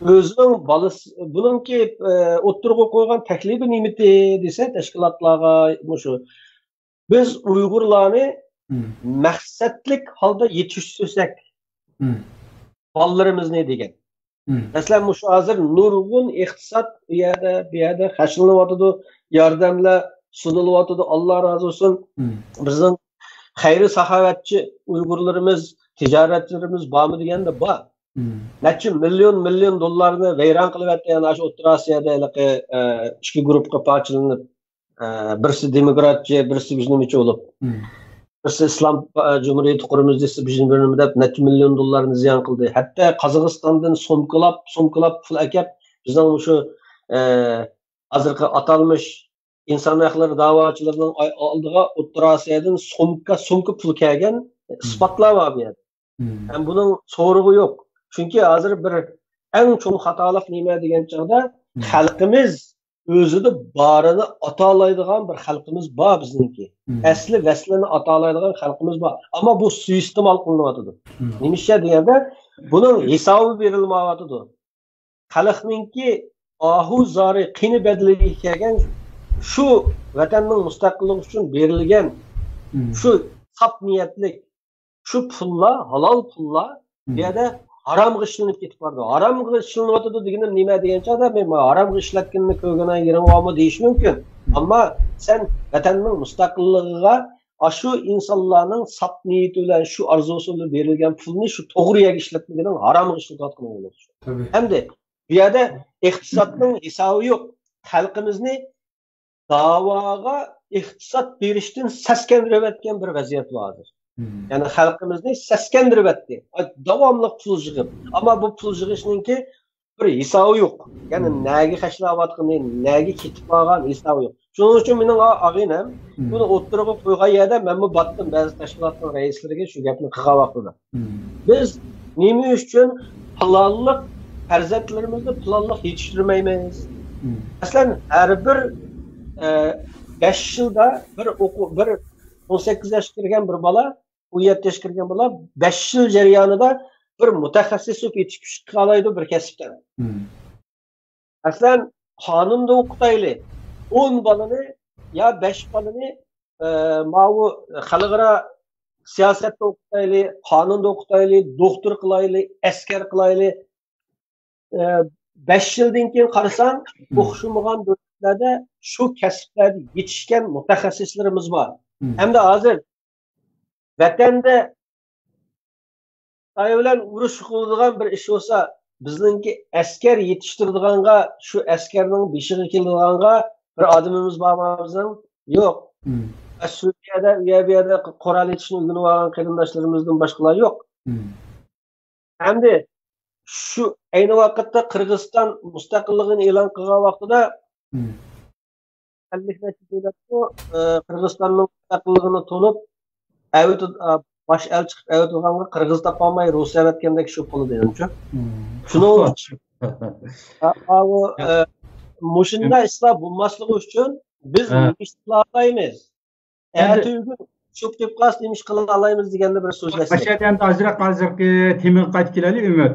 ئۆزىنىڭ بالىسى، بۇنىڭكى، ئە، ئوتتۇرىغا قويغان تەكلىپى نېمىتى دېسە، تەشكىلاتلارغا مۇشۇ. بىز ئۇيغۇرلارنى مەقسەتلىك ھالدا يېتىشتۈرسەك، بالىلىرىمىزنى دېگەن. مەسىلەن، مۇشۇ ھازىر نۇرغۇن ئىقتىساد ئۇ يەردە، بۇ يەردە خەجلىنىۋاتىدۇ، ياردەملەر سۇنۇلۇۋاتىدۇ، ئاللا رازى بولسۇن. بىزنىڭ خەير-ساخاۋەتچى ئۇيغۇرلىرىمىز، تىجارەتچىلىرىمىز بارمۇ دېگەندە بار. نەچچە مىليون، مىليون دوللارنى ۋەيران قىلىۋەتتى، يەنى ئاشۇ ئوتتۇرا ئاسىيادا ھېلىقى، ئە، ئىككى گۇرۇپقا پارچىلىنىپ، ئە، بىرسى دېموكراتچى، بىرسى بىز نېمىچى بولۇپ، بىرسى ئىسلام، ئە، جۇمھۇرىيىتى قۇرىمىز دېسە، بىز نېمە دەپ نەچچە مىليون دوللارنى زىيان قىلدى. ھەتتا قازاقىستاندىن سومكىلاپ، سومكىلاپ پۇل ئەكەپ، بىزنىڭ مۇشۇ، ئە، ھازىرقى ئاتالمىش ئىنسان ھەقلىرى داۋاچىلىرىنىڭ ئاي-، ئالدىغا ئوتتۇرا ئاسىيادىن سومكا، سومكا پۇل كەلگەن ئىسپاتلار بار بۇ يەردە. ھەم بۇنىڭ سورىقى يوق. چۈنكى ھازىر بىر ئەڭ چوڭ خاتالىق نېمە دېگەن چاغدا، خەلقىمىز ئۆزىدە بارىنى ئاتالايدىغان بىر خەلقىمىز بار بىزنىڭكى. ئەسلى ۋەسلىنى ئاتالايدىغان خەلقىمىز بار. ئەمما بۇ سۇيىئىستېمال قىلىنىۋاتىدۇ. نېمىشقا دېگەندە، بۇنىڭ ھېسابى بېرىلمەيۋاتىدۇ. خەلقنىڭكى ئاھۇ زارى، قېنى بەدىلىگە كەلگەن شۇ ۋەتەننىڭ مۇستەقىللىقى ئۈچۈن بېرىلگەن شۇ ساپ نىيەتلىك شۇ پۇللار، ھالال پۇللار بۇ يەردە ھارامغا ئىشلىنىپ كېتىپ بارىدۇ. ھارامغا ئىشلىنىۋاتىدۇ دېگىنىم نېمە دېگەن چاغدا، مەن ھارامغا ئىشلەتكىنىنى كۆرگەن يېرىڭ بارمۇ دېيىشى مۇمكىن. ئەمما سەن ۋەتەننىڭ مۇستەقىللىقىغا ئاشۇ ئىنسانلارنىڭ ساپ نىيىتى بىلەن، شۇ ئارزۇسى بىلەن بېرىلگەن پۇلنى شۇ توغرا يەرگە ئىشلەتمىگىنىڭ ھارامغا ئىشلىتىۋاتقىنىڭ بولىدۇ. ھەمدە بۇ يەردە ئىقتىسادنىڭ ھېسابى يوق. خەلقىمىزنى داۋاغا ئىقتىساد بېرىشتىن سەسكەندۈرۈۋەتكەن بىر ۋەزىيەت بار ھازىر. يەنى خەلقىمىزنى سەسكەندۈرۈۋەتتى. داۋاملىق پۇل يىغىپ. ئەمما بۇ پۇل يىغىشنىڭكى بىر ھېسابى يوق. يەنى نەگە خەجلەۋاتقىنى، نەگە كېتىپ بارغان ھېسابى يوق. شۇنىڭ ئۈچۈن مېنىڭ ئا-، ئاغىنەم بۇنى ئوتتۇرىغا قويغان يەردە مەنمۇ باتتىم، بەزى تەشكىلاتنىڭ رەئىسلىرىگە شۇ گەپنى قىلغان ۋاقتىدا. بىز نېمە ئۈچۈن پىلانلىق پەرزەنتلىرىمىزنى پىلانلىق يېتىشتۈرمەيمىز؟ مەسىلەن، ھەر بىر، ئە، بەش يىلدا بىر ئوقۇ-، بىر ئون سەككىز ياشقا كىرگەن بىر بالا، ئون يەتتە ياشقا كىرگەن بالا بەش يىل جەريانىدا بىر مۇتەخەسسىس بولۇپ يېتىشىپ چىقالايدۇ بىر كەسىپتە. مەسىلەن، قانۇندا ئوقۇتايلى، ئون بالىنى يا بەش بالىنى، ئە، ماۋۇ خەلقئارا سىياسەتتە ئوقۇتايلى، قانۇندا ئوقۇتايلى، دوختۇر قىلايلى، ئەسكەر قىلايلى. ئە، بەش يىلدىن كېيىن قارىساڭ، ئوخشىمىغان دۆلەتلەردە شۇ كەسىپلەردە يېتىشكەن مۇتەخەسسىسلىرىمىز بار. ئەمدى ھازىر ۋەتەندە خىتاي بىلەن ئۇرۇش قىلىدىغان بىر ئىش بولسا، بىزنىڭكى ئەسكەر يېتىشتۈرىدىغانغا، شۇ ئەسكەرنىڭ بېشىغا كېلىدىغانغا بىر ئادىمىمىز بارمۇ بىزنىڭ؟ يوق. سۈرىيەدە، ئۇ يەر بۇ يەردە قورال ئېتىشنى ئۆگىنىۋالغان قېرىنداشلىرىمىزدىن باشقىلار يوق. ئەمدى شۇ ئەينى ۋاقىتتا قىرغىزىستان مۇستەقىللىقىنى ئېلان قىلغان ۋاقتىدا ئەللىك نەچچە دۆلەتمۇ، ئە، قىرغىزىستاننىڭ مۇستەقىللىقىنى تونۇپ، ئەۋېتىپ، ئە، باش ئەلچى قىلىپ ئەۋېتىۋالغانغا قىرغىز تاپالماي رۇسىيە ئەۋەتكەندەك شۇ بولدى، مېنىڭچە. شۇنىڭ ئۈچۈن، ئە، ئاۋۇ، ئە، مۇشۇنداق ئىشلار بولماسلىقى ئۈچۈن بىز نېمە ئىش قىلالايمىز؟ ئەتە ئۆگۈن چۆپ كېلىپ قالسا نېمە ئىش قىلالايمىز دېگەندە بىر سۆزلەشسەك. ئەمدى ئازراق ھازىرقى تېمىغا قايتىپ كېلەيلى، ئۈمىد.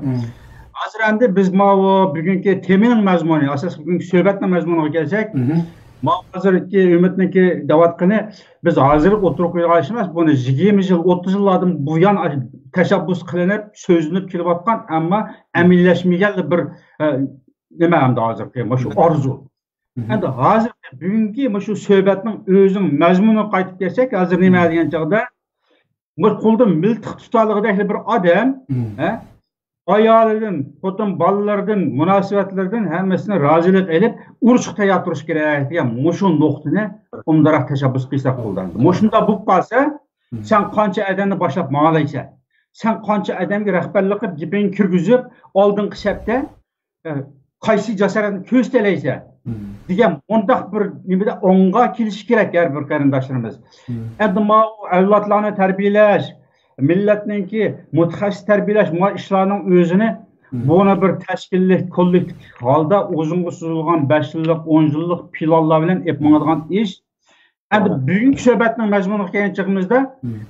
ھازىر ئەمدى بىز ماۋۇ بۈگۈنكى تېمىنىڭ مەزمۇنى، ئاساسلىق بۈگۈنكى سۆھبەتنىڭ مەزمۇنىغا كەلسەك، ماۋۇ ھازىرقى ئۈمىدنىڭكى دەۋاتقىنى، بىز ھازىر ئوتتۇرىغا قويغان ئىش ئەمەس، بۇنى يىگىرمە يىل، ئوتتۇز يىللاردىن بۇيان تەشەببۇس قىلىنىپ، سۆزلىنىپ كېلىۋاتقان، ئەمما ئەمەلىيلەشمىگەنلا بىر، ئە، نېمە ئەمدى ھازىرقى مۇشۇ ئارزۇ. ئەمدى ھازىر بۈگۈنكى مۇشۇ سۆھبەتنىڭ ئۆزىنىڭ مەزمۇنىغا قايتىپ كەلسەك، ھازىر نېمە دېگەن چاغدا، مۇشۇ قولدا مىلتىق تۇتالىغۇدەكلا بىر ئادەم، ھە؟ ئايالىدىن، خوتۇن بالىلىرىدىن، مۇناسىۋەتلىرىدىن ھەممىسىدىن رازىلىق ئېلىپ، ئۇرۇشقا تەييار تۇرۇش كېرەك دېگەن مۇشۇ نۇقتىنى ئومداراق تەشەببۇس قىلساق بولىدۇ. مۇشۇنداق بولۇپ قالسا، سەن قانچە ئادەمنى باشلاپ ماڭالايسەن؟ سەن قانچە ئادەمگە رەھبەرلىك قىلىپ، گېپىڭنى كىرگۈزۈپ، ئالدىنقى سەپتە ئە، قايسى جاسارەتنى كۆرسىتەلەيسەن؟ دېگەن مۇنداق بىر نېمىدە ئوڭغا كېلىشى كېرەك ھەر بىر قېرىنداشلىرىمىز. ئەمدى ماۋۇ ئەۋلادلارنى تەربىيەلەش، مىللەتنىڭكى مۇتەخەسسىس تەربىيەلەش، ماۋۇ ئىشلارنىڭ ئۆزىنى بۇنى بىر تەشكىللىك، كوللېكتىپ ھالدا ئۇزۇنغا سوزۇلغان بەش يىللىق، ئون يىللىق پىلانلار بىلەن ئېلىپ ماڭىدىغان ئىش. ئەمدى بۈگۈنكى سۆھبەتنىڭ مەزمۇنىغا كەلگەن چېغىمىزدا،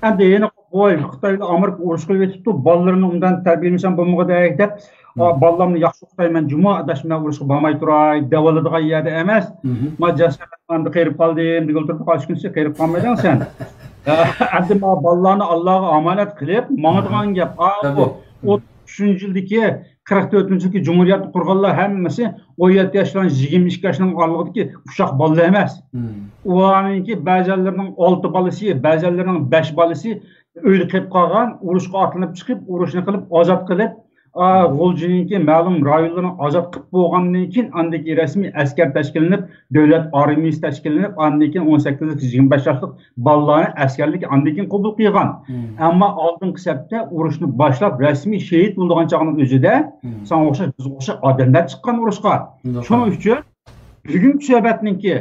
ئەمدى يەنە ۋاي، خىتاي بىلەن ئامېرىكا ئۇرۇش قىلىپ يېتىپتۇ، بالىلىرىنى ئۇنداق تەربىيەلىمىسەم بولمىغۇدەك دەپ، ئا، بالىلارنى ياخشى ئوقۇتايمەن جۇمۇ، ئاداش، مەن ئۇرۇشقا بارماي تۇراي دەۋالىدىغان يەردە ئەمەس. ما جاسارەت، ئەمدى قېرىپ قالدىم دېگىلى تۇرۇپ، قايسى كۈنسى قېرىپ قالمايدىغان سەن. ئەمدى ما بالىلارنى ئاللاغا ئامانەت قىلىپ ماڭىدىغان گەپ. ئا، بۇ ئۈچىنچى يىلدىكى، قىرىق تۆتىنچى يىلدىكى جۇمھۇرىيەتنى قۇرغانلار ھەممىسى ئون يەتتە ياشلار، يىگىرمە ئىككى ياشنىڭ ئارىلىقىدىكى ئۇششاق بالىلار ئەمەس. ئۇلارنىڭكى بەزەنلىرىنىڭ ئالتە بالىسى، بەزەنلىرىنىڭ بەش بالىسى ئۆيدە قېلىپ قالغان، ئۇرۇشقا ئاتلىنىپ چىقىپ، ئۇرۇشنى قىلىپ ئازاد قىلىپ، ئا، غۇلجىنىڭكى مەلۇم رايونلىرىنى ئازاد قىلىپ بولغاندىن كېيىن، ئاندىن كېيىن رەسمىي ئەسكەر تەشكىللىنىپ، دۆلەت ئارمىيەسى تەشكىللىنىپ، ئاندىن كېيىن ئون سەككىز يىگىرمە بەش ياشلىق بالىلارنى ئەسكەرلىككە ئاندىن كېيىن قوبۇل قىلغان. ئەمما ئالدىنقى سەپتە ئۇرۇشنى باشلاپ، رەسمىي شېھىت بولىدىغان چاغنىڭ ئۆزىدە ساڭا ئوخشاش، بىزگە ئوخشاش ئادەملەر چىققان ئۇرۇشقا. شۇنىڭ ئۈچۈن بۈگۈنكى سۆھبەتنىڭكى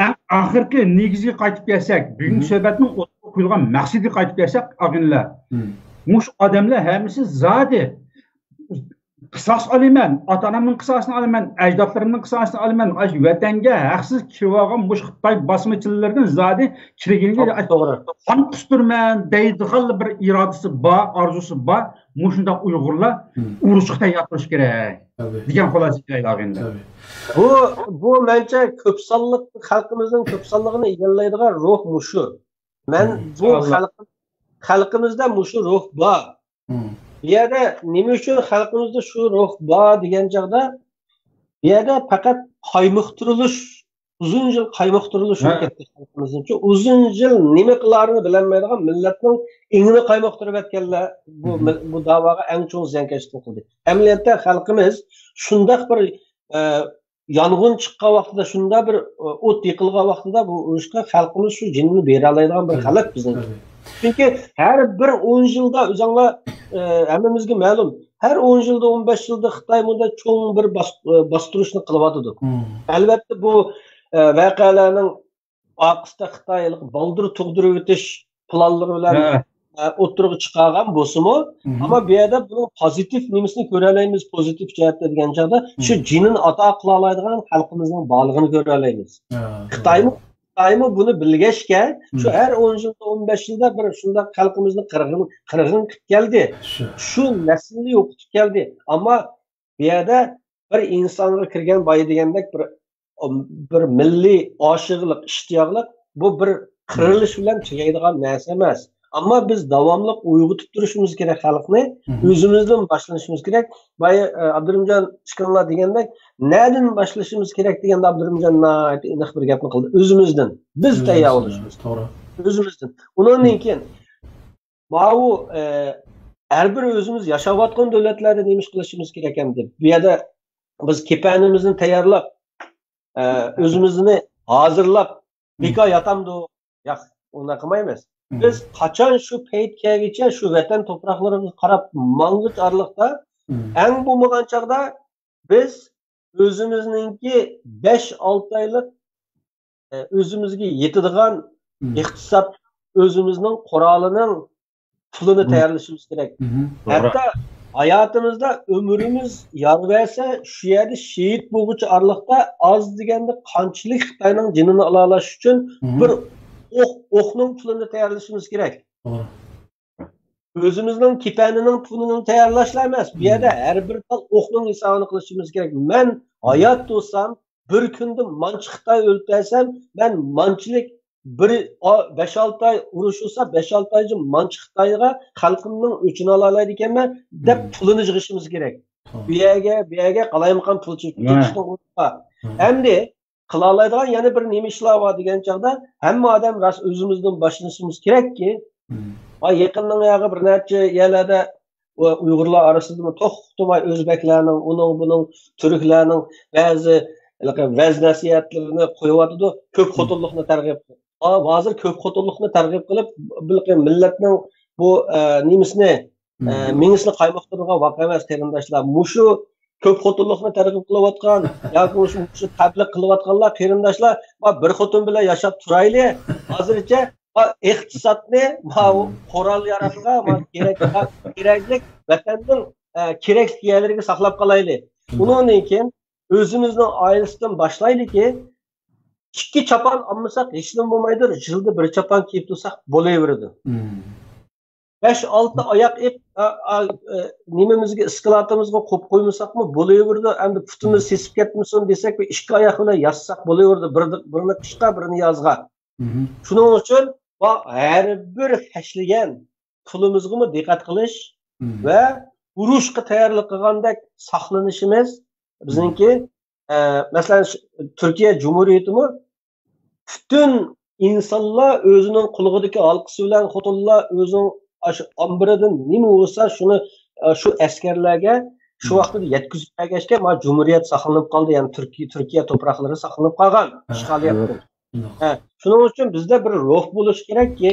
ئەڭ ئاخىرقى نېگىزىگە قايتىپ كەلسەك، بۈگۈنكى سۆھبەتنىڭ ئوتتۇرىغا قويۇلغان مەقسىتىگە قايتىپ كەلسەك، ئاغىنىلەر، مۇشۇ ئادەملەر ھەممىسى زادى قىساس ئالىمەن، ئاتا-ئانامنىڭ قىساسىنى ئالىمەن، ئەجدادلىرىمنىڭ قىساسىنى ئالىمەن، ئاشۇ ۋەتەنگە ھەقسىز كىرىۋالغان مۇشۇ خىتاي باسمىچىلىرىدىن زادى كىرگىنىگە قان قۇستۇرىمەن دەيدىغانلا بىر ئىرادىسى بار، ئارزۇسى بار. مۇشۇنداق ئۇيغۇرلار ئۇرۇشقا تەييار تۇرۇشى كېرەك دېگەن خۇلاسىگە كېلەيلى ئاغىنىلەر. بۇ، بۇ مەنچە كۆپ سانلىق خەلقىمىزنىڭ كۆپ سانلىقىنى ئىگىلەيدىغان روھ مۇشۇ. مەن بۇ خەلق، خەلقىمىزدە مۇشۇ روھ بار. بۇ يەردە نېمە ئۈچۈن خەلقىمىزدە شۇ روھ بار دېگەن چاغدا، بۇ يەردە پەقەت قايمۇقتۇرۇلۇش، ئۇزۇن يىل قايمۇقتۇرۇلۇش بولۇپ كەتتى خەلقىمىزنىڭ. ئۇزۇن يىل نېمە قىلارىنى بىلەلمەيدىغان مىللەتنىڭ ئېڭىنى قايمۇقتۇرۇۋەتكەنلەر بۇ، بۇ داۋاغا ئەڭ چوڭ زىيانكەشلىكنى قىلدى. ئەمەلىيەتتە خەلقىمىز شۇنداق بىر، ئە، يانغىن چىققان ۋاقتىدا، شۇنداق بىر ئوت يېقىلغان ۋاقتىدا بۇ ئۇرۇشقا خەلقىمىز شۇ جېنىنى بېرەلەيدىغان بىر خەلق بىزنىڭ. چۈنكى ھەر بىر ئون يىلدا ئۆزۈڭلار، ئە، ھەممىمىزگە مەلۇم، ھەر ئون يىلدا، ئون بەش يىلدا خىتاي بۇنداق چوڭ بىر باس-، ئە، باستۇرۇشنى قىلىۋاتىدۇ. ئەلۋەتتە، بۇ، ئە، ۋەقەلەرنىڭ ئارقىسىدا خىتاي بالدۇر تۇغدۇرۇۋېتىش پىلانلىرى بىلەن، ئە، ئوتتۇرىغا چىقارغان بولسىمۇ، ئەمما بۇ يەردە بۇنىڭ پوزىتىپ نېمىسىنى كۆرەلەيمىز، پوزىتىپ جەھەتتە دېگەن چاغدا، شۇ جېنىنى ئاتا قىلالايدىغان خەلقىمىزنىڭ بارلىقىنى كۆرەلەيمىز. خىتايمۇ، خىتايمۇ بۇنى بىلگەچكە، شۇ ھەر ئون يىلدا، ئون بەش يىلدا بىر شۇنداق خەلقىمىزنى قىرغىن، قىرغىن قىلىپ كەلدى. شۇ نەسىلنى يوقىتىپ كەلدى. ئەمما بۇ يەردە بىر ئىنسانغا كىرگەن بايا دېگەندەك بىر، بىر مىللىي ئاشىقلىق، ئىشتىياقلىق، بۇ بىر قىرىلىش بىلەن تۈگەيدىغان نەرسە ئەمەس. ئەمما بىز داۋاملىق ئويغىتىپ تۇرۇشىمىز كېرەك خەلقنى، ئۆزىمىزدىن باشلىشىمىز كېرەك. بايا، ئە، ئابدۇرېھىمجان ئىككىڭلار دېگەندەك، نەدىن باشلىشىمىز كېرەك دېگەندە، ئابدۇرېھىمجان ناھايىتى ئېنىق بىر گەپنى قىلدى. ئۆزىمىزدىن. بىز تەييار بولۇشىمىز. توغرا. ئۆزىمىزدىن. ئۇنىڭدىن كېيىن، ماۋۇ، ئە، ھەر بىر ئۆزىمىز ياشاۋاتقان دۆلەتلەردە نېمە ئىش قىلىشىمىز كېرەك ئەمدى؟ بۇ يەردە بىز كېپەنىمىزنى تەييارلاپ، ئە، ئۆزىمىزنى ھازىرلاپ، بىكار ياتامدۇ؟ ياق، ئۇنداق قىلمايمىز. بىز قاچان شۇ پەيت كەلگىچە شۇ ۋەتەن توپراقلىرىغا قاراپ ماڭغۇچە ئارىلىقتا، ئەڭ بولمىغان چاغدا بىز ئۆزىمىزنىڭكى بەش-ئالتە ئايلىق، ئە، ئۆزىمىزگە يېتىدىغان ئىقتىساد، ئۆزىمىزنىڭ قورالىنىڭ پۇلىنى تەييارلىشىمىز كېرەك. ھەتتا ھاياتىمىزدا ئۆمرىمىز يار بەرسە، شۇ يەردە شېھىت بولغۇچە ئارىلىقتا ئاز دېگەندە قانچىلىك خىتاينىڭ جېنىنى ئالالاش ئۈچۈن بىر ئوق، ئوقنىڭ پۇلىنى تەييارلىشىمىز كېرەك. ئۆزىمىزنىڭ كېپەنىنىڭ پۇلىنى تەييارلاشلا ئەمەس، بۇ يەردە ھەر بىر تال ئوقنىڭ ھېسابىنى قىلىشىمىز كېرەك. مەن ھايات تۇرسام، بىر كۈندە مانچە خىتاي ئۆلتۈرسەم، مەن مانچىلىك بىر، ئا، بەش-ئالتە ئاي ئۇرۇشۇلسا، بەش-ئالتە ئايچە مانچە خىتايغا خەلقىمنىڭ ئۆچىنى ئالالايدىكەنمەن دەپ پۇلىنى يىغىشىمىز كېرەك. بۇ يەرگە، بۇ يەرگە قالايمىقان پۇل چېكىپ كېتىشنىڭ ئورنىغا. ئەمدى قىلالايدىغان يەنە بىر نېمە ئىشلار بار دېگەن چاغدا، ھەممە ئادەم راست ئۆزىمىزدىن باشلىشىمىز كېرەككى. ھاي، يېقىننىڭ ياغى بىر نەچچە يەرلەردە ئۇيغۇرلار ئارىسىدىمۇ توختىماي ئۆزبەكلەرنىڭ، ئۇنىڭ بۇنىڭ، تۈركلەرنىڭ بەزى ھېلىقى ۋەز نەسىھەتلىرىنى قويۇۋاتىدۇ. كۆپ خوتۇنلۇقنى تەرغىب قىلىپ. ھا، ھازىر كۆپ خوتۇنلۇقنى تەرغىب قىلىپ، بىلقى مىللەتنىڭ بۇ، ئە، نېمىسىنى، ئە، مېڭىسىنى قايمۇقتۇرىدىغان ۋەقە ئەمەس، قېرىنداشلار. مۇشۇ كۆپ خوتۇنلۇقنى تەرغىب قىلىۋاتقان ياكى مۇشۇ، مۇشۇ تەبلىغ قىلىۋاتقانلار، قېرىنداشلار، ما بىر خوتۇن بىلەن ياشاپ تۇرايلى. ھازىرچە، ما ئىقتىسادنى، ما قورال ياراغغا، ما كېرەك، كېرەكلىك ۋەتەننىڭ، ئە، كېرەكلىك يەرلىرىگە ساقلاپ قالايلى. ئۇنىڭدىن كېيىن ئۆزىمىزنىڭ ئائىلىسىدىن باشلايلىكى، ئىككى چاپان ئالمىساق ھېچنېمە بولمايدۇ، يىلدا بىر چاپان كىيىپ تۇرساق بولۇۋېرىدۇ. بەش-ئالتە ئاياق ئېپ، ئا، ئا، ئە، نېمىمىزگە، ئىسكىلاتىمىزغا قويۇپ قويمىساقمۇ بولۇۋېرىدۇ. ئەمدى پۇتىمىز سېسىپ كەتمىسۇن دېسەك، بىر ئىككى ئاياق بىلەن ياتساق بولۇۋېرىدۇ. بىرنى، بىرنى قىشقا، بىرنى يازغا. شۇنىڭ ئۈچۈن بۇ ھەر بىر خەجلىگەن پۇلىمىزغىمۇ دىققەت قىلىش ۋە ئۇرۇشقا تەييارلىق قىلغاندەك ساقلىنىشىمىز بىزنىڭكى، ئە، مەسىلەن، ش-، تۈركىيە جۇمھۇرىيىتىمۇ پۈتۈن ئىنسانلار ئۆزىنىڭ قۇلىقىدىكى ھالقىسى بىلەن خوتۇنلار ئۆزىنىڭ ئاشۇ ئامبىرىدىن نېمە بولسا شۇنى، ئە، شۇ ئەسكەرلەرگە شۇ ۋاقتىدا يەتكۈزۈپ بەرگەچكە، ما جۇمھۇرىيەت ساقلىنىپ قالدى، يەنى تۈركىي-، تۈركىيە توپراقلىرى ساقلىنىپ قالغان ئىشغالىيەتتىن. ھە، شۇنىڭ ئۈچۈن بىزدە بىر روھ بولۇشى كېرەككى،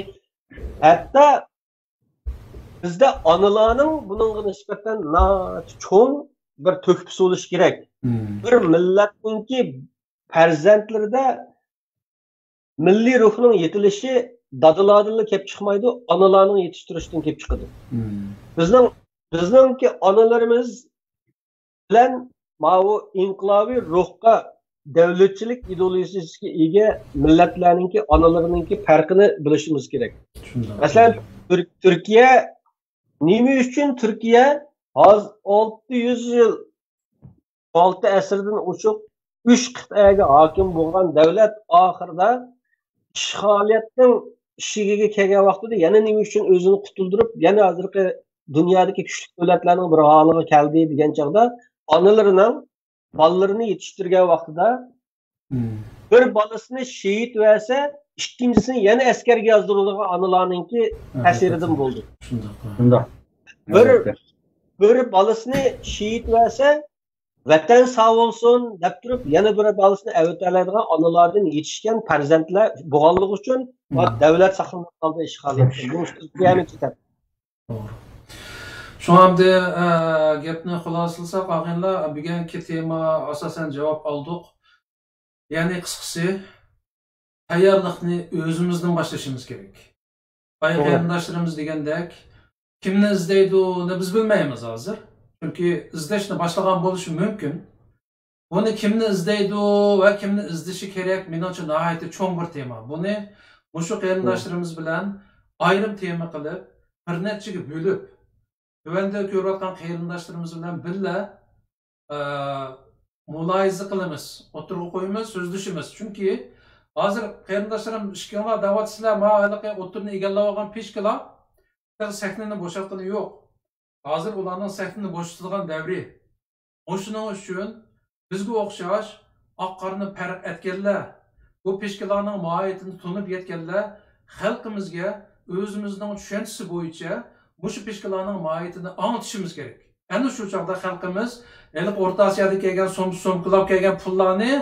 ھەتتا بىزدە ئانىلارنىڭ بۇنىڭغا نىسبەتەن ناھايىتى چوڭ بىر تۆھپىسى بولۇشى كېرەك. بىر مىللەتنىڭكى پەرزەنتلىرىدە مىللىي روھنىڭ يېتىلىشى دادىلاردىنلا كېلىپ چىقمايدۇ، ئانىلارنىڭ يېتىشتۈرۈشىدىن كېلىپ چىقىدۇ. بىزنىڭ، بىزنىڭكى ئانىلىرىمىز بىلەن ماۋۇ ئىنقىلابىي روھقا، دەۋلەتچىلىك ئىدېئولوگىيەسىگە ئىگە مىللەتلەرنىڭكى ئانىلىرىنىڭكى پەرقىنى بىلىشىمىز كېرەك. مەسىلەن، تۈر-، تۈركىيە، نېمە ئۈچۈن تۈركىيە ھازىر ئالتە يۈز يىل، ئالتە ئەسىردىن ئوشۇق ئۈچ قىتئەگە ھاكىم بولغان دەۋلەت ئاخىرىدا ئىشغالىيەتنىڭ ئىشىكىگە كەلگەن ۋاقتىدا يەنە نېمە ئۈچۈن ئۆزىنى قۇتۇلدۇرۇپ، يەنە ھازىرقى دۇنيادىكى كۈچلۈك دۆلەتلەرنىڭ بىر ھالىغا كەلدى دېگەن چاغدا، ئانىلىرىنىڭ بالىلىرىنى يېتىشتۈرگەن ۋاقتىدا بىر بالىسىنى شېھىت بەرسە، ئىككىنچىسىنى يەنە ئەسكەرگە يازدۇرىدىغان ئانىلارنىڭكى تەسىرىدىن بولدى. شۇنداق. بىر، بىر بالىسىنى شېھىت بەرسە، ۋەتەن ساغ بولسۇن دەپ تۇرۇپ، يەنە بىر بالىسىنى ئەۋېتەلەيدىغان ئانىلاردىن يېتىشكەن پەرزەنتلەر بولغانلىقى ئۈچۈن، مم، دۆلەت ساقلىنىپ قالدى ئىشغالىيەتتىن. بۇ، بۇ يەنە توغرا. شۇڭا ئەمدى، ئە، گەپنى خۇلاسىلىساق، ئاغىنىلەر، بۈگۈنكى تېما ئاساسەن جاۋاب ئالدۇق. يەنى قىسقىسى، تەييارلىقنى ئۆزىمىزدىن باشلىشىمىز كېرەك. بايا توغرا. قېرىنداشلىرىمىز دېگەندەك، كىمنى ئىزدەيدۇ، بىز بىلمەيمىز ھازىر. چۈنكى ئىزدەشنى باشلىغان بولۇشى مۇمكىن. بۇنى كىمنى ئىزدەيدۇ ۋە كىمنى ئىزدىشى كېرەك، مېنىڭچە ناھايىتى چوڭ بىر تېما. بۇنى مۇشۇ قېرىنداشلىرىمىز بىلەن ئايرىم تېما قىلىپ، بىر نەچچىگە بۆلۈپ، تۆۋەندە كۆرۈۋاتقان قېرىنداشلىرىمىز بىلەن بىللە، ئە، مۇلاھىزە قىلىمىز، ئوتتۇرىغا قويىمىز، سۆزلىشىمىز. چۈنكى ھازىر قېرىنداشلىرىم ئىككىڭلار دەۋاتىسىلەر، ما ھېلىقى ئوتتۇرىنى ئىگىلەۋالغان پىشكىلار تېخى سەھنىنى بوشاتقىنى يوق. ھازىر ئۇلارنىڭ سەھنىنى بوشىتىدىغان دەۋرى. مۇشۇنىڭ ئۈچۈن بىزگە ئوخشاش ئاق-قارىنى پەرق ئەتكەنلەر، بۇ پىشكىلارنىڭ ماھىيىتىنى تونۇپ يەتكەنلەر خەلقىمىزگە ئۆزىمىزنىڭ چۈشەنچىسى بويىچە مۇشۇ پىشكىلارنىڭ ماھىيىتىنى ئاڭلىتىشىمىز كېرەك. ئەنە شۇ چاغدا خەلقىمىز ھېلىقى ئورتا ئاسىيادىكى كەلگەن سوم-، سومكىلاپ كەلگەن پۇللارنى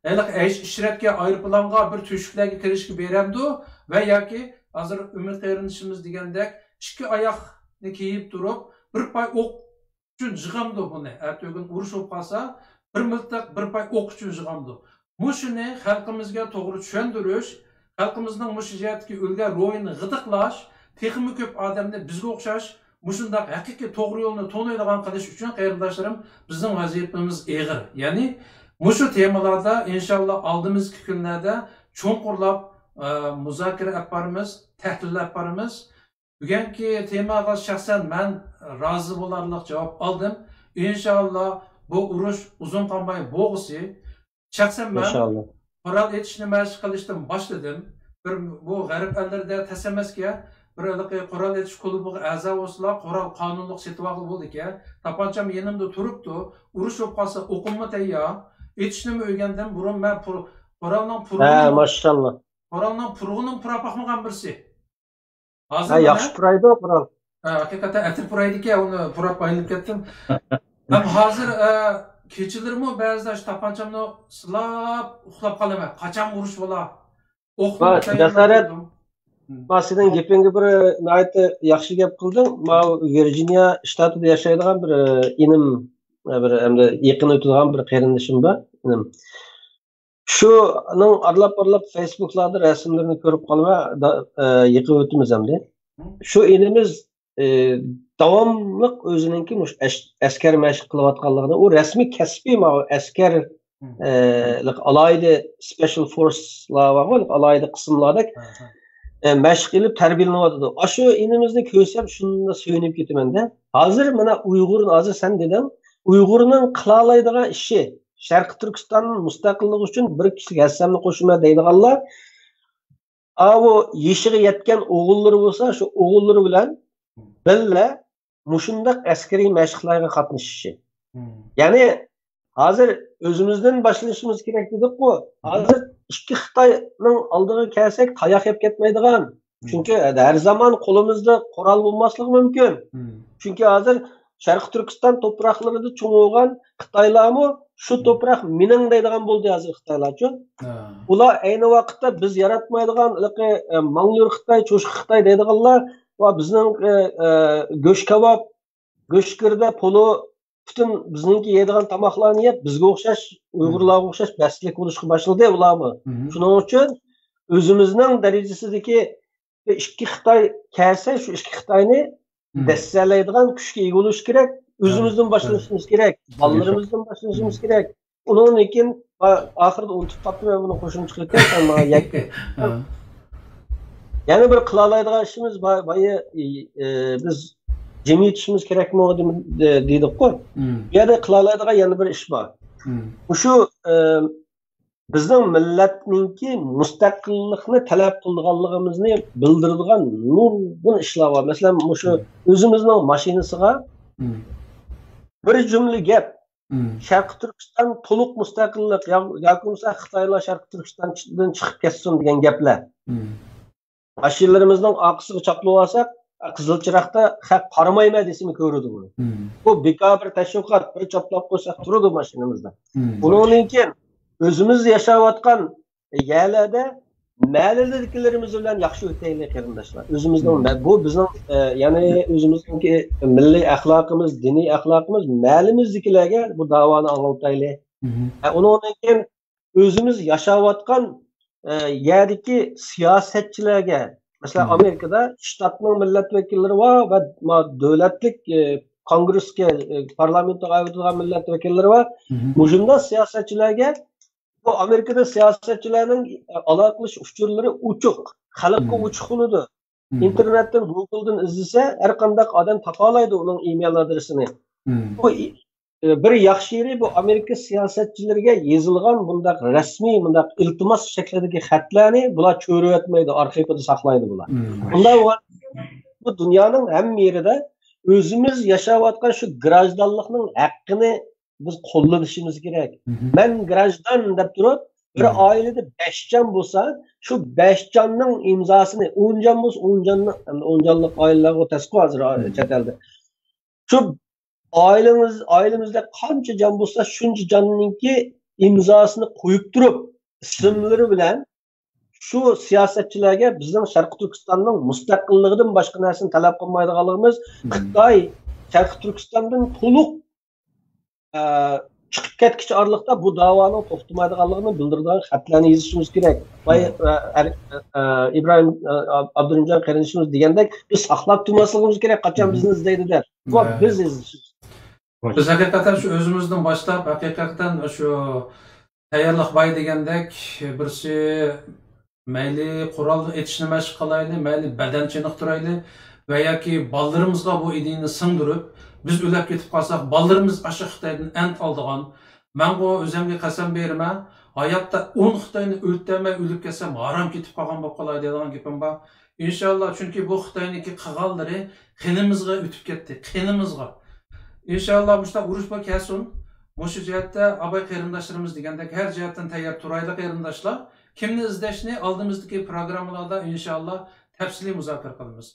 ھېلىقى ئەيش-ئىشرەتكە، ئايروپىلانغا، بىر تۆشۈكلەرگە كىرىشكە بېرەمدۇ ۋە ياكى ھازىر ئۈمىد قېرىندىشىمىز دېگەندەك ئىككى ئاياقنى كىيىپ تۇرۇپ، بىر پاي ئوق ئۈچۈن يىغامدۇ بۇنى؟ ئەتىگۈن ئۇرۇش بولۇپ قالسا، بىر مىلتىق، بىر پاي ئوق ئۈچۈن يىغامدۇ؟ مۇشۇنى خەلقىمىزگە توغرا چۈشەندۈرۈش، خەلقىمىزنىڭ مۇشۇ جەھەتتىكى ئۆلگەن روھىنى غىدىقلاش، تېخىمۇ كۆپ ئادەمنى بىزگە ئوخشاش مۇشۇنداق ھەقىقىي توغرا يولنى تونۇيدىغان قىلىش ئۈچۈن، قېرىنداشلىرىم، بىزنىڭ ۋەزىپىمىز ئېغىر. يەنى مۇشۇ تېمىلاردا ئىنشاللا ئالدىمىزدىكى كۈنلەردە چوڭقۇرلاپ، ئە، مۇزاكىرە ئېلىپ بارىمىز، تەھلىل ئېلىپ بارىمىز. بۈگۈنكى تېماغا شەخسەن مەن رازى بولارلىق جاۋاب ئالدىم. ئىنشاللا بۇ ئۇرۇش ئۇزۇن قالماي بوغۇسى. شەخسەن مەن ئىنشاللا قورال ئېتىشنى مەشىق قىلىشتىن باشلىدىم. بىر بۇ غەرب ئەللىرىدە تەس ئەمەسكەن، بىر ھېلىقى قورال ئېتىش كۇلۇبىغا ئەزا بولسىلا، قورال قانۇنلۇق سېتىۋالغىلى بولىدىكەن. تاپانچام يېنىمدا تۇرۇپتۇ. ئۇرۇش بولۇپ قالسا ئوقۇممۇ تەييار. ئېتىشنىمۇ ئۆگەندىم. بۇرۇن مەن پۇر-، قورالنىڭ ھە، پۇرىقىنى، ماشاللا. قورالنىڭ پۇرىقىنىمۇ پۇراپ باقمىغان بىرسى. ھازىر ھە، مانا ياخشى پۇرايدۇ قورال. ھە، ھەقىقەتەن ئەتىر پۇرايدىكەن، ئۇنى پۇراپ بايىنىپ كەتتىم. ھەم ھازىر، ئە، كېچىلىرىمۇ بەزىدە شۇ تاپانچامنى سىلاپ ئۇخلاپ قالىمەن. قاچان ئۇرۇش بولا؟ ئوقنى ھە، تەييارلاپ جاسارەت، قويدۇم. ھە. ما، سېنىڭ گېپىڭگە بىر ناھايىتى ياخشى گەپ قىلدىڭ. ماۋۇ ۋىرجىنىيە شتاتىدا ياشايدىغان بىر، ئە، ئىنىم، ئە، بىر ئەمدى يېقىن ئۆتىدىغان بىر قېرىندىشىم بار، ئىنىم. شۇنىڭ ئارىلاپ-ئارىلاپ فېيسبۇكلاردا رەسىملىرىنى كۆرۈپ قالما، دا-، ئە، يىقىۋېتىمىز ئەمدى. شۇ ئىنىمىز، ئە، داۋاملىق ئۆزىنىڭكى مۇشۇ ئەش-، ئەسكەر مەشىق قىلىۋاتقانلىقىنى، ئۇ رەسمىي كەسپىي ماۋۇ ئەسكەر، ئە، ئالاھىدە سپېشال فورسلار بارغۇ، ئالاھىدە قىسىملاردەك، ئە، مەشىق ئېلىپ تەربىيەلىنىۋاتىدۇ. ئاشۇ ئىنىمىزنى كۆرسەم شۇنداق سۆيۈنۈپ كېتىمەن-دە. ھازىر مانا ئۇيغۇر، ھازىر سەن دېدىڭ، ئۇيغۇرنىڭ قىلالايدىغان ئىشى، شەرقىي تۈركىستان مۇستەقىللىقى ئۈچۈن بىر كىشىلىك ھەسسەمنى قوشىمەن دەيدىغانلار، ئاۋۇ يېشىغا يەتكەن ئوغۇللىرى بولسا، شۇ ئوغۇللىرى بىلەن بىللە مۇشۇنداق ئەسكىرىي مەشىقلەرگە قاتنىشىشى. يەنى ھازىر ئۆزىمىزدىن باشلىشىمىز كېرەك دېدۇققۇ. ھازىر ئىككى خىتاينىڭ ئالدىغا كەلسەك تاياق يەپ كەتمەيدىغان. چۈنكى ھەر زامان قولىمىزدا قورال بولماسلىقى مۇمكىن. چۈنكى ھازىر شەرقىي تۈركىستان توپراقلىرىدا چوڭ بولغان خىتايلارمۇ شۇ توپراق مېنىڭ دەيدىغان بولدى ھازىر خىتايلارچۇ. ئۇلار ئەينى ۋاقىتتا بىز ياراتمايدىغان ھېلىقى، ئە، ماڭيۈر خىتاي، چوشقا خىتاي دەيدىغانلار ۋە بىزنىڭ، ئە، ئە، گۆش كاۋاپ، گۆشكىردە، پولۇ، پۈتۈن بىزنىڭكى يەيدىغان تاماقلارنى يەپ، بىزگە ئوخشاش، ئۇيغۇرلارغا ئوخشاش بەستلىك بولۇشقا باشلىدى ئۇلارمۇ. شۇنىڭ ئۈچۈن ئۆزىمىزنىڭ دەرىجىسىدىكى ئىككى خىتاي كەلسە، شۇ ئىككى خىتاينى دەسسەلەيدىغان كۈچكە ئىگە بولۇش كېرەك. ئۆزىمىزدىن باشلىشىمىز كېرەك. بالىلىرىمىزدىن باشلىشىمىز كېرەك. ئۇنىڭدىن كېيىن، ئا-، ئاخىرىدا ئۇنتۇپ قاپتىمەن بۇنى قوشۇمچە قىلىپ، سەن ماڭا يەككە. يەنە بىر قىلالايدىغان ئىشىمىز بار، بايا، ئى، ئى، بىز جىم يېتىشىمىز كېرەكمۇ دېم-، دە-، دېدۇققۇ. بۇ يەردە قىلالايدىغان يەنە بىر ئىش بار. مۇشۇ، ئى، بىزنىڭ مىللەتنىڭكى مۇستەقىللىقنى تەلەپ قىلىدىغانلىقىمىزنى بىلدۈرىدىغان نۇرغۇن ئىشلار بار. مەسىلەن، مۇشۇ ئۆزىمىزنىڭ ماشىنىسىغا بىر جۈملە گەپ، شەرقىي تۈركىستان تولۇق مۇستەقىللىق يا-، ياكى بولمىسا خىتايلار شەرقىي تۈركىستاندىن چىقىپ كەتسۇن دېگەن گەپلەر. ماشىنىلىرىمىزنىڭ ئارقىسىغا چاپلىۋالساق، قىزىل چىراغدا خەق قارىمايمەن دېسىمۇ كۆرىدۇ بۇنى. مم. بۇ بىكار بىر تەشۋىقات، بىر چاپلاپ قويساق تۇرىدۇ ماشىنىمىزدا. مم. ئۇنىڭدىن كېيىن ئۆزىمىز ياشاۋاتقان يەرلەردە مەھەللىدىكىلىرىمىز بىلەن ياخشى ئۆتەيلى، قېرىنداشلار. ئۆزىمىزنىڭ مە-، بۇ بىزنىڭ، ئە، يەنى ئۆزىمىزنىڭكى مىللىي ئەخلاقىمىز، دىنىي ئەخلاقىمىز، مەھەللىمىزدىكىلەرگە بۇ داۋانى ئاڭلىتايلى. مم. ئە، ئۇنىڭدىن كېيىن ئۆزىمىز ياشاۋاتقان، ئە، يەردىكى سىياسەتچىلەرگە، مەسىلەن، مم. ئامېرىكىدا شتاتنىڭ مىللەت ۋەكىللىرى بار ۋە ما-، دۆلەتلىك، ئە، كونگرېسكە، ئە، پارلامېنتقا ئاۋېتىدىغان مىللەت ۋەكىللىرى بار. مم. مۇشۇنداق سىياسەتچىلەرگە بۇ ئامېرىكىدا سىياسەتچىلەرنىڭ ئالاقىلىشىش ئۇچۇرلىرى ئوچۇق، خەلققە مم. ئوچۇق بولىدۇ. مم. ئىنتېرنېتتىن، گۇگلدىن ئىزدىسە، ھەر قانداق ئادەم تاپالايدۇ ئۇنىڭ ئىمېيل ئادرېسىنى. مم. بۇ ئى-، بىر ياخشى يېرى، بۇ ئامېرىكا سىياسەتچىلىرىگە يېزىلغان بۇنداق رەسمىي، بۇنداق ئىلتىماس شەكلىدىكى خەتلەرنى بۇلار چۆرۈۋەتمەيدۇ، ئارخىپىدا ساقلايدۇ بۇلار. مم. بۇنداق بولغان، بۇ دۇنيانىڭ ھەممە يېرىدە ئۆزىمىز ياشاۋاتقان شۇ گراژدانلىقنىڭ ھەققىنى بىز قوللىنىشىمىز كېرەك. مم. مەن گراژدان دەپ تۇرۇپ، بىر مم. ئائىلىدە بەش جان بولسا، شۇ بەش جاننىڭ ئىمزاسىنى، ئون جان بولسا، ئون جاننىڭ، ئەمدى ئون جانلىق ئائىلىلەرغۇ تەسكۇ ھازىر مم. چەت ئەلدە. شۇ ئائىلىمىز، ئائىلىمىزدە قانچە جان بولسا، شۇنچە جاننىڭكى ئىمزاسىنى قويۇپ تۇرۇپ، ئىسىملىرى بىلەن شۇ سىياسەتچىلەرگە بىزنىڭ شەرقىي تۈركىستاننىڭ مۇستەقىللىقىدىن باشقا نەرسىنى تەلەپ قىلمايدىغانلىقىمىز، مم. خىتاي شەرقىي تۈركىستاندىن تولۇق، ئە، چىقىپ كەتكۈچە ئارىلىقتا بۇ داۋانىڭ توختىمايدىغانلىقىنى بىلدۈرىدىغان خەتلەرنى يېزىشىمىز كېرەك. باي، مم. ئە، ئەر-، ئە، ئىبراھىم، ئە، ئابدۇرېھىمجان قېرىندىشىمىز دېگەندەك، بىز ساقلاپ تۇرماسلىقىمىز كېرەك، قاچان مم. بىزنى ئىزدەيدۇ دەپ. بۇ مم. بىز ئىزدىشىمىز. بىز ھەقىقەتەن شۇ ئۆزىمىزدىن باشلاپ، ھەقىقەتەن شۇ تەييارلىق باي دېگەندەك، بىرسى مەيلى قورال ئېتىشنى مەشىق قىلايلى، مەيلى بەدەن چېنىقتۇرايلى ۋە ياكى بالىلىرىمىزغا بۇ ئىدىيەنى سىڭدۈرۈپ، بىز ئۆلۈپ كېتىپ قالساق، بالىلىرىمىز ئاشۇ خىتايدىن ئەنت ئالىدىغان. مەنغۇ ئۆزۈمگە قەسەم بېرىمەن، ھاياتتا ئون خىتاينى ئۆلتۈرمەي ئۆلۈپ كەتسەم، ھارام كېتىپ قالغان بولۇپ قالاي دەيدىغان گېپىم بار. ئىنشاللا، چۈنكى بۇ خىتاينىڭكى قىلغانلىرى قېنىمىزغا ئۆتۈپ كەتتى، قېنىمىزغا. ئىنشاللا، مۇشۇنداق ئۇرۇش بار كەلسۇن. مۇشۇ جەھەتتە ئاباي قېرىنداشلىرىمىز دېگەندەك ھەر جەھەتتىن تەييار تۇرايلى قېرىنداشلار. كىمنى ئىزدەشنى ئالدىمىزدىكى پروگراممىلاردا ئىنشاللا تەپسىلىي مۇزاكىرە قىلىمىز.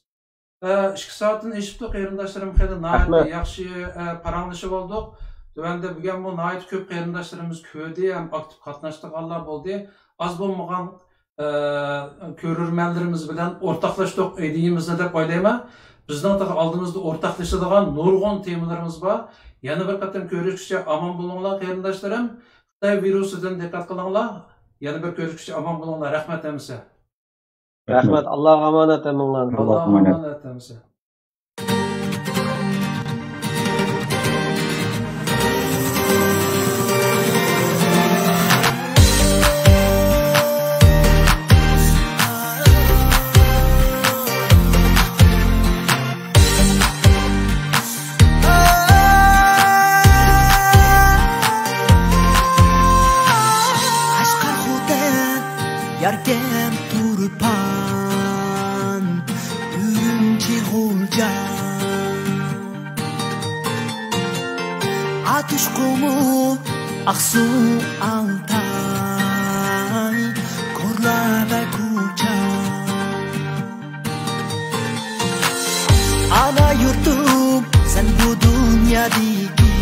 ئە، ئىككى سائەتتىن ئېشىپتۇ قېرىنداشلىرىم، خېلى ناھايىتى رەھمەت. ياخشى، ئە، پاراڭلىشىپ ئالدۇق. تۆۋەندە بۈگۈنمۇ ناھايىتى كۆپ قېرىنداشلىرىمىز كۆردى ھەم ئاكتىپ قاتناشتۇرغانلار بولدى. ئاز بولمىغان ئە، كۆرۈرمەنلىرىمىز بىلەن ئورتاقلاشتۇق ئىدىيىمىزنى دەپ ئويلايمەن. بىزنىڭ تېخى ئالدىمىزدا ئورتاقلىشىدىغان نۇرغۇن تېمىلىرىمىز بار. يەنە بىر قېتىم كۆرۈشكىچە ئامان بولۇڭلار، قېرىنداشلىرىم. خىتاي ۋىرۇسىدىن دىققەت قىلىڭلار. يەنە بىر كۆرۈشكىچە ئامان بولۇڭلار. رەھمەت ھەممىسى. رەھمەت. ئاللاغا ئامانەت ھەممىڭلارنى. ئاللاغا ئامانەت. ئامانەت ھەممىسى. قەشقەر، خوتەن، ياركەنت، تۇرپان، ئۈرۈمچى، غۇلجا، ئاتۇش، قۇمۇل، ئاقسۇ، ئالتاي، كورلا ۋە كۇچا. ئانا يۇرتۇم، سەن بۇ دۇنيادىكى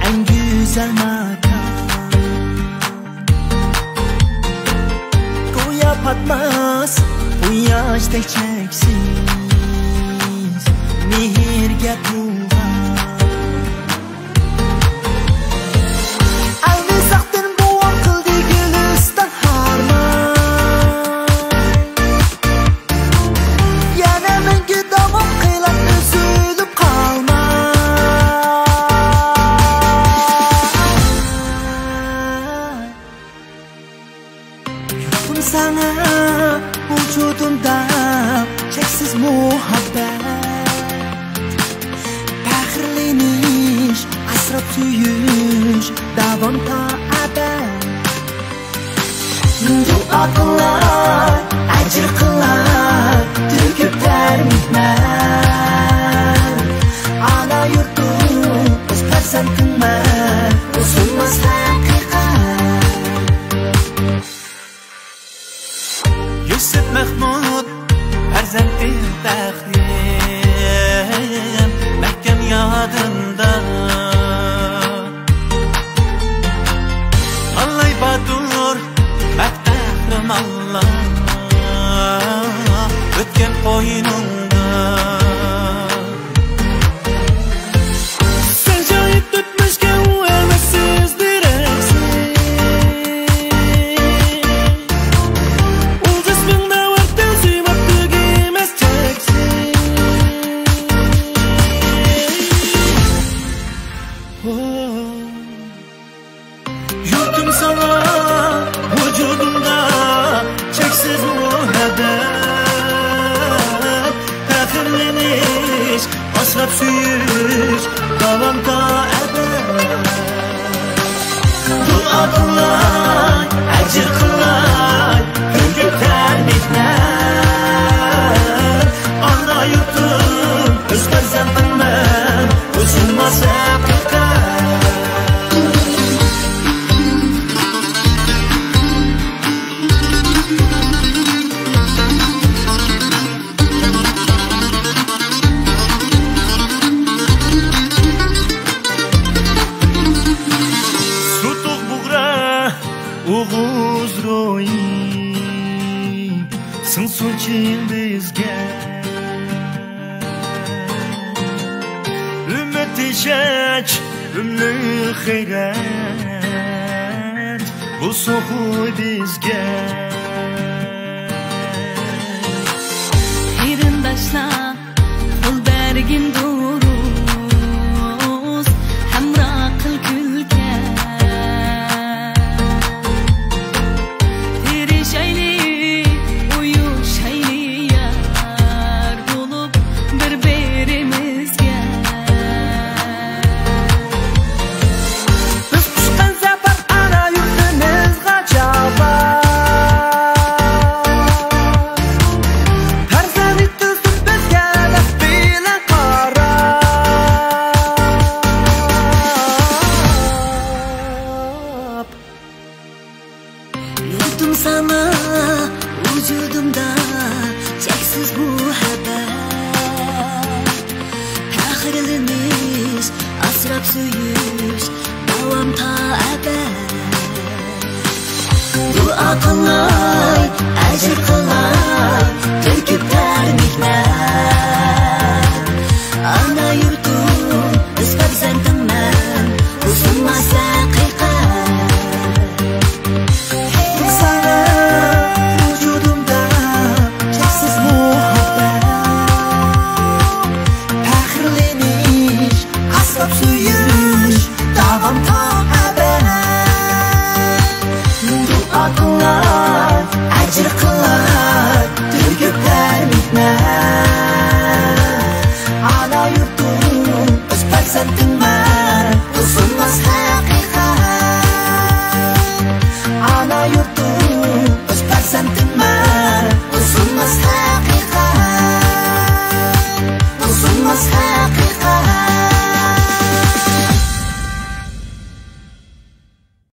ئەڭ گۈزەل ماكان. گويا پاتماس قۇياشتەك چەكسىز مېھىرگە تولغان. ئەلمىساقتىن بوۋام قىلدى گۈلىستان ھارمان. يەنە مەڭگۈ داۋام قىلار ئۈزۈلۈپ قالماي. يۇرتۇم ساڭا ۋۇجۇدۇمدا چەكسىز مۇھەببەت. پەخىرلىنىش، ئاسراپ سۆيۈش داۋام تا ئەبەد. دۇئا قىلار، ئەجىر قىلار، تۆكۈپ تەر مېھمەن. ئانا يۇرتۇم، ئۆز پەرزەنتىڭمەن، بۇزۇلماس ھەقىقەت. يۈسۈپ مەخمۇت پەرزەنتى ئەقلىم مەھكەم يادىمدا. تاللاي باتۇر مەرد قەھرىمانلار ئۆتكەن قوينۇڭدا. سەن شاھىت ئۆتمۈشكە ئۇ ئەمەس سۆز دېرەكسىز. ئۇ جىسمىڭدا بار تىلسىماپ تۈگىمەس چەكسىز. يۈردۈم ساڭا ۋۇجۇدۇمدا چەكسىز مۇھەببەت، پەخىرلىنىش، ئاسراپ سۆيۈش، داۋامدا ئەبەد. دۇئا قىلاي، ئەجىر قىلاي، تۆكۈپ تەر مېھنەت. ئانا يۇرتۇم، ئۆز پەرزەنتىڭمەن، بۇ سۇنماس ھەقىقەت. سۇتۇق بۇغرا، ئوغۇز روھى، سىڭسۇن چىن بىزگە. ئۈمىد تېشەچ، ئۈملۈك غەيرەت، بۇ سوخۇ بىزگە. قېرىنداشلار، قول بەرگىن دۇرۇس، ھەمراھ قىل كۈلكە. تىرىشايلى، ئۇيۇشايلى يار بولۇپ بىر-بىرىمىزگە. بىز قۇچقان سەپەر ئانا يۇرتىمىزغا چاپار. پەرزەنت يېتىلسۇن بىزگە لەپ بىلەن قاراپ. يۇردۇم ساڭا ۋۇجۇدۇمدا چەكسىز مۇھەببەت، پەخىرلىنىش، ئاسراپ سۆيۈش، داۋام تا ئەبەد. دۇئا قىلاي، ئەجىر قىلاي، تۆكۈپ تەر مېھنەت. ئانا يۇرتۇم، ئۆز پەرزەنتىڭمەن، بۇ سۇنماس ھەقىقەت. ساڭا ۋۇجۇدۇمدا چەكسىز مۇھەببەت، پەخىرلىنىش، ئاسراپ سۆيۈش، داۋام تا ئەبەد. دۇئا قىلاي، ئەجىر قىلاي.